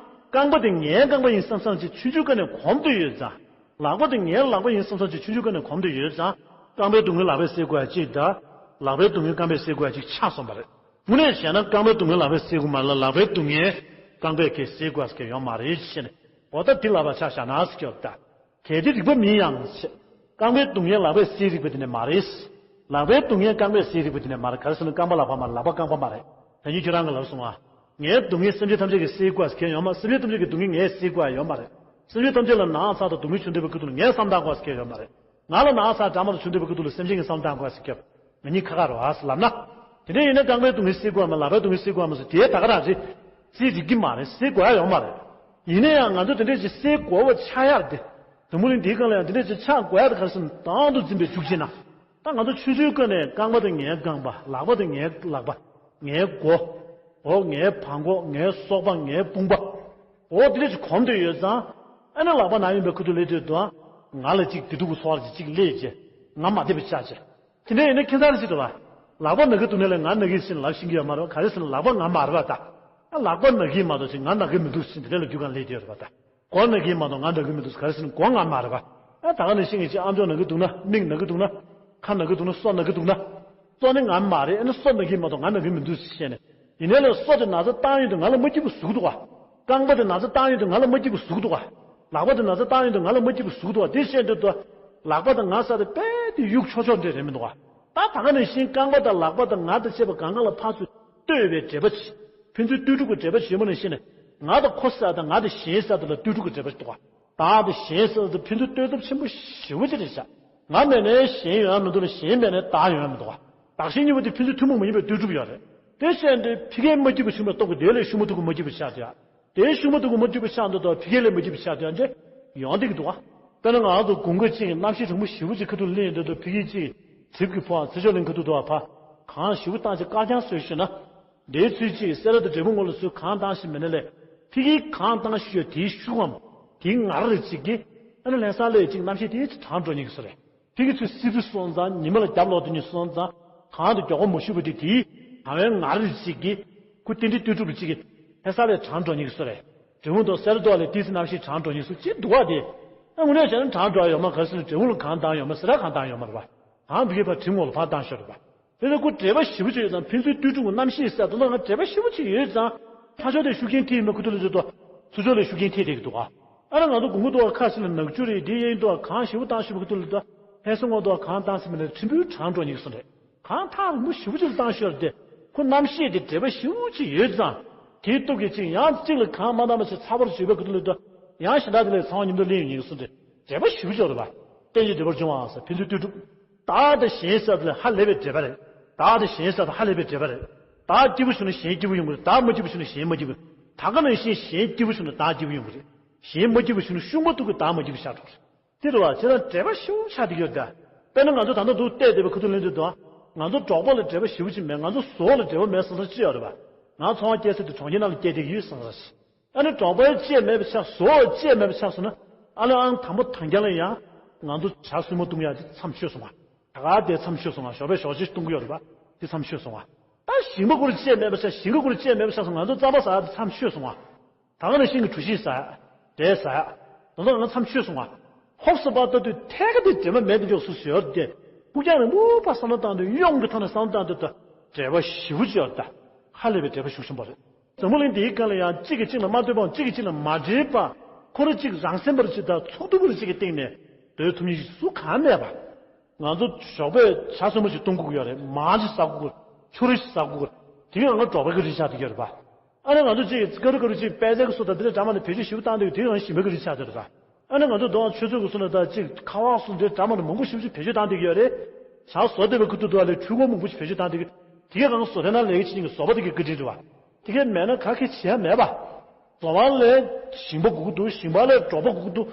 རྐང་པ་དེ་ངའི་རྐང་པ་ཡིན་བསམ་བསམ་ཅིག་ཆུང་ཆུང་སྒང་ནས་གོམས་བསྡད་ཡོད་ཙང་། ལག་པ་དེ་ངའི་ལག་པ་ཡིན་བསམ་བསམ་ཅིག་ཆུང་ཆུང་སྒང་ནས་གོམས་བསྡད་ཡོད་ཙང་། རྐང་པའི་སྡུག་བསྔལ་ལག་པས་སེལ་དགོས་ཡ་གཅིག་དང་། ལག་པའི་སྡུག་བསྔལ་རྐང་པས་སེལ་དགོས་ཡ་གཅིག་ཆགས་སོང་བ་རེད། དངོས་གནས་བྱས་ན་རྐང་པའི་སྡུག་བསྔལ་ལག་པས་སེལ་དགོས་མ་རེད་ལ། ལག་པའི་སྡུག་བསྔལ་རྐང་པས་ཀྱིས་སེལ་དགོས་ཟེར་མཁན་ཡོད་མ་རེད་ཞེས་ནས། འོ་ད་འདི་ལབ་པ་ཆ་བཞག་ན་ཟེར་གྱི་ཡོད་ད། གལ་ཏེ་རིགས་པ་མིན་ཡང་ཞེས། རྐང་པའི་སྡུག་བསྔལ་ལག་པས་སེལ་རིགས་པ་དེ་ནི་མ་རེད། ལག་པའི་སྡུག་བསྔལ་རྐང་པས་སེལ་རིགས་པ་དེ་ནི་མ་རེད། ག་རེ་ཟེར་ན་རྐང་པ་ལག་པ་མ་རེད། ལག་པ་རྐང་པ་མ་རེད། ད་ཉིད་ཁྱེད་རང་གིས་ལབ་སོང་ང་། ངའི་སྡུག་བསྔལ་སེམས་ཅན་ཐམས་ཅད་ཀྱིས་སེལ་དགོས་ཟེར་མཁན་ཡོད་མ། སེམས་ཅན་ཐམས་ཅད་ཀྱི་སྡུག་བསྔལ་ངས་སེལ་དགོས་ཡ་ཡོད་མ་རེད། སེམས་ཅན་ཐམས་ཅད་ལ་ན་ཚ་དང་སྡུག་བསྔལ་བྱུང་བསྡད་པའི་ཁ་ཐུག་ལ་ངས་བསམ་བཏང་དགོས་ཟེར་མཁན་ཡོད་མ་རེད། ང་ལ་ན་ཚ་འདྲ་མ་འདྲ་བྱུང་བསྡད་པའི་ཁ་ཐུག་ལ་སེམས་ཅན་གྱིས་བསམ་བཏང་དགོས་ཟེར་མཁན་ང་གཉིས་ཁ་ཁ་རེད་པ་ཟེར་ལབ་ན། དེ་འདྲ་ཡིན་ན་རྐང་པའི་སྡུག་བསྔལ་སེལ་དགོས་ཡ་མ། ལག་པའི་སྡུག་བསྔལ་སེལ་དགོས་ཡ་མ་ཟེར་དེ་ད་ག་རང་རེད། སེལ་རིགས་ཀྱི་མ་རེད། སེལ་དགོས་ཡ་ཡོད་མ་རེད། ཡིན་ན་ཡང་ང་ཚོ་དེ་འདྲས་ཅིག་སེལ་དགོས་པ་ཆགས་ཡག་དེ། འཛམ་བུ་གླིང་འདིའི་སྒང་ལ་ཡང་དེ་འདྲས་ཅིག་ཆགས་དགོས་ཡག་དེ་ག་རེ་ཟེར་ན་བདག་ཏུ་འཛིན་པས་འཇུག་བྱེད་ན། ད་ང་ཚོ་ཆུང་ཆུང་སྒང་ནས་རྐང་པ་དེ་ངའི་རྐང་པ། ལག་པ་དེ་ངའི་ལག་པ། ངའི་མགོ། འོ་ངའི་བྲང་ཁོག། ངའི་སོག་པ། ངའི་དཔུང་པ། འོ་དེ་འདྲས་ཅིག་གོམས་བསྡད་ཡོད་ཙང་། ཨ་ནི་ལག་པ་ན་ཡོང་པའི་ཁ་ཐུག་སླེབས་དུས་དུ་ང་ལ་ཅིག་བདེ་སྡུག་གི་ཚོར་བ་ཅིག་ཅིག་སླེབས་བྱས་ང་མ་བདེ་བ་ཆགས་བྱས། དེ་འདྲ་ཡིན་ན་ཁྱད་མཚར་ཞིག་འདུག་པ། ལག་པ་ན་གི་འདུག་ན་ལ་ང་ན་གི་ཟེར་ནས་ལབ་ཤེས་ཀྱི་ཡོད་མ་རེད་པ། ག་རེ་ཟེར་ན་ལག་པ་ང་མ་རེད་པ་ད། ཨ་ལག་པ་ན་གི་མ་གཏོགས་ཅིག་ང་ན་གི་མི་འདུག་ཟེར་དེ་འདྲ་ལ་རྒྱུ་གང་སླེབས་ཀྱི་ཡོད་རེད་པ་ད། མགོ་ན་གི་མ་གཏོགས་ང་ན་གི་མི་འདུག་ག་རེ་ཟེར་ན་མགོ་ང་མ་རེད་པ། ཨ་ད་ག་ནང་བཞིན་ངེད་ཅག་ཨམ་ཅོག་ན་གི་འདུག་ན། མིག་ན་གི་འདུག་ན། ཁ་ན་གི་འདུག་ན། སོ་ན་གི་འདུག་ན། སོ་ནི་ང་མ་རེད། ཨ་ནི་སོ་ན་གི་མ་གཏོགས་ང་ན་གི་མི་འདུག་ཟེར་བཤད་ནས། ཡིན་ནའི་ལ་སོ་དེ་ན་ཚ་བཏང་ཡོང་དུས་ང་ལ་མ་སྐྱིད་པོ་ཟུག་འདུག་ག་རྐང་པ་དེ་ན་ཚ་བཏང་ཡོང་དུས་ང་ལ་མ་སྐྱིད་པོ་ཟུག་འདུག་ག་ལག་པ་དེ་ན་ཚ་བཏང་ཡོང་དུས་ང་ལ་མ་སྐྱིད་པོ་ཟུག་འདུག་ག་དེ་བཤད་འདུག་ཏུ། ལག་པ་དང་ང་ས་དེ་དཔེ་དེ་གཡུག་ཆོག་ཆོག་འདྲ་རེད་མི་འདུག་ག་ད་ད་ག་ནང་བཞིན་རྐང་པ་དང་ལག་པ་དང་ང་དང་བཅས་པ་གང་ག་ལ་ཕར་ཚུར་ལྟོས་པའི་འབྲེལ་པ་ཅིག་ཕན་ཚུན་ལྟོས་གྲུབ་ཀྱི་འབྲེལ་པ་ཞིག་ཡོད་མ་ནས་ཤེས་ནས། ང་དང་ཁོ་ཟེར་དང་ང་དང་གཞན་ཟེར་དང་ལ་ལྟོས་གྲུབ་ཀྱི་འབྲེལ་པ་ཞིག་འདུག་ག་བདག་དང་གཞན་ཟེར་དང་ཕན་ཚུན་ལྟོས་ཚབས་ཆེན་པོ་ཞེ་པོ་ཅིག་རེད་ཤག་ང་མེད་ནའི་གཞན་ཡོང་ཡ་མི་འདུག་ལ། གཞན་མེད་ནའི་བདག་ཡོང་ཡ་མི་འདུག་ག་བདག་གཞན་གཉིས་པོ་དེ་ཕན་ཚུན་ཐུན་མོང་མ་ཡིན་པའི་ལྟོས་གྲུབ་ཡོད་རེད། དེ་བཤད་འདི་ཕ་གིའི་མ་སྐྱིད་པ་བྱུང་བའི་སྟོབས་ཀྱིས་དེ་ལས་ཤུགས་མ་ཐུབ་ཀྱི་མ་སྐྱིད་པ་ཆགས་ཏེ། དེའི་ཤུགས་མ་ཐུབ་ཀྱི་མ་སྐྱིད་པ་ཆགས་འདུག་དང་ཕ་གིའི་ལས་མ་སྐྱིད་པ་ཆགས་ཏེ། འདི་ཡོང་བསྡད་ཀྱི་འདུག་ག་དཔེར་ན་ང་ཚོ་དགུན་ཁ་གཅིག་གནམ་གཤིས་གྲང་མོ་ཞེ་པོ་ཅིག་ཁ་ཐུག་སླེབས་འདུག་དང་ཕ་གི་གཅིག་གྲིབ་ཀྱི་ཕོག་ཚེ་ཆོག་གླིང་ཁ་ཐུག་འདུག་བ་ཕ། གངས་ཞེ་པོ་བཏང་ཅིག་དཀར་རྐྱང་བཟོས་ཤེ་ན། འདིའི་ཚུལ་གཅིག་སེ་ར་དང་འབྲས་སྤུངས་ངོས་ལ་ཚུར་གངས་བཏང་ཤེ་མེད་ན་ལས། ཕ་གིའི་གངས་བཏང་ཤེ་ཡོད་དེའི་ཤུགས་ངམ། དེའི་ངར་རེ་གཅིག་གིས། ཨ་ནི་ལྷ་ས་ལས་གཅིག་གནམ་གཤིས་དེ་གྲང་འགྲོ་ཉེ་གི་སུ་རེད། ཕ་གི་ཚུར་སིབ་སིབ་སོང་ཙང་ཉི་མ་ལ་རྒྱབ་ལོག་དུ་ཉི་སོང་ཙང་གངས་དང་མགྱོགས་པོ་མ་ཞུགས་པ་དེ་དེའི་གངས་བའི་ངར་རེ་གཅིག་གིས། ཁུ་ཏན་ཏན་ལྟོས་གྲུབ་རེ་གཅིག་གིས། ལྷ་ས་ལས་གྲང་འགྲོ་ཉེ་གི་སུ་རེད། འབྲས་སྤུངས་དང་སེ་ར་དུ་བ་ལས་ཏི་སི་གནམ་གཤིས་གྲང་འགྲོ་ཉེ་སུ་ཅི་འདུག་བ་དེ། ཨ་དངོས་གནས་བྱས་ན་གྲང་འགྲོ་ཡ་ཡོད་མ་ག་སི་ནས་འབྲས་སྤུངས་ལ་གངས་བཏང་ཡོད་མ་སེ་ར་གངས་བཏང་ཡོད་མ་རེད་བ། གངས་ཕ་གིའི་ཕར་གྲིབ་ངོས་ལ་ཕར་བཏང་ཤོར་རེད་བ། དེ་ལ་ཁོ་འབྲེལ་བ་ཞེ་པོ་ཅིག་ཡོད་ཙང་ཕན་ཚུན་ལྟོས་གྲུབ་ཀྱི་རྣམ་ཤེས་ཟེར་དུས་ལ་ང་འབྲེལ་བ་ཞེ་པོ་ཅིག་ཡོད་ཙང་། ལྷ་ཕྱོགས་དེ་ཤུགས་རྐྱེན་ཐེབས་ཡིན་པ་ཁུ་ཐུག་ལ་བརྗོད་དོ། ཚུར་ཕྱོགས་ལ་ཤུགས་རྐྱེན་ཐེབས་བསྡད་ཀྱི་འདུག་ག་ཨ་ནི་ང་ཚོ་དགུན་ཁ་དུ་བ་ཁ་ཤས་ལ་ནག་ཆུ་རེད་དེ་གཡས་གཡོན་དུ་བ་གངས་ཞེ་པོ་བཏང་ཤེས་པ་ཁུ་ཐུག་ལ་དུ། ལྷ་ས་ངོས་དུ་བ་གངས་བཏང་ཟེར་མི་ལ་ཕྲན་བུ་གྲང་འགྲོ་ཉེ་གི་སོང་རེད། གངས་ཐག་རིང་པོ་ཞེ་པོ་ཅིག་ལ་བཏང་ཤོར་ཏེ། ཁོ་རྣམ་ཤེས་དེ་འབྲེལ་བ་ཞེ་པོ་ཅིག་ཡོད་ཙང་། དེའི་སྟོབས་ཀྱིས་ཅིག་ཡང་གཅིག་ལ་གངས་མ་བཏང་བ་ཞིག་ཚ་བར་བརྗོད་པའི་ཁུ་ཐུག་ལ་དུ། ཡང་གཞན་དག་དེ་ལས་ཚ་བ་མཉམ་དུ་སླེབས་ཡོང་ཉེ་གི་སོང་རེད། འབྲེལ་བ་ཞེ་པོ་ཅིག་ཡོད་རེད་བ། རྟེན་ཅིང་འབྲེལ་པར་འབྱུང་བའང་ཟེར་ཕན་ཚུན་ལྟོས་གྲུབ། བདག་དང་གཞན་ཟེར་དེ་ལ་ཧ་ལས་པའི་འབྲེལ་བ་རེད། བདག་དང་གཞན་ཟེར་དེ་ཧ་ལས་པའི་འབྲེལ་བ་རེད། བདག་སྐྱིད་པོ་བྱུང་ན་གཞན་སྐྱིད་པོ་ཡོང་གི་རེད། བདག་མ་སྐྱིད་པོ་བྱུང་ན་གཞན་མ་སྐྱིད་པོ། ད་ག་ནང་བཞིན་གཞན་སྐྱིད་པོ་བྱུང་ན་བདག་སྐྱིད་པོ་ཡོང་གི་རེད། གཞན་མ་སྐྱིད་པོ་བྱུང་ན་ཤུགས་མ་ཐུག་གི་བདག་མ་སྐྱིད་པོ་ཆགས་འགྲོ་གི་རེད། དེ་རེད་བ། བྱས་ཙང་འབྲེལ་བ་ཞེ་པོ་ཆགས་བསྡད་ཀྱི་ཡོད་རེད་ད། དཔེར་ན་ང་ཚོ་ད་ལྟ་འདུག་བལྟས་བསྡད་པའི་ཁུ་ཐུག་ལེན་དུས་དང་། ང་ཚོ་འབྲོག་པ་ལ་འབྲེལ་བ་ཞེ་པོ་ཅིག་མེད། ང་ཚོ་བཟོ་བ་ལ་འབྲེལ་བ་མེད་བསམ་ས་ཅི་ཡོད་རེད་བ། ང་ཚོང་བ་སྐྱེལ་ས་དེ་གྲོང་ཁྱེར་ནང་ལ་སྐྱེལ་བསྡད་ཀྱི་ཡོད་བསམ་ས་ཞིག་ཨ་ནི་འབྲོག་པའི་ལྕེ་མེད་པ་ཆགས་སོ། ལྕེ་མེད་པ་ཆགས་སོང་ན། ཨ་ནི་ཨང་དང་པོ་དང་རྒྱ་ལ་ཡང་། ང་ཚོ་བྱ་སྲུ་མོ་བཏུང་ཡག་དེ་མཚམས་ཆོད་སོང་བ། ད་ག་དེ་མཚམས་ཆོད་སོང་བ། ཞོགས་པའི་ཞོགས་ཇ་བཏུང་གི་ཡོད་རེད་པ། དེ་མཚམས་ཆོད་སོང་བ། ད་ཞིང་པ་ཁོ་རང་ལྕེ་མེད་པ་ཆགས། ཞིང་ཁ་ཁོ་རང་ལྕེ་མེད་པ་ཆགས་སོང་། ང་ཚོ་རྩམ་པ་ཟ་ཡག་དེ་མཚམས་ཆོད་སོང་བ། ད་ག་ནང་བཞིན་གྱི་གྲོ་ཞིབ་ཟ་ཡག་འབྲས་ཟ་ཡག་དེ་ཚོ་ང་མཚམས་ཆོད་སོང་བ། ཧོབ་སེ་ཕར་ལྟ་དུས་ཐད་ཀ་དེ་འབྲེལ་བ་མེད་དེ་འཇོག་སུ་ཟེར་ཏེ། ཕུགས་རྒྱང་རིང་པོ་ཕར་བསམ་བློ་བཏང་དུས་གཡོན་གྱི་ཐོག་ནས་བསམ་བློ་བཏང་དུས་ད་འབྲེལ་བ་ཞེ་པོ་ཅིག་ཡོད་རེད་ད། ཧ་ལས་པའི་འབྲེལ་བ་ཤུགས་ཆེན་པོ་རེད། འཛམ་བུ་གླིང་འདིའི་སྒང་ལ་ཡང་གཅིག་གིས་གཅིག་ལ་མ་ལྟོས་པའམ་གཅིག་གིས་གཅིག་ལ་མ་འདྲེས་པ། ཁོ་རང་གཅིག་རང་སེམས་པར་གཅིག་དང་ཚུགས་ཐུབ་པར་གཅིག་གི་སྟེང་ནས་སྡོད་ཐུབ་མཁན་ཞིག་སུ་གང་མེད་པ། ང་ཚོ་ཞོགས་པས་ཇ་སྲུ་མོ་ཞིག་བཏུང་དགོས་ཀྱི་ཡོད་རེད། མར་ཞིག་ཟ་དགོས་ཀྱི། ཕྱུར་ར་ཞིག་ཟ་དགོས་ཀྱི། དེ་ག་ང་འབྲོག་པའི་གི་རིགས་ཆགས་བསྡད་ཀྱི་ཡོད་རེད་པ། ཨ་ནི་ང་ཚོ་གཅིག་གི་ཀ་རུ་ཀ་རུ་གཅིག་པད་ཚལ་གྱི་སོ་དང་དེ་འདྲ་འདྲ་མ་འདྲ་བེད་སྤྱོད་ཞེ་པོ་བཏང་བསྡད་ཀྱི། དེ་ག་ང་ཞིང་པའི་གི་རིགས་ཆགས་བསྡད་རེད་པ། ཨ་ནི་ང་ཚོ་མདོ་དབུས་ཆོས་ཚོགས་ཀྱི་སོ་ནས་ད་གཅིག་ཁ་པར་སོ་འདྲ་འདྲ་མ་འདྲ་མང་པོ་ཞེ་པོ་ཅིག་བེད་སྤྱོད་བཏང་བསྡད་ཀྱི་ཡོད་རེད། ཇ་བཟོ་བསྡད་པའི་ཁུ་ཐུག་ཏུ་ཨ་ལས་འཕྲུལ་འཁོར་མང་པོ་ཞིག་བེད་སྤྱོད་བཏང་བསྡད་ཀྱི། དེ་ག་ང་བཟོ་གྲྭ་ནང་ལས་ཀ་བྱེད་མཁན་གྱི་བཟོ་པ་དེ་གི་བཀའ་དྲིན་རེད་པ། དེ་གས་མེད་ན་ག་གེ་བྱེད་ཡ་མེད་པ། བཟོ་པ་ལས་ཞིང་པ་དགོས་ཀྱི་འདུག་ཞིང་པ་ལས་འབྲོག་པ་དགོས་ཀྱི་འདུག་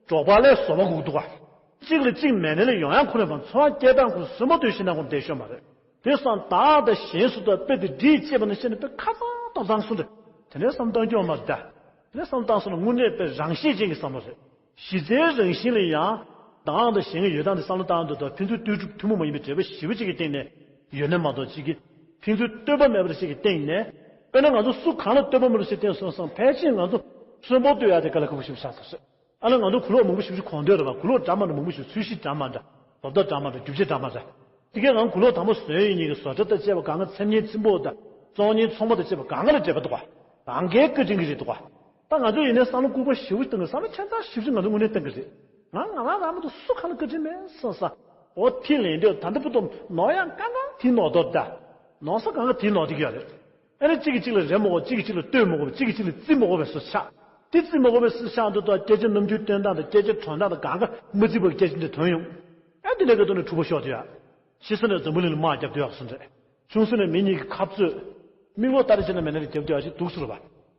འབྲོག་པ་ལས་བཟོ་པ་དགོས་ཀྱི་འདུག་ག་གཅིག་ལ་གཅིག་མེད་ནས་ལས་ཡོང་ཡ་ཁོ་རང་པ་འཚོ་བ་སྐྱེལ་སྟངས་ཁོ་རང་སེམས་པ་སྟོན་ཤེས་ན་ཁོ་རང་བསྡད་ཤོད་མ་རེད། དེ་སང་བདག་དང་གཞན་སུ་དང་དཔེ་དེ་འདྲིས་བཅས་པ་ནི་ཤེས་ནས་དཔེ་ཁ་ཚང་ཏོག་ཚང་སོང་རེད། དེ་འདྲའི་བསམ་བཏང་རྒྱུ་ཡོད་མ་རེད་ད། དེ་འདྲའི་བསམ་བཏང་སོང་ན་དངོས་གནས་དཔེ་རང་ཤེད་ཅན་གྱི་བསམ་བློ་རེད། གཞི་རྩའི་རང་བཞིན་ལ་ཡང་། བདག་དང་གཞན་གྱི་ཡོད་སྟངས་དེ་བསམ་བློ་བཏང་འདུག་ད་ཕན་ཚུན་ལྟོས་གྲུབ་ཐུན་མོང་མ་ཡིན་པའི་འབྲེལ་བ་ཞེ་པོ་ཅིག་གི་སྟེང་ནས་ཡོད་ནས་མ་གཏོགས་གཅིག་གིས་ཕན་ཚུན་ལྟོས་པ་མེད་པ་ཞིག་གི་སྟེང་ནས། དཔེར་ན་ང་ཚོ་སུ་གང་ལ་ལྟོས་པ་མེད་པ་ཞིག་བསྟན་སོང་ཙང་ཕལ་ཆེར་ང་ཚོ་གསོན་པོ་ལྟོས་ཡག་དེ་དཀའ་ལས་ཁག་པོ་ཞིག་ཆགས་སོང་ཟེར། ཨ་ལ་ང་ཚོ་གོས་ལོག་མང་པོ་ཞིག་གོན་འདོད་རེད་པ། གོས་ལོག་འདྲ་མ་འདྲ་མང་པོ་ཞིག་ཚོས་གཞི་འདྲ་མ་འདྲ། བཟོ་ལྟ་འདྲ་མ་འདྲ། རྒྱུ་ཆ་འདྲ་མ་འདྲ། དེ་གས་ང་གོས་ལོག་དང་པོ་བཟོས་ཡིན་ཉིན་གྱི་བཟོ་གྲྭ་དང་བཅས་པ་གང་ག་མཚན་སྙན་ཚིམ་པོ་དང་བཙོང་མཁན་ཚོང་པ་དང་བཅས་པ་གང་ག་ལ་འབྲེལ་བ་འདུག་ག་གང་གའི་བཀའ་དྲིན་གྱི་རེད་འདུག་ག་ད་ང་ཚོ་ཡིན་ནའི་བསམ་བློ་ལྐུགས་པ་ཞེ་པོ་བཏང་གི། བསམ་བློ་ཁྱད་མཚར་ཞེ་པོ་ཅིག་ང་ཚོ་དངོས་གནས་བཏང་གི་རེད། ང་ང་རང་རང་མ་གཏོགས་སུ་གང་ལ་བཀའ་དྲིན་མེད་བསམ་ས། འོ་ཐིག་ལེན་འདོད་ད་ལྟ་བུ་དུ་ནོར་ཡང་གང་གང་དེ་ནོར་དོ་ད། ནོར་ས་གང་ག་དེ་ནོར་དེ་གི་ཡོད་རེད། ཨ་ནི་གཅིག་གིས་གཅིག་ལ་རེ་མ་དགོས། གཅིག་གིས་གཅིག་ལ་ལྟོས་མ་དགོས། གཅིག་གིས་གཅིག་ལ་བརྩི་མ་དགོས་པའི་བཟོ་ཆགས། དེ་བརྩི་མ་དགོས་པའི་བཟོ་ཆགས་འདུག་ད་སྐད་ཆ་ནམ་རྒྱུན་སྟོན་སྟངས་དང་སྐད་ཆ་དྲོན་སྟངས་དང་གང་ག་མ་བརྩི་བར་སྐད་ཆ་འདི་ཐོན་ཡོང་། ཨ་འདི་ལས་ཀ་ཐོག་ནས་འཁྲུག་པ་ཤོར་དུ་ཡ། ཆེ་ས་ནས་འཛམ་བུ་གླིང་ལ་དམག་རྒྱབ་དུ་ཡག་སོང་རེད། ཆུང་ས་ནས་མི་གཉིས་ཀྱི་ཁ་རྩོད། མིག་ལོག་ལྟ་རེ་བྱས་ན་མེད་ན་རེ་རྒྱབ་དུ་ཡག་ཅིག་འདུག་ཟེར་བ།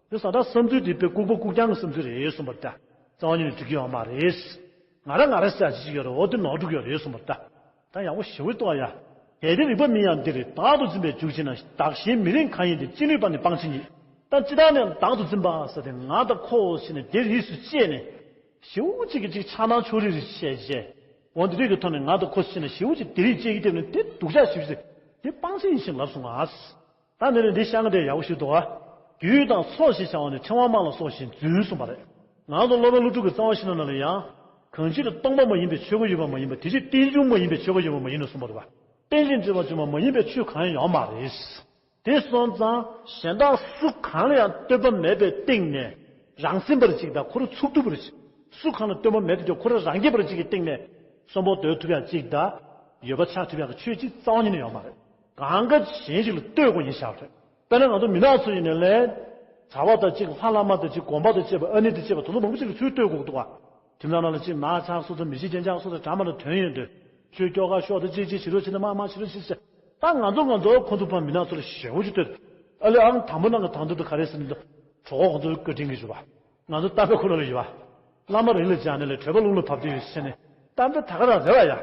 དེ་ས་ད་བསམ་ཚུལ་དེ་དཔེ་ལྐུགས་པ་ལྐུགས་རྐྱང་གི་བསམ་ཚུལ་རེད་གསུངས་པ་ད། རྩ་བ་ཉིད་ནས་འགྲིག་གི་ཡོད་མ་རེད། ང་རང་ང་རང་ཟེར་ཡག་ཅིག་ཡོད་རེད། འོ་དེ་ནོར་འགྲོ་གི་ཡོད་རེད་གསུངས་པ་ད། ད་ཡག་པོ་ཞེ་པོ་རྟོགས་ཡ། གལ་ཏེ་རིགས་པ་མིན་ཡང་འདིར་བདག་ཏུ་འཛིན་པའི་འཇུག་བྱེད་ན། བདག་གཞན་མི་རིགས་གང་ཡིན་ཏེ། ཅི་ནུས་པ་ནི་སྤང་བྱ་ཉིད། ད་ཅི་ལྟར་ནས་བདག་ཏུ་འཛིན་པ་ཟེར་ཏེ་ང་དང་ཁོ་ཟེར་ནས་དེ་རིས་སུ་བཅད་ནས། ཞེ་པོ་ཅིག་གི་ཅིག་ཆགས་སྡང་ཕྱོགས་རིས་རེ་བྱས་བྱས། འོ་འདི་རིགས་ཀྱི་ཐོག་ནས་ང་དང་ཁོ་ཟེར་ནས་ཞེ་པོ་ཅིག་དེ་རིགས་བཅད་ཀྱི་སྟེང་ནས་དེ་སྡུག་ཅག་ཞེ་པོ་ཅིག་དེ་སྤང་བྱ་ཡིན་ཞེས་ལབ་སོང་ང་། ད་ནི་ནི་འདི་བཤད་ང་དེ་ཡག་པོ་ཞིག་འདུག་ཨ། རྒྱུད་དང་ཚོགས་ཞེས་བྱ་བ་ནི་ཕྲེང་བ་དམར་ལ་སོགས་ཤིང་རྫུན་གསུངས་པ་རེད། ང་ཚོ་སློབ་དཔོན་ཀླུ་སྒྲུབ་ཀྱི་རྩ་བ་ཤེས་རབ་ནང་ལ་ཡང་། གང་ཕྱིར་སྟོང་པ་མ་ཡིན་པའི་ཆོས་འགའ་ཡོད་པ་མ་ཡིན་པ། དེ་ཕྱིར་རྟེན་འབྱུང་མ་ཡིན་པའི་ཆོས་འགའ་ཡོད་པ་མ་ཡིན་ནོ་གསུངས་པ་རེད་པ། རྟེན་ཅིང་འབྲེལ་བར་འབྱུང་བ་མ་ཡིན་པའི་ཆོས་གང་ཡང་ཡོད་མ་རེད། དེ་སོང་ཙང་གཞན་དག་སུ་གང་ལ་ཡང་ལྟོས་པ་མེད་པའི་སྟེང་ནས་རང་སེམས་པར་གཅིག་དང་ཁོ་རང་ཚུགས་ཐུབ་པར་གཅིག་སུ་གང་ལ་ལྟོས་པ་མེད་དེ་ཀྱང་ཁོ་རང་རང་རྒྱས་པར་གཅིག་གི་སྟེང་ནས་གསོན་པོ་སྡོད་ཐུབ་ཡག་གཅིག་དང་ཡོད་པ་ཆགས་ཐུབ་ཡག་གི་ཆོས་གཅིག་རྩ་བ་ཉིད་ནས་ཡོད་མ་རེད། གང་ག་གཞན་ཞིག་ལ་ལྟོས་དགོས་ཉིན་བཞག་རེད། དཔེར་ན་ང་ཚོ་མི་ནག་ཚོ་ཡིན་ནའི་ལས། གྲྭ་པ་དང་གཅིག་ལྷ་བླ་མ་དང་གཅིག་དགོན་པ་དང་བཅས་པ་ཨ་ནེ་དང་བཅས་པ་དེ་ཚོ་མང་པོ་ཅིག་ལ་ཚུར་ལྟོས་དགོས་ཀྱི་འདུག་བ། ཁྱིམ་ཚང་ནང་ལ་གཅིག་ནག་ཆགས་སོང་ཙང་མི་གཅིག་རྐྱང་རྐྱང་སོང་ཙང་དྲ་མ་ལ་དོན་ཡོད་འདོད། ཆོས་སྐྱོ་ག་ཤོག་དང་གཅིག་གཅིག་བྱེད་རོགས་བྱེད་དང་མ་མ་བྱེད་རོགས་བྱེད་ཟེར། ད་ང་ཚོ་ང་ཚོ་ཁོང་ཚོ་ཕ་མི་ནག་ཚོ་ལ་ཞེ་པོ་ཅིག་ལྟོས། ཨ་ལེ་ཨང་དང་པོ་ནང་གི་དང་དུ་དུ་ག་རེ་ཟེར་ན་འདུག་གྲོགས་པོ་ཁོང་ཚོའི་བཀའ་དྲིན་གྱིས་རེད་བ། ང་ཚོ་གཏམ་དཔེ་ཁོ་ན་ལ་ཡོད་བ། བླ་མ་རིང་ལ་སྦྱངས་ནས་ལས་གྲོད་པ་རླུང་ལ་བབས་དུས་ཡོད་ཟེར་ནས་གཏམ་དཔེ་ད་ག་རང་རེད་བ་ཡ།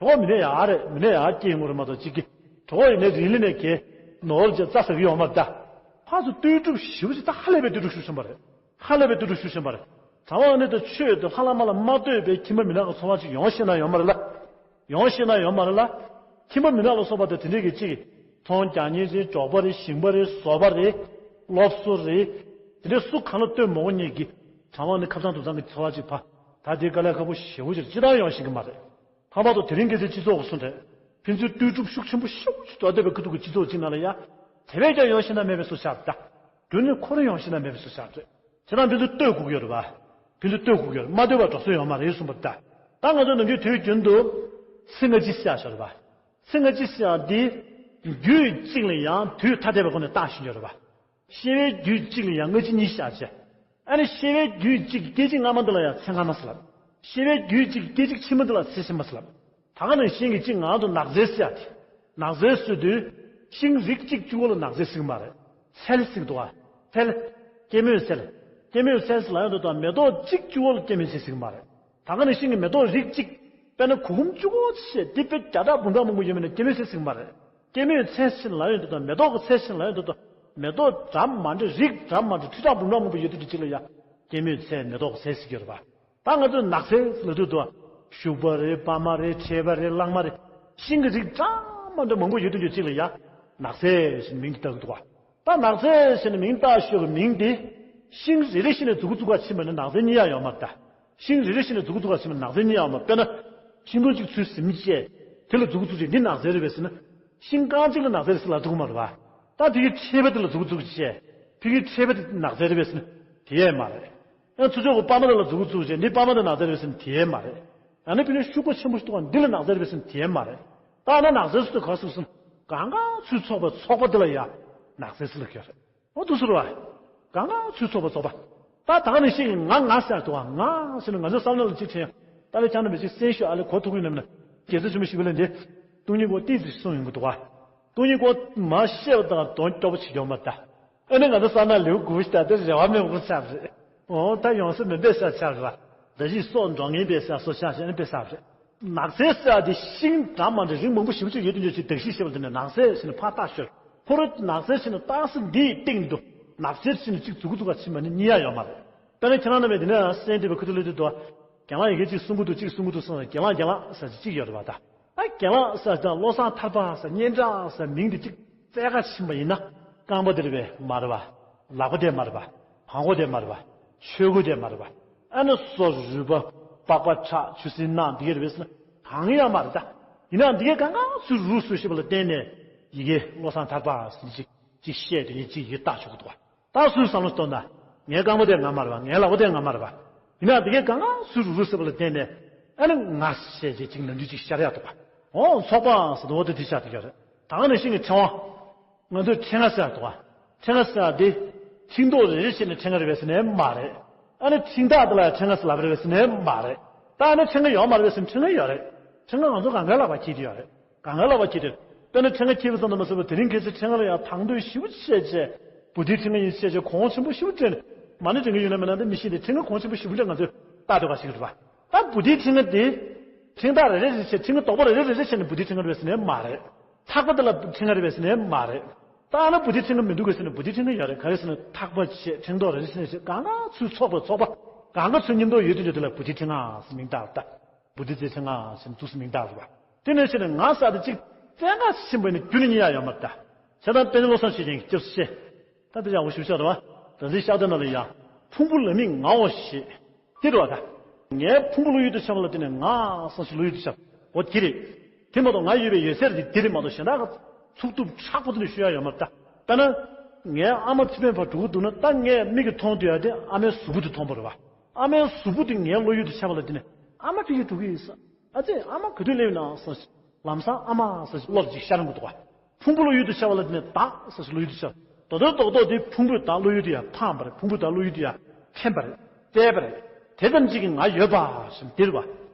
གྲོགས་མི་ནས་ཡ་རེད་མི་ནས་ཡ་སྐྱེས་ཡོང་གི་རེད་མ་གཏོགས་གཅིག་གི། གྲོགས་ཡིན་ནས་རིང་ལི་ནས་གས་ནོར་ཅེས་རྩ་ཟ་གི་ཡོད་མ་རེད་ད། ཕར་ཚུར་ལྟོས་གྲུབ་ཞེ་པོ་ཅིག་ད་ཧ་ལས་པའི་ལྟོས་གྲུབ་ཤུགས་ཆེན་པོ་རེད། ཧ་ལས་པའི་ལྟོས་གྲུབ་ཤུགས་ཆེན་པོ་རེད། གྲྭ་པ་ཨ་ནེ་དང་ཆོས་དང་ལྷ་བླ་མ་ལ་མ་ལྟོས་པའི་ཁྱིམ་པ་མི་ནག་གི་འཚོ་བ་ཅིག་ཡོང་ཤེས་ན་ཡོང་མ་རེད་ལ། ཡོང་ཤེས་ན་ཡོང་མ་རེད་ལ། ཁྱིམ་པ་མི་ནག་ལ་སོགས་པ་དང་དེ་འདྲས་ཀྱི་གཅིག་མཐོང་རྒྱག་མཁན་ཅིག་འབྲོག་པ་རེད། ཞིང་པ་རེད། བཟོ་པ་རེད། སློབ་གསོ་རེད། དེ་འདྲས་སུ་གང་ལ་ལྟོས་མ་དགོས་མཁན་གྱི་གྲྭ་པ་ཨ་ནེ་ཁ་སང་དུ་ཚང་གི་འཚོ་བ་ཅིག་ཕ། ད་དེ་དཀའ་ལས་ཁག་པོ་ཞེ་པོ་ཅིག་ཅི་ལྟར་ཡོང་ཤེས་ཀྱི་མ་རེད། ལྷག་པར་དུ་དེ་རིང་ཁ་སང་སྤྱི་ཚོགས་ཀྱི་གསུང་དེ། ཕན་ཚུན་ལྟོས་གྲུབ་ཤུགས་ཆེན་པོ་ཤུགས་ཆེ་དོ་བསྡད་པའི་ཁ་ཐུག་གི་སྤྱི་ཚོགས་ཅིག་ནང་ལ་ཡ། དེ་བས་ཀྱང་ཡོང་ཤེས་ན་མེད་པའི་བཟོ་ཆགས་ད། རྒྱུན་ནས་ཁོ་རང་ཡོང་ཤེས་ན་མེད་པའི་བཟོ་ཆགས་རེད། ཁྱེད་རང་ཕན་ཚུན་ལྟོས་དགོས་ཀྱི་ཡོད་རེད་བ། ཕན་ཚུན་ལྟོས་དགོས་ཀྱི་ཡོད་རེད། མ་ལྟོས་པར་འགྲོ་སྲོལ་ཡོད་མ་རེད་གསུངས་པ་ད། ད་ང་ཚོ་ནམ་རྒྱུན་དུས་རྒྱུན་དུ། ཚིག་སྔ་ཕྱི་བཤད་ཤོར་བ། ཚིག་སྔ་ཕྱི་བཤད་དེ། རྒྱུད་གཅིག་ལ་ཡང་དུས་ཐ་དད་པའི་སྒོ་ནས་བརྟག་ཞིབ་ཡོད་རེད་བ། བཤད་པའི་རྒྱུད་གཅིག་ལ་ཡང་སྔ་ཕྱི་གཉིས་བཤད་བྱས། ཨ་ནི་བཤད་པའི་རྒྱུད་གཅིག་གི་སྐད་ཅིག་སྔ་མ་འདི་ལ་ཡང་ཚེ་སྔ་མ་ཟེར་ལབ། བཤད་པའི་རྒྱུད་གཅིག་གི་སྐད་ཅིག་ཕྱི་མ་འདི་ལ་ཚེ་ཕྱི་མ་ཟེར་ལབ། ད་ག་ནང་བཞིན་གྱི་གཅིག་ང་ཚོ་ནགས་ཚལ་ཟེར་ཡ་དེ། ནགས་ཚལ་ཟེར་དུས། ཤིང་རིགས་གཅིག་གཅིག་པོ་ལ་ནགས་ཚལ་ཟེར་གི་མ་རེད། ཚལ་ཟེར་གི་འདུག་ག་ཚལ། སྐྱེད་མོས་ཚལ། སྐྱེད་མོས་ཚལ་ཟེར་ལབ་ཡོང་དུས་ད་མེ་ཏོག་གཅིག་གཅིག་པོ་ལ་སྐྱེད་མོས་ཚལ་ཟེར་གི་མ་རེད། ད་ག་ནང་བཞིན་གྱི་མེ་ཏོག་རིགས་གཅིག་དཔེར་ན་གུར་གུམ་གཅིག་པོ་བྱས་དེ་དཔེ་བརྒྱ་ཕྲག་འབུམ་ཕྲག་མང་པོ་ཡོད་མེད་ན་སྐྱེད་མོས་ཚལ་ཟེར་གི་མ་རེད། སྐྱེད་མོས་ཚལ་ཟེར་ལབ་ཡོང་དུས་དང་མེ་ཏོག་གི་ཚལ་ཟེར་ལབ་ཡོང་དུས་དང་མེ་ཏོག་འདྲ་མ་འདྲ་རིགས་འདྲ་མ་འདྲ་ཁྲི་ཕྲག་འབུམ་ཕྲག་མང་པོ་ཡོད་དུས་དེ་གཅིག་ལ་ཡ། སྐྱེད་མོས་ཚལ་མེ་ཏོག་གི་ཚལ་ཟེར་གྱི་ཡོད་རེད་པ། ད་ང་ཚོས་ནགས་ཚལ་ཟེར་ལབ་དུས་དུ། ཤུག་པ་རེད། པད་མ་རེད། ཁྲེས་པ་རེད། གླང་མ་རེད། ཤིང་གི་རིགས་འདྲ་མ་འདྲ་མང་པོ་ཡོད་དུས་དེ་གཅིག་ལ་ཡ། ནགས་ཚལ་ཟེར་མིང་དེ་བཏགས་འདུག་ག་ད་ནགས་ཚལ་ཟེར་ནས་མིང་བཏགས་ཤོག་གི་མིང་དེ། ཤིང་རེ་རེ་བཞིན་ནས་མཛུ་གུ་བཙུགས་པ་ཕྱིན་པ་ནི་ནགས་ཚལ་རྙེད་ཡ་ཡོད་མ་རེད་ད། ཤིང་རེ་རེ་བཞིན་ནས་མཛུ་གུ་བཙུགས་པ་ཕྱིན་པ་ནགས་ཚལ་རྙེད་ཡ་ཡོད་མ་རེད། དཔེར་ན། ཤིང་སྡོང་གཅིག་ཚུར་ཟིན་བྱས། དེ་ལ་མཛུ་གུ་བཙུགས་བྱས་འདི་ནགས་ཚལ་རེད་པས་ཟེར་ན། ཤིང་རྐང་གཅིག་ལ་ནགས་ཚལ་རེད་ཟེར་ལབ་ཐུབ་ཀྱི་མ་རེད་པ། ད་ཕ་གིའི་ཁྲེས་པ་དེ་ལ་མཛུ་གུ་བཙུགས་བྱས། ཕ་གིའི་ཁྲེས་པ་དེ་ནགས་ཚལ་རེད་པས་ཟེར་ན། དེ་ཡས་མ་རེད། ཡང་ཚུར་ཕྱོགས་ཀྱི་པད་མ་དེ་ལ་མཛུ་གུ་བཙུགས་བྱས་འདི་པད་མ་དེ་ནགས་ཚལ་རེད་པས་ཟེར་ན་དེ་ཡས་མ་རེད། ཡང་ན་ཕ་གིའི་ཤུག་པ་ཆེན་པོ་ཞིག་འདུག་ག་འདི་ལ་ནགས་ཚལ་རེད་པས་ཟེར་ན་དེ་ཡས་མ་རེད། ད་ན་ནགས་ཚལ་ཟེར་དུས་ག་རེ་ཟེར་སོང་། གང་ག་ཚུར་ཚོགས་པའི་ཚོགས་པ་འདི་ལ་ཡ། ནགས་ཚལ་ཟེར་ལབ་ཀྱི་ཡོད་རེད། འོ་འདུག་ཟེར་བ། གང་ག་ཚུར་ཚོགས་པའི་ཚོགས་པ། ད་ད་ག་ནང་བཞིན་གྱི་ང་ང་ཟེར་དུས་ང་ཟེར་ནས་ང་ཚོའི་བསམ་བློ་ལ་གཅིག་དྲན། ད་ལྟ་ཆ་ན་མི་གཅིག་སེམས་ཤུགས་ཨ་ལེ་གོ་ཐུབ་ཀྱི་ཡོད་ན་མིན་ན། རྒྱལ་སྲས་ཆེན་པོ་ཞིག་པོ་ལ་འདི། སྟོང་ཉིད་སྐོར་ཏོག་ཙམ་གསུངས་ཡོང་གི་འདུག་ག་སྟོང་ཉིད་སྐོར་མར་བཤད་པ་དང་དོན་སྐྱོ་པོ་ཞིག་ཡོད་མ་རེད་ད། ཨ་ནི་ང་ཚོ་བསམ་ན་ལེའུ་དགུ་པོ་ཞིག་ད་ལྟ་རེ་བ་མེད་པ་ཆགས་པ་རེད། འོ་ད་ཡོང་ས་མི་འབད་ས་ཆགས་རེད་བ། ད་གཞི་སྲོག་འགྲོ་ངན་འབད་ས་སོ་ཆགས་ཤེས་ཨ་ནི་འབད་ས་རེད། ནགས་ཚལ་ཟེར་བ་དེ་ཤིང་འདྲ་མ་འདྲ་རིགས་མང་པོ་ཞེ་པོ་ཅིག་ཡོད་དུས་འཇོག་ཅིག་གདགས་གཞི་ཞེས་པ་དེ་ནི་ནགས་ཚལ་ཟེར་ནས་ཕར་བཏགས་ཤོར། ཁོ་རང་ནགས་ཚལ་ཟེར་ནས་བཏགས་ས་འདིའི་སྟེང་དུ་ནགས་ཚལ་ཟེར་ནས་གཅིག་མཛུ་གུ་བཙུགས་པ་ཕྱིན་པ་ནི་རྙེད་ཡ་ཡོད་མ་རེད། དཔེར་ན་ཁྱེད་རང་རྣམ་པས་དེ་ནས་གསན་བསྡད་པའི་ཁུ་ཐུ་ལུ་དུ་དུ། རྒན་ལགས་ཡི་གེ་གཅིག་གསུང་གི་འདུག་གཅིག་གསུང་གི་འདུག་གསུངས་ནས་རྒན་ལགས་རྒན་ལགས་ཟེར་གཅིག་ཡོད་རེད་པ་ད། ཨ་རྒན་ལགས་ཟེར་དང་བློ་བཟང་ཐར་པ་ཟེར་སྙན་གྲགས་ཟེར་མིང་དེ་གཅིག་བཙལ་ག་ཕྱིན་པ་ཡིན་ན། རྐང་པ་དེ་རེད་པས་མ་རེད་པ། ལག་པ་དེ་མ་རེད་པ། མགོ་དེ་མ་རེད་པ། ཆོས་གོས་དེ་མ་རེད་པ། ཨ་ནི་སོ་རུས་པ། པགས་པ། ཁྲག་ཆུ་སྲིན་རྣག་འདི་ག་རེད་པས་ཟེར་ན་གང་ཡང་མ་རེད་ད། ཡིན་ནའང་འདི་གའི་གང་ག་ཚུར་རུལ་སོང་ཞེས་པ་ལ་བརྟེན་ནས་ཡི་གེ་བློ་བཟང་ཐར་པ་ཟེར་གཅིག་གཅིག་བཤད་དེ་ཡིན་གཅིག་ཡིན་བཏགས་ཆོག་གི་འདུག་པ། ད་སུས་བསམ་བློ་གཏོང་ན། ངའི་རྐང་པ་དེ་ང་མ་རེད་པ། ངའི་ལག་པ་དེ་ང་མ་རེད་པ། ཡིན་ན་དེ་གའི་གང་ག་ཚུར་རུལ་སོང་བ་ལ་བརྟེན་ནས་ཨ་ནི་ང་ཞེས་བྱས་ཅིག་ནམ་རྒྱུན་ཅིག་ཤར་ཡག་འདུག་པ། འོ་ཚོགས་པ་ཟེར་དུས་འོ་དེ་དེ་ཆགས་བསྡད་ཡོད་རེད། ད་ག་ནང་བཞིན་གྱི་ཕྲེང་བ། ང་ཚོས་ཕྲེང་བ་ཟེར་ཡག་འདུག་པ། ཕྲེང་བ་ཟེར་ཡག་དེ། ཕྲེང་རྡོག་རེ་རེ་བྱས་ནས་ཕྲེང་བ་རེད་པས་ཟེར་ནའི་མ་རེད། ཨ་ནི་ཕྲེང་ཐག་དེ་ལ་ཕྲེང་བ་ཟེར་ལབ་རེད་པས་ཟེར་ནའི་མ་རེད། ད་ཨ་ནི་ཕྲེང་བ་ཡོད་མ་རེད་པས་ཟེར་ན་ཕྲེང་བ་ཡོད་རེད། ཕྲེང་བ་ང་ཚོ་གང་གའི་ལག་པར་འཁྱེར་གྱི་ཡོད་རེད། གང་ག་ལ་བ་ཁྱེར་ཏེ། དཔེར་ན་ཕྲེང་ང་ཁྱེར་བ་ཙམ་དུ་མ་ཟད་པར་དེ་རིང་ཁ་སང་ཕྲེང་ང་ལ་ཡང་དང་དོད་ཞེ་པོ་བྱས་བྱས། བུ་དེའི་ཕྲེང་ང་ཡིན་བྱས་བྱས་གོང་ཆེན་པོ་ཞེ་པོ་སྤྲད་ནས། མ་ཎི་འདོན་གྱི་ཡོད་ན་མེད་ན་འདི་མི་ཤེས་ཏེ་ཕྲེང་ང་གོང་ཆེན་པོ་ཞེ་པོ་འདྲ་ང་ཚོས་བཏགས་བསྡད་པ་ཞིག་རེད་པ། ད་བུ་དེའི་ཕྲེང་ང་དེ། ཕྲེང་ཐག་རེ་རེ་རེ་བྱས་ཕྲེང་ང་དོག་པ་རེ་རེ་རེ་རེ་བྱས་ནས་བུ་དེའི་ཕྲེང་ང་རེད་པས་ཟེར་ནའི་མ་རེད། ཐག་པ་དེ་ལ་ཕྲེང་ང་རེད་པས་ཟེར་ནའི་མ་རེད། ད་ཨ་ན་བུ་དེའི་ཕྲེང་ང་མི་འདུག་གས་ཟེར་ན་བུ་དེའི་ཕྲེང་ང་ཡོད་རེད། ག་རེ་ཟེར་ན་ཐག་པ་བྱས་ཕྲེང་རྡོག་རེ་རེ་བྱས་ནས་བྱས་གང་ག་ཚུར་ཚོགས་པའི་ཚོགས་པ། གང་ག་ཚུར་མཉམ་དུ་ཡོད་དུས་འདི་ལ་བུ་དེའི་ཕྲེང་ང་ཟེར་མིང་བཏགས་ད། བུ་དེ་ཚེ་ཚེ་ང་ཞེས་འདུག་སེ་མིང་བཏགས་རེད་པ། དེ་ནས་ཕྱིན་ནས་ང་ཟེར་དེ་གཅིག་བཙན་ཁ་ཕྱིན་པ་ནི་རྒྱུན་ནས་རྙེད་ཡག་ཡོད་མ་རེད་ད། བྱས་ཙང་དཔེ་ཆ་བློ་བཟང་ཆོས་རྒྱན་གྱིས་སྐྱབས་སུ་མཆི། ད་དེ་ཡག་པོ་ཞེ་པོ་ཅིག་རེད་པ། རང་བཙན་ཤར་དོན་ནང་ལ་ཡང་། ཕུང་པོ་ལ་མིག་ངའོ་ཞེས། དེ་རེད་པ་ད། ངའི་ཕུང་པོ་བློ་ཡུལ་དུ་ཤར་བ་ལ་བརྟེན་ནས་ང་བསམ་ཞིང་བློ་ཡུལ་དུ་ཤར། འོ་དེ་རེད། དེ་མ་གཏོགས་ང་ཡོད་པའི་ཡོད་ཚད་དེ་དེ་རེད་མ་གཏོགས་གཞན་དག་གི་ཚུགས་ཐུབ་དྲག་པོ་དེ་འདྲ་ཞུ་ཡག་ཡོད་མ་རེད་ད། དཔེར་ན། ངའི་ཨ་མ་ཚེ་འཕེལ་ཕར་འགྲོ་གི་འདུག་ན་ད་ངས་མིག་གིས་མཐོང་སྡོད་ཡག་དེ་ཨ་མའི་གཟུགས་པོ་དེ་མཐོང་བ་རེད་པ། ཨ་མའི་གཟུགས་པོ་དེ་ངའི་བློ་ཡུལ་དུ་ཤར་བ་ལ་བརྟེན་ནས་ཨ་མ་ཕ་གིར་འགྲོ་གི་ཡིན་ས། ཨ་ཙི་ཨ་མ་ག་དུས་སླེབས་ན་བསམ་ཞིང་ལམ་སང་ཨ་མ་བསམ་ཞིང་བློ་ལ་ཅིག་ཤར་ཡོང་གི་འདུག་པ། ཕུང་པོ་བློ་ཡུལ་དུ་ཤར་བ་ལ་བརྟེན་ནས་བདག་བསམ་ཞིང་བློ་ཡུལ་དུ་ཤར། དོ་དོ་རྡོག་རྡོག་དེ་ཕུང་པོ་དང་བློ་ཡུལ་དུ་ཡང་འཕངས་པ་རེད། ཕུང་པོ་དང་བློ་ཡུལ་དུ་ཡང་འཕེན་པ་རེད། བལྟས་པ་རེད། དེ་ཙམ་གཅིག་གིས་ང་ཡོད་པ་ཞིག་འདིར་བ།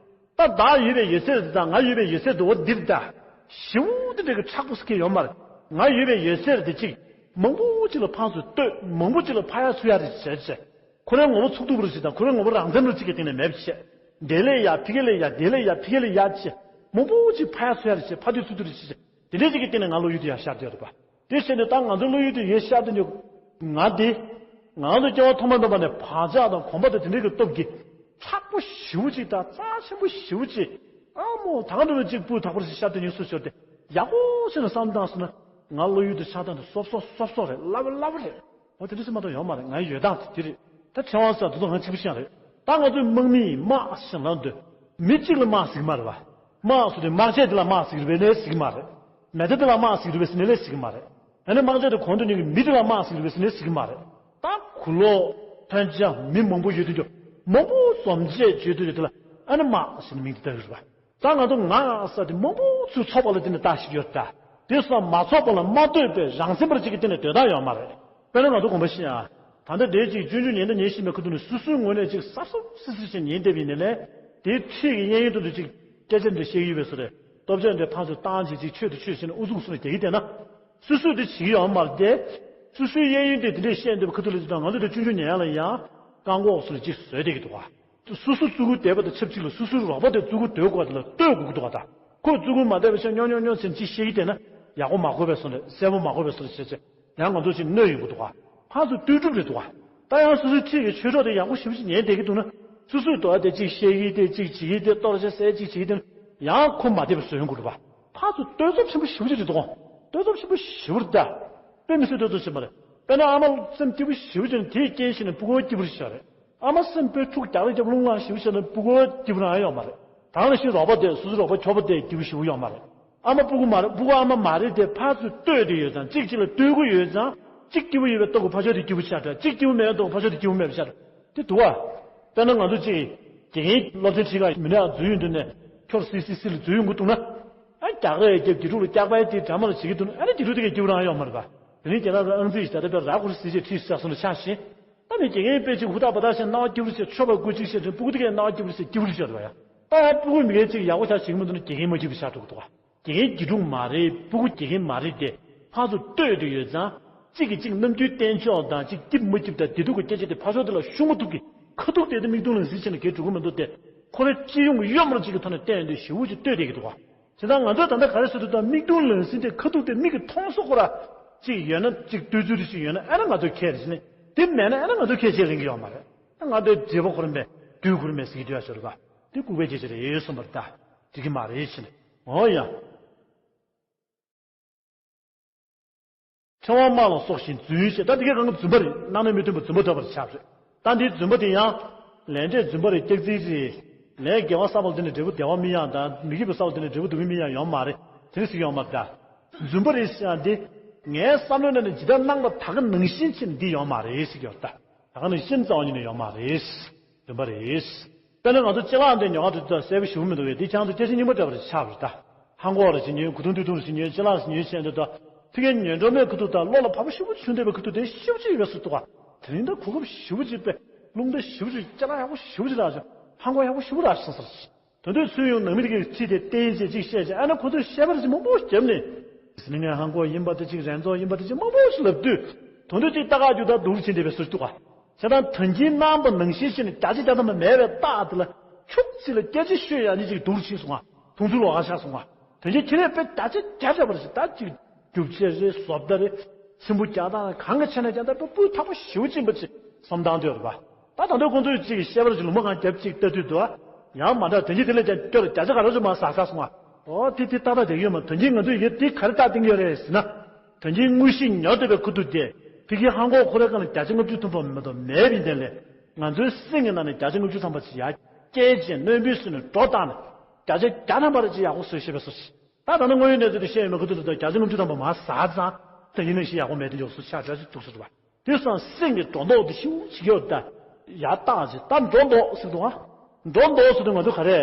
ད་བདག་ཡོད་པའི་ཡོད་ཚད་དེ་དང་ང་ཡོད་པའི་ཡོད་ཚད་དེ་འོ་འདིར་ད། ཞེ་པོ་དེ་འདྲ་གི་མཁྲེགས་པོ་ཟེར་མཁན་ཡོད་མ་རེད། ང་ཡོད་པའི་ཡོད་ཚད་དེ་གཅིག་མང་པོ་གཅིག་ལ་ཕངས་སུ་ལྟོས། མང་པོ་གཅིག་ལ་ཕ་ཡ་ཚུ་ཡ་རེ་བྱས་བྱས། ཁོ་རའི་ངོ་བོ་ཚུགས་ཐུབ་པ་རེད་ཅེས་དང་ཁོ་རའི་ངོ་བོ་རང་མཚན་རུ་གཅིག་གི་སྟེང་ནས་མེད་པ་བྱས། དེ་ལས་ཡ་ཕ་གི་ལས་ཡ་དེ་ལས་ཡ་ཕ་གི་ལས་ཡ་བྱས། མང་པོ་གཅིག་ཕ་ཡ་ཚུ་ཡ་རེ་བྱས། ཕ་དུས་ཚུགས་ཐུབ་རེ་བྱས་བྱས། དེ་འདྲའི་གཅིག་གི་སྟེང་ནས་ང་བློ་ཡུལ་དུ་ཡ་ཤར་བསྡད་ཡོད་རེད་པ། དེ་བྱས་ནས་ད་ང་ཚོ་བློ་ཡུལ་དུ་ཡ་ཤར་བསྡད་ཡོད། ང་དེ། ང་ཚོ་སྐྱེ་བ་ཐོག་མ་མེད་པ་ནས་བག་ཆགས་དང་གོམས་པ་དང་དེ་འདྲའི་གི་སྟོབས་ཀྱིས། མཁྲེགས་པོ་ཞེ་པོ་ཅིག་དང་རྩ་ཆེན་པོ་ཞེ་པོ་ཅིག་ཨ་མོ་ད་ག་འདྲ་བའི་གཅིག་སྤུས་དག་པོ་ཞིག་ཤར་བསྡད་ཡོད་སུ་ཞོར་དེ། ཡག་པོ་བྱས་ནས་བསམ་བློ་བཏང་སོང་ན། ང་བློ་ཡུལ་དུ་ཤར་སྟངས་དེ་སོབ་སོབ་སོབ་སོབ་རེད། སླ་པོ་སླ་པོ་རེད། འོ་དེ་འདྲ་ཞིག་མ་གཏོགས་ཡོད་མ་རེད། ང་ཡོད་སྟངས་དེ་དེ་རེད། ད་ཕྲེང་བ་ཟེར་དེ་ཚོ་ང་གཅིག་པུ་ཤེས་རེད། ད་ང་ཚོའི་དམག་མིས་དམག་ཞེས་ལབ་དུས། མི་གཅིག་ལ་དམག་ཟེར་གྱི་མ་རེད་པ། དམག་ཟེར་དུས་དམག་ཆས་དེ་ལ་དམག་ཟེར་གྱི་རེད་པས་ནས་ཟེར་གྱི་མ་རེད། མེ་མདའ་དེ་ལ་དམག་ཟེར་གྱི་རེད་པས་ཟེར་ནས་ལས་ཟེར་གྱི་མ་རེད། ཡང་ན་དམག་ཆས་དེ་གོང་དུ་ཉན་གྱི་མི་དེ་ལ་དམག་ཟེར་གྱི་རེད་པས་ཟེར་ནས་ཟེར་གྱི་མ་རེད། ད་གུ་ལོག་ཐོན་ཅང་མི་མང་པོ་ཡོད་དུས་ཀྱང་མང་པོ་འཛོམས་བྱས་བྱེད་དུས་དེ་ལ་ཨ་ནི་དམག་ཟེར་ནས་མིང་དེ་བཏགས་ཡོད་རེད་པ། ད་ང་ཚོ་ང་ཟེར་དེ་མང་པོ་ཚུར་ཚོགས་པ་ལ་བརྟེན་ནས་བཏགས་ཤིག་ཡོད་ད། དེ་སོགས་མ་ཚོགས་པ་ལ་མ་ལྟོས་པའི་རང་མཚན་པར་གཅིག་གི་སྟེང་ནས་སྡོད་སྟངས་ཡོད་མ་རེད། དཔེར་ན་ང་ཚོ་དགོངས་པ་བཞེས་ཨ། ད་ལྟ་དེའི་གཅིག་སྤྱོད་འཇུག་ཉན་དང་ཉན་བཞིན་པའི་ཁ་ཐུག་ནས་སོ་སོའི་ངོས་ནས་གཅིག་གསར་གསར་སི་སི་ཞིག་ཉན་བསྡད་པ་ཡིན་ནའི་ལས། དེའི་འཁྲིས་ཀྱི་གཡས་གཡོན་དུ་འདུ་གཅིག་སྐད་ཆ་འདྲ་བཤད་ཀྱི་ཡོད་པའི་བཟོ་རེད། སྟོབས་ཆེན་འདྲ་ཕངས་སུ་བཏང་བྱེད་ཅིག་ཆོས་དེ་ཆོས་ཟེར་ནས་ཨུ་ཚུགས་སུ་ནས་རྒྱག་གི་བསྡད་ན། སོ་སོས་དེ་བྱེད་ཀྱི་ཡོད་མ་རེད་དེ། སོ་སོའི་གཡས་གཡོན་དེ་དེ་འདྲས་བཤད་འདོད་པའི་ཁ་ཐུག་ལ་ཅིག་དང་ང་ཚོ་དེ་སྤྱོད་འཇུག་ཉན་ཡག་ལ་ཡང་བཀག་འགོག་སུ་ལ་ཅིག་བཟོས་བསྡད་ཀྱི་འདུག་ག་སོ་སོ་བཙུགས་སྒོ་བསྡད་པ་དང་ཆབས་ཅིག་ལ་སོ་སོའི་རོགས་པ་དེ་བཙུགས་སྒོ་སྡོད་དགོས་པ་དེ་ལ་ལྟོས་དགོས་ཀྱི་འདུག་ག་ད་ཁོས་བཙུགས་སྒོ་མ་བསྡད་པ་བྱས་ཉོ་ཉོ་ཉོ་ཟེར་ཅིག་བཤད་ཀྱི་བསྡད་ན་ཡག་པོ་མ་གོ་བའི་བཟོ་འདྲ་གསལ་པོ་མ་གོ་བའི་བཟོ་འདྲ་བྱས་བྱས་ཡང་ང་ཚོ་ཅིག་གནོད་ཡོང་གི་འདུག་ག་ཕར་ཚུར་ལྟོས་གྲུབ་རེད་འདུག་ག་ད་ཡང་སོ་སོའི་འཁྲིས་ཀྱི་ཆོས་གྲོགས་དེ་ཡག་པོ་ཞེ་པོ་ཅིག་ཉན་བསྡད་ཀྱི་འདུག་ན་སོ་སོས་དོ་བ་དེ་ཅིག་བཤད་ཀྱི་དེ་ཅིག་བྱེད་ཀྱི་དེ་གཏོར་བཤད་ཟེར་ཅིག་བྱེད་ཀྱི་དེ་ཡང་ཁོ་མ་བསྡད་པའི་བཟོ་ཡོང་གི་འདུག་ག་ཕར་ཚུར་ལྟོས་ཚབས་ཆེན་པོ་ཞེ་པོ་ཅིག་རེད་འདུག་ག་ལྟོས་ཚབས་ཆེན་པོ་ཞེ་པོ་རེད་ད། དཔེ་མི་སྲིད་ལྟོས་ཚབས་ཆེན་པོ་རེད། དཔེར་ན་ཨ་མ་སེམས་སྐྱིད་པོ་ཞེ་པོ་ཅིག་ནས་དེའི་རྐྱེན་བྱས་ནས་སྤུ་གུ་སྐྱིད་པོ་ཞིག་རེད། ཨ་མ་སེམས་དཔེ་འཁྲུག་རྒྱག་རེས་རྒྱབ་རླུང་ལངས་ཞེ་པོ་ཞིག་ནས་སྤུ་གུ་སྐྱིད་པོ་རང་ཡོད་མ་རེད། དེ་ནང་བཞིན་རོགས་པ་དེ་སོ་སོའི་རོགས་པ་ཁྱོ་པ་དེ་སྐྱིད་པོ་ཞེ་པོ་ཡོད་མ་རེད། ཨ་མ་སྤུ་གུ་མ་རེད། སྤུ་གུ་ཨ་མ་མ་རེད་དེ་ཕར་ཚུར་ལྟོས་དེ་ཡོད་ཙང་གཅིག་གཅིག་ལ་ལྟོས་གི་ཡོད་ཙང་གཅིག་སྐྱིད་པོ་ཡོད་པའི་སྟོབས་ཀྱིས་ཕར་ཕྱོགས་དེ་སྐྱིད་པོ་ཆགས་འདྲ། གཅིག་སྐྱིད་པོ་མེད་པའི་སྟོབས་ཀྱིས་ཕར་ཕྱོགས་དེ་སྐྱིད་པོ་མེད་པ་ཆགས་འདྲ། དེ་འདུག་ག་དཔེར་ན་ང་ཚོ་གཅིག་དགེ་རྒན་སློབ་ཚན་ཁྲིད་ག་མི་སྣ་འཛུལ་ཡོང་དུས་ནས་ཁྱོར་སི་སི་སི་ལ་འཛུལ་ཡོང་གི་འདུག་ན། ཨ་རྒྱག་རེས་རྒྱབ་དགེ་ཕྲུག་ལ་སྐྱག་པ་དེ་འདྲ་མ་ལ་བྱེད་ཀྱི་འདུག་ན་ཨ་ནི་དགེ་ཕྲུག་དེ་གས་སྐྱིད་པོ་རང་ཡོད་མ་རེད་པ། དེ་རིང་ཁྱེད་རང་ཚོ་ཨང་རྩིས་ཞིག་ད་ལྟ་དཔེ་ར་ཁུར་སི་ཅེ་ཁྲིད་ཤག་སོང་ལ་ཆགས་ཤིང་། ད་ནི་དགེ་རྒན་དཔེ་ཅིག་ཧུར་ཐག་འབད་ཐག་བྱས་རྣ་བ་སྐྱིད་པོ་བྱས་ཆོ་པ་སྐུ་གཅིག་བྱས་ཏེ་སྤུ་གུ་དེ་གས་རྣ་བ་སྐྱིད་པོ་བྱས་སྐྱིད་པོ་བྱས་རེད་པ་ཡ། ད་ཡང་སྤུ་གུ་མི་གས་གཅིག་ཡག་པོ་ཆགས་བྱེད་ཀྱི་མི་འདུག་ན་དགེ་རྒན་མ་སྐྱིད་པོ་ཆགས་འགྲོ་གི་འདུག་ག་དགེ་རྒན་དགེ་ཕྲུག་མ་རེད། སྤུ་གུ་དགེ་རྒན་མ་རེད་དེ། ཕར་ཚུར་ལྟོས་དེ་ཡོད་ཙང་། གཅིག་གིས་གཅིག་རྣམ་འགྱུར་བསྟན་ཕྱོགས་དང་གཅིག་སྐྱིད་མ་སྐྱིད་དང་བདེ་སྡུག་གི་སྐད་ཆ་དེ་ཕར་ཕྱོགས་དེ་ལ་ཤོང་མ་ཐུབ་ཀི། ཁ་ཐུག་དེ་དེ་མིག་མཐོང་ལག་ཟིན་བྱས་ནས་གས་འགྲོ་གི་མི་འདུག་སྟེ། ཁོ་རའི་སྤྱི་ཡོངས་ཀྱི་གཡོ་འབུར་གཅིག་གི་ཐོག་ནས་བསྟན་ཡོང་དུས་ཞེ་པོ་ཅིག་ལྟོས་བསྡད་ཀྱི་འདུག་ག་བྱས་ཙང་ང་ཚོས་ད་ལྟ་ག་རེ་ཟེར་དུས་ད་མིག་མཐོང་ལག་ཟིན་དེ་ཁ་ཐུག་དེ་མིག་གིས་མཐོང་སོང་ཁོ་ར། གཅིག་ཡོད་ན་གཅིག་ལྟོས་ཚུལ་དེ་གཅིག་ཡོད་ན་ཨ་ནི་ང་ཚོ་ཁས་རེད་ཟེར་ནས། དེ་མེད་ན་ཨ་ནི་ང་ཚོ་ཁས་བྱེད་རན་གི་ཡོད་མ་རེད། ད་ང་ཚོའི་བགྲེས་པོ་ཁོ་ར་མེད་དུས་ཁོ་ར་མེད་ཟེར་གི་འདུག་ཡ་ཟེར་བ། དེ་ལྐུགས་པའི་སྐད་ཆ་རེད་གསུངས་པ་རེད་ད། འགྲིག་གི་མ་རེད་ཟེར་ནས། འོ་ཡ། ཕྲེང་བ་དམག་ལ་སོགས་ཤིང་རྫུན་བཤད། ད་འདི་གའི་སྒང་ག་རྫུན་པ་རེད། སྣང་ནས་མི་མཐུན་པ་རྫུན་པ་བརྡབ་པར་ཆགས་རེད། ད་འདིའི་རྫུན་པ་དེ་ཡང་། ལས་འབྲས་རྫུན་པ་རེད་སྐྱག་རྫུན་རེད། ལས་དགེ་བ་བསགས་པ་དེ་ནི་འབྲས་བུ་བདེ་བ་སྨིན་ཡག་དང་མི་དགེ་བ་བསགས་པ་དེ་ནི་འབྲས་བུ་སྡུག་བསྔལ་སྨིན་ཡག་ཡོད་མ་རེད། དེ་འདྲ་ཟེར་གྱི་ཡོད་མ་རེད་ད། རྫུན་པ་རེད་ཟེར་ཡག་འདི། ངའི་བསམ་བློའི་ནང་ནས་ཇི་ལྟར་སྣང་པ་ད་ག་ནང་བཞིན་ཅིག་འདི་ཡོད་མ་རེད་ཟེར་གྱི་ཡོད་ད། ད་ག་ནང་བཞིན་རྩ་བ་ཉིད་ནས་ཡོད་མ་རེད། རྫུན་པ་རེད། དཔེར་ན་ང་ཚོ་ཅ་ལག་འདི་ཉོ་ག་འགྲོ་དུས་ད་གསལ་པོ་ཞེ་པོ་མི་འདུག་གས། འདི་ཁྱེད་རང་ཚོ་སྐད་ཆ་རྙིང་པ་འདྲ་པོ་རེ་ཆགས་པ་རེད་ད། ཧང་གོག་རེ་ཞིག་ཉོས། གོས་ཐུང་དུས་ཐུང་རེ་ཞིག་ཉོས། ཅ་ལག་རེ་ཞིག་ཉོས་བྱས་འདུག་ད། ཕ་གིར་ཉོས་འགྲོ་མེད་ཁུ་ཐུག་ད་བློ་ལ་བབས་པ་ཞེ་པོ་བྱུང་བསྡད་པའི་ཁུ་ཐུག་དེ་ཞེ་པོ་ཅིག་ཡོད་པའི་བཟོ་འདུག་ག་དེ་རིང་ད་གོ་སྐབས་ཞེ་པོ་ཅིག་དཔེ་རླུང་རྟ་ཞེ་པོ་ཅིག་ཅ་ལག་ཡག་པོ་ཞེ་པོ་ཅིག་རག་བྱུང་། ཧང་གོག་ཡག་པོ་ཞེ་པོ་རག་བྱུང་ཟེར། དོན་དུ་ཚུར་ཡོང་ནང་མི་དེ་གིས་ཁྲིད་དེ་བསྟན་བྱས་ཅིག་བཤད་བྱས། ཨ་ནི་ཁོ་ཚོས་བཤད་པ་རེ་ཞིག་མང་པོ་བརྒྱབ་ནས། ཟི་ལིང་ནས་ཧང་གོག་ཡིན་པ་དེ་ཅིག་རས་མཛོག་ཡིན་པ་དེ་ཅིག་མང་པོ་ཞིག་ལབ་དུས། དོན་དུ་ཅིག་ལྟ་ག་རྒྱུ་ད་སྡུག་རུ་ཕྱིན་བསྡད་པའི་བཟོ་འདུག་ག་བྱས་ཙང་དོན་རྐྱེན་རྣམ་པ་ནང་བཞིན་བྱས་ནས་བརྒྱ་ཆ་བརྒྱ་ཐམ་པ་མེད་པའི་རྟགས་དེ་ལ་ཁྱུག་ཅིག་ལ་སྐད་ཆ་ཤོད་ཡག་ནི་ཅིག་སྡུག་རུ་ཕྱིན་སོང་ང་། མཐོང་ཚུལ་ལོགས་ཀ་ཆགས་སོང་ང་། དོན་རྐྱེན་ཁྱེད་རས་དཔེ་བརྒྱ་ཆ་བརྒྱ་འདྲ་པོ་རེད་ཟེར། ད་ཅིག་རྒྱུ་ཆ་རེད། བཟོ་ལྟ་རེད། ཚིམ་པོ་རྒྱག་སྟངས་རེད། གང་ག་བྱས་ན་ཀྱང་ད་དཔེ་སྤུས་དག་པོ་ཞེ་པོ་ཅིག་ཡིན་པ་ཅིག་བསམ་སྟངས་དེ་ཡོད་རེད་པ། ད་ད་ལྟ་ཁོང་ཚོས་ཅིག་བཤད་པ་རེ་ཅིག་ལུང་པ་གང་བརྒྱབ་ཅིག་ལྟ་དུས་འདུག་ཨ། ཡང་མ་འདྲ་དོན་རྐྱེན་དེ་ལས་ཀྱང་སྐྱོ་རེད། བརྒྱ་ཆ་ག་རེ་ཅིག་མར་ཟག་ཟག་སོང་ང་། ཨོ་དེ་དེ་ཏག་ཏག་བསྡད་ཀྱི་ཡོད་མ། དོན་རྐྱེན་ང་ཚོས་ཡོད་དེ་ག་རེ་རྟགས་བསྟན་གྱི་ཡོད་རེད་ཟེར་ན། དོན་རྐྱེན་དངོས་གཞི་ཉོ་འདོད་པའི་ཁུ་ཐུག་དེ། ཕ་གིའི་ཧང་གོག་ཁོ་རའི་སྒང་ལ་བརྒྱ་ཆ་ལྔ་བཅུ་ཐམ་པ་མ་གཏོགས་མེད་པ་ཡིན་དེ་ལས། ང་ཚོའི་སེམས་ཀྱི་ནང་ནས་བརྒྱ་ཆ་ལྔ་བཅུ་ཐམ་པ་ཅིག་ཡར་སྐྱེལ་བྱས་སྣོན་པའི་ཟུར་ནས་སྒྲོ་བཏགས་ནས། བརྒྱ་ཆ་བརྒྱ་ཐམ་པ་རེ་ཅིག་ཡག་པོ་བཟོས་ཤེས་པའི་བཟོ་ཞིག་ད་ད་ནི་དངོས་ཡོད་གནས་ཚུལ་དེ་བཤད་ཡོད་མེད་ཁུ་ཐུག་ལ་ད་བརྒྱ་ཆ་ལྔ་བཅུ་ཐམ་པ་མར་ཟག་ཙང་། དོན་རྐྱེན་ནང་བཞིན་ཡག་པོ་མེད་དེ་འཇོག་སུ་ཆགས་འདྲ་ཅིག་འདུག་ཟེར་བ། དེ་སང་སེམས་ཀྱི་སྒྲོ་འདོགས་དེ་ཤུགས་ཆེ་གི་ཡོད་ད། ཡར་བཏགས་ཅིག་ད་སྒྲོ་འདོགས་ཟེར་འདུག་ཨ། སྒྲོ་འདོགས་ཟེར་དུས་ང་ཚོ་ག་རེ།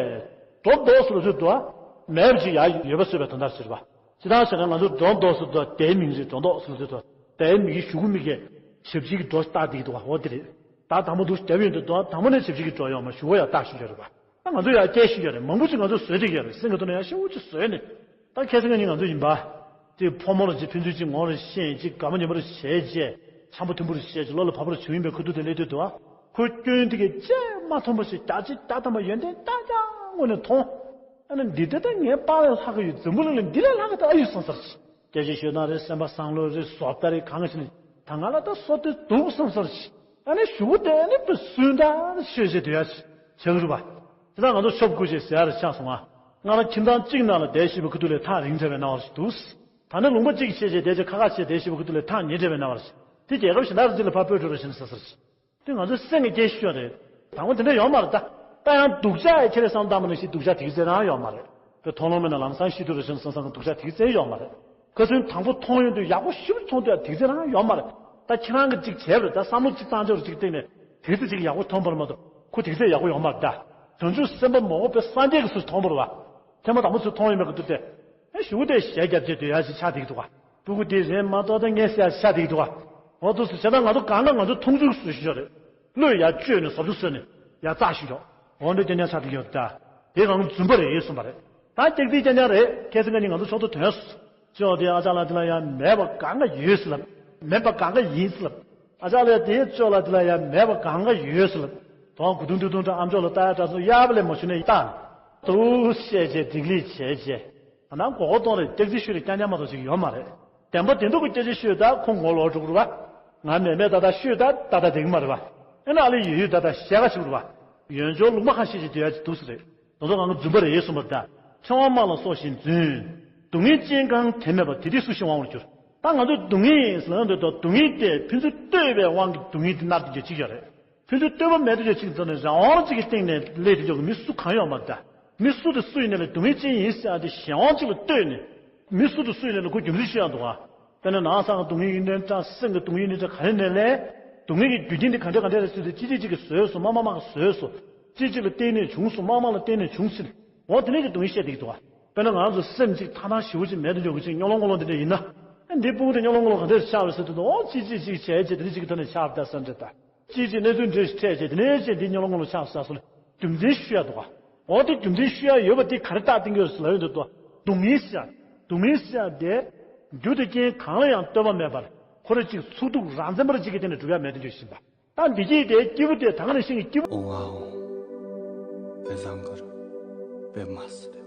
སྒྲོ་འདོགས་ཟེར་ལ་ཚུད་འདུག་ཨ། མེད་པ་ཅིག་ཡར་ཡོད་པ་བཟོས་པའི་དོན་དག་ཟེར་བ། ཇི་ལྟར་ཟེར་ན་ང་ཚོ་སྒྲོ་འདོགས་ཟེར་དུས་དེའི་མིང་ཟེར། སྒྲོ་འདོགས་ཟེར་ལ་ཚུད་དུས། ཨེ་མི་གི་གཞུག་གུ་མི་གི་ཞབས་ཕྱི་གི་འགྲོ་ལྟ་དེ་གི་འདུག་བ། འོ་དེ་རེད། ད་དང་པོ་འདུག་རྒྱབ་ཡོད་འདུག་དང་པོ་ནས་ཞབས་ཕྱི་གི་འགྲོ་ཡོང་མ་གཞུག་གུ་ཡང་ལྟ་ཞུ་ཡོད་རེད་བ། ད་ང་ཚོ་ཡང་སྐད་ཞུ་ཡོད་རེད། མང་པོ་ཅིག་ང་ཚོ་བཟོས་བསྡད་ཡོད་རེད། སེམས་ཀྱི་ཐོག་ནས་ཡང་ཤུགས་ཅིག་བཟོས་ནས། ད་ཁ་སང་ཁ་ཉིན་ང་ཚོ་ཡིན་པ། དེ་ཕོ་མོ་རུ་ཅིག་ཕན་ཚུན་ཅིག་ངོ་རུ་ཤེས་ཅིག་དགའ་མོ་ཉེ་མོ་རུ་བྱས་རྗེས་འཆམ་པོ་མཐུན་པོ་རུ་བྱས་ཅིག་བློ་ལ་བབ་པོ་རུ་བྱུང་ཡིན་པའི་ཁུ་ཐུག་དེ་སླེབས་དུས་འདུག་བ། ཁོའི་སྐྱོན་དེ་གའི་ཅིག་མ་མཐོང་པ་ཞིག་བརྒྱ་ཆ་བརྒྱ་ཐམ་པ་ཡོན་ཏན་རྐྱང་རྐྱང་ངོས་ནས་མཐོང་། ཨ་ནི་འདི་ལྟ་ད་ངའི་པཱ་ལས་ལྷག་གི་ཡོད། འཛམ་བུ་གླིང་ལ་འདི་ལས་ལྷག་གི་ད་ཨ་ཡོད་བསམ་ས་རེད། སྐད་ཆ་ཤོད་སྟངས་རེད། སེམས་པ་བཟང་ལོས་རེད། བཟོ་ལྟ་རེད། གང་ག་ཞིག་ནི་ད་ང་ལ་ད་བཟོ་དེ་འདུག་བསམ་ས་རེད། ཨ་ནི་གཞུག་གུ་དེ་ནི་བུ་སུན་ད་ཤོད་བྱེད་དུ་ཡ་ཆགས་གི་རེད་བ། དེ་ད་ང་ཚོ་ཤོབ་དགུ་ཞེས་ཟེར་ཡ་རེ་ཆགས་སོང་ང་། ང་རང་ཁྱིམ་ཚང་གཅིག་ནང་ལ་བསྡད་ཤེས་པའི་ཁུ་ཐུག་ལས་ཐག་རིང་བྲལ་བའི་སྣང་བ་ཞིག་འདུག་ད་ནི་ལུང་པ་གཅིག་བྱས་བྱས་བསྡད་བྱས་ཁ་ཁ་བྱས་བསྡད་ཤེས་པའི་ཁུ་ཐུག་ལས་ཐག་ཉེ་བྲལ་བའི་སྣང་བ་ཞིག་དེ་རྒྱལ་ཁབ་གཞན་དག་རེ་ཅིག་ལ་ཕར་སྤོས་འགྲོ་ར་ཞེས་ཟེར་ས་རེད། དེ་ང་ཚོའི་སེམས་ཀྱི་སྐད་ཤོད་རེད། དང་པོ་དེ་འདྲ་ཡོད་མ་རེད་ད། ད་ཡང་སྡུག་ཅག་ཡི་ཁྱེད་རེ་བསམ་བཏང་བ་ནང་བཞིན་སྡུག་ཅག་དེ་གི་ཚེ་རང་ཡོད་མ་རེད། དེ་མཐོང་ལོང་མེད་ན་ལམ་སང་ཤི་དུས་རེ་ཞིག་བསམ་བསམ་གི་སྡུག་ཅག་དེ་གི་ཚེ་ཡོད་མ་རེད། ཁ་སང་དང་པོ་མཐོང་ཡོང་དུས་ཡག་པོ་ཞིབ་མཐོང་དུས་དེ་གི་ཚེ་རང་ཡོད་མ་རེད། ད་ཁྱེད་རང་གི་ཅིག་བྱས་པ་རེད། ད་བསམ་བློ་ཅིག་བཏང་ཕྱོགས་རེ་ཅིག་བཏིང་ནས་དེ་གི་ཚེ་ཅིག་ཡག་པོ་མཐོང་བ་རེད་མ་གཏོགས་ཁོ་དེ་གི་ཚེ་ཡག་པོ་ཡོད་མ་རེད་ད། བྱང་ཆུབ་སེམས་དཔའ་མ་འོངས་པའི་སངས་རྒྱས་ཀྱི་ཚུལ་མཐོང་བ་རེད་བ། ཐེངས་མ་དང་པོ་ཚུལ་མཐོང་ཡོང་མེད་གི་འདུག་སྟེ། ཨེ་གཞུག་གུ་དེ་གཞས་རྒྱབ་བྱས་སྡོད་ཡ་ཞིག་ཆགས་བསྡད་ཀྱི་འདུག་ག་སྤུ་གུ་དེ་རེད་མ་གཏོགས་ད་ངས་ཟེར་ཡ་ཆགས་བསྡད་ཀྱི་འདུག་ག་འོ་འདུག་སེ་བྱས་ན་ང་ཚོ་གང་ག་ང་ཚོ་མཐོང་ཆུང་བཟོ་ཤེས་ཡོད་རེད། བློས་ཡར་བཅོས་ནས་བཟོ་བཅོས་བཟོས་ནས་ཡར་བཙག་ཤེས་ཡོད། འོ་འདྲ་རྐྱང་རྐྱང་ཆགས་བསྡད་ཀྱི་ཡོད་ད། དེ་གང་རྫུན་པ་རེད་གསུངས་པ་རེད། ད་སྐྱག་རྫུན་རྐྱང་རྐྱང་རེད། ཁ་སང་ཁ་ཉིན་ང་ཚོ་ཚོགས་འདུ་ཐོན་སོང་། ཅོག་དེ་ཨ་ཅག་ལགས་དེ་ལ་ཡང་མེད་པ་གང་ག་ཡོད་ཟེར་ལབ། མེད་པ་གང་ག་ཡིན་ཟེར་ལབ། ཨ་ཅག་ལགས་དེའི་ཅོག་ལགས་དེ་ལ་ཡང་མེད་པ་གང་ག་ཡོད་ཟེར་ལབ། དོང་གུ་དུང་དུ་དུང་དྲ་ཨམ་ཅོག་ལ་ལྟ་ཡ་དྲ་སོང་གཡར་པ་ལས་མ་ཞུ་ནས་བཏང་། དུ་བཤད་བྱས་སྒྲིག་ལེ་བྱས་བྱས། ང་ནང་མགོ་སྐོར་གཏོང་རེད། སྐྱག་རྫུན་ཤོད་རེད། རྐྱང་རྐྱང་མ་གཏོགས་ཅིག་ཡོད་མ་རེད། བདེན་པ་བདེན་ཐུག་གི་སྐྱག་རྫུན་ཤོད་ད་ཁོ་ངོ་ལོག་འགྲོ་གི་རེད་བ། ང་མེད་མེད་ད་ད་ཤོད་ད་ད་ད་བདེ་གི་མ་རེད་བ། ཨེ་ན་ཨ་ལེ་ཡོད་ཡོད་ད་ད་བཤད་ག་ཞིག་རེད་བ། ཡོན་ཆོལ་ལུང་པ་ཁ་ཤས་ཤིག་དེ་ཡ་ཅིག་འདུག་ས་རེད། དེ་ཚོ་གང་ག་རྫུན་པ་རེད་གསུངས་པ་རེད་ད། ཕྲེང་བ་དམར་ལ་སོགས་བཞིན་རྫུན། སྡུག་བསྔལ་ཅན་གང་དེ་མེད་པ། དེ་དུས་སུ་ཞི་བའང་བར་འགྱུར། ད་ང་ཚོས་སྡུག་བསྔལ་ཟེར་ན་འདོད་དོ། སྡུག་བསྔལ་དེ་ཕན་ཚུན་བསྟོད་པའི་དབང་གིས་སྡུག་བསྔལ་དེ་མནར་ཏེ་འགྱོ་ཅིག་ཡོད་རེད། ཕན་ཚུན་བསྟོད་པ་མེད་དུ་ཡོད་ཅིག་ཙམ་ནས་རང་དབང་གཅིག་གི་སྟེང་ནས་སླེབས་དུ་འཇོག་གི་མི་སུ་གང་ཡོད་མ་རེད་ད། མི་སུ་དང་སུ་ཡིན་ནའི་ལས་སྡུག་བསྔལ་ཅན་ཡིན་ཟེར་ཡ་དེ་གཞན་དབང་གཅིག་ལ་ལྟོས་ནས། མི་སུ་དང་སུ་ཡིན་ནའི་ལ་ཁོ་རྒྱུ་མཚན་ཤེས་ཡ་འདུག་ག་དཔེར་ན་ནང་སང་སྡུག་བསྔལ་ཡིན་ནའི་འདྲ། སེམས་ཀྱི་སྡུག་བསྔལ་ཡིན་ནའི་འདྲ། ག་རེ་ནའི་ལས་སྡུག་བསྔལ་གྱི་རྒྱུ་རྐྱེན་དེ་ག་འདྲ་ག་འདྲ་རེད་ཟེར་དུས་ཅི་གཅིག་གཅིག་གིས་བཟོས་སོང་། མ་མ་མ་གིས་བཟོས་སོང་། གཅིག་གཅིག་ལ་བརྟེན་ནས་བྱུང་སོང་། མ་མ་ལ་བརྟེན་ནས་བྱུང་ཟེར། འོ་དེ་ནས་ཀྱི་སྡུག་བསྔལ་བཤད་བསྡད་ཀྱི་འདུག་ག་དཔེར་ན་ང་ཚོ་སེམས་གཅིག་ཐང་ཐང་ཞེ་པོ་ཅིག་མེད་དུ་འཇོག་གི་ཅིག་གཉོག་ལོང་གཉོག་ལོང་དེ་འདྲ་ཡིན་ན། ཨ་འདི་སྤུ་གུ་དེ་གཉོག་ལོང་གཉོག་ལོང་ག་འདྲ་ཆགས་རེད་ཟེར་དུས། འོ་གཅིག་གཅིག་གཅིག་བྱས་བྱས་དེ་འདྲ་ཅིག་གི་ཐོག་ནས་ཆགས་པ་ད་བསམ་འདྲ་ད། གཅིག་གཅིག་གནས་ཚུལ་འདྲ་ཞིག་འཕྲད་བྱས་དེ་ནས་ཅིག་འདི་གཉོག་ལོང་གཉོག་ལོང་ཆགས་སོང་ཟེར་ལ་རྒྱུ་མཚན་ཞུ་ཡ་འདུག་ག་འོ་དེ་རྒྱུ་མཚན་ཞུ་ཡ་ཡོད་པ་དེ་ག་རེ་རྟགས་བསྟན་གྱི་ཡོད་ཟེར་ལབ་ཡོང་དུས། སྡུག་བསྔལ་ཟེར་ཡ། སྡུག་བསྔལ་ཟེར་ཡ་དེ། རྒྱུ་དང་རྐྱེན་གང་ལ་ཡང་ལྟོས་པ་མེད་པར། ཁོ་རང་གཅིག་ཚུགས་ཐུབ་རང་མཚན་པར་གཅིག་གི་སྟེང་ནས་གྲུབ་ཡ་མེད་དུ་འཇོག་བཞིན་པ། ད་འདི་སྐྱིད་དེ་སྐྱིད་པོ་དེ་ད་ག་ནང་བཞིན་གྱི་སྐྱིད་པོ། ཨོ་ཝའོ། དཔེ་བཟང་གི་རེད། དཔེ་མ་སྲིད།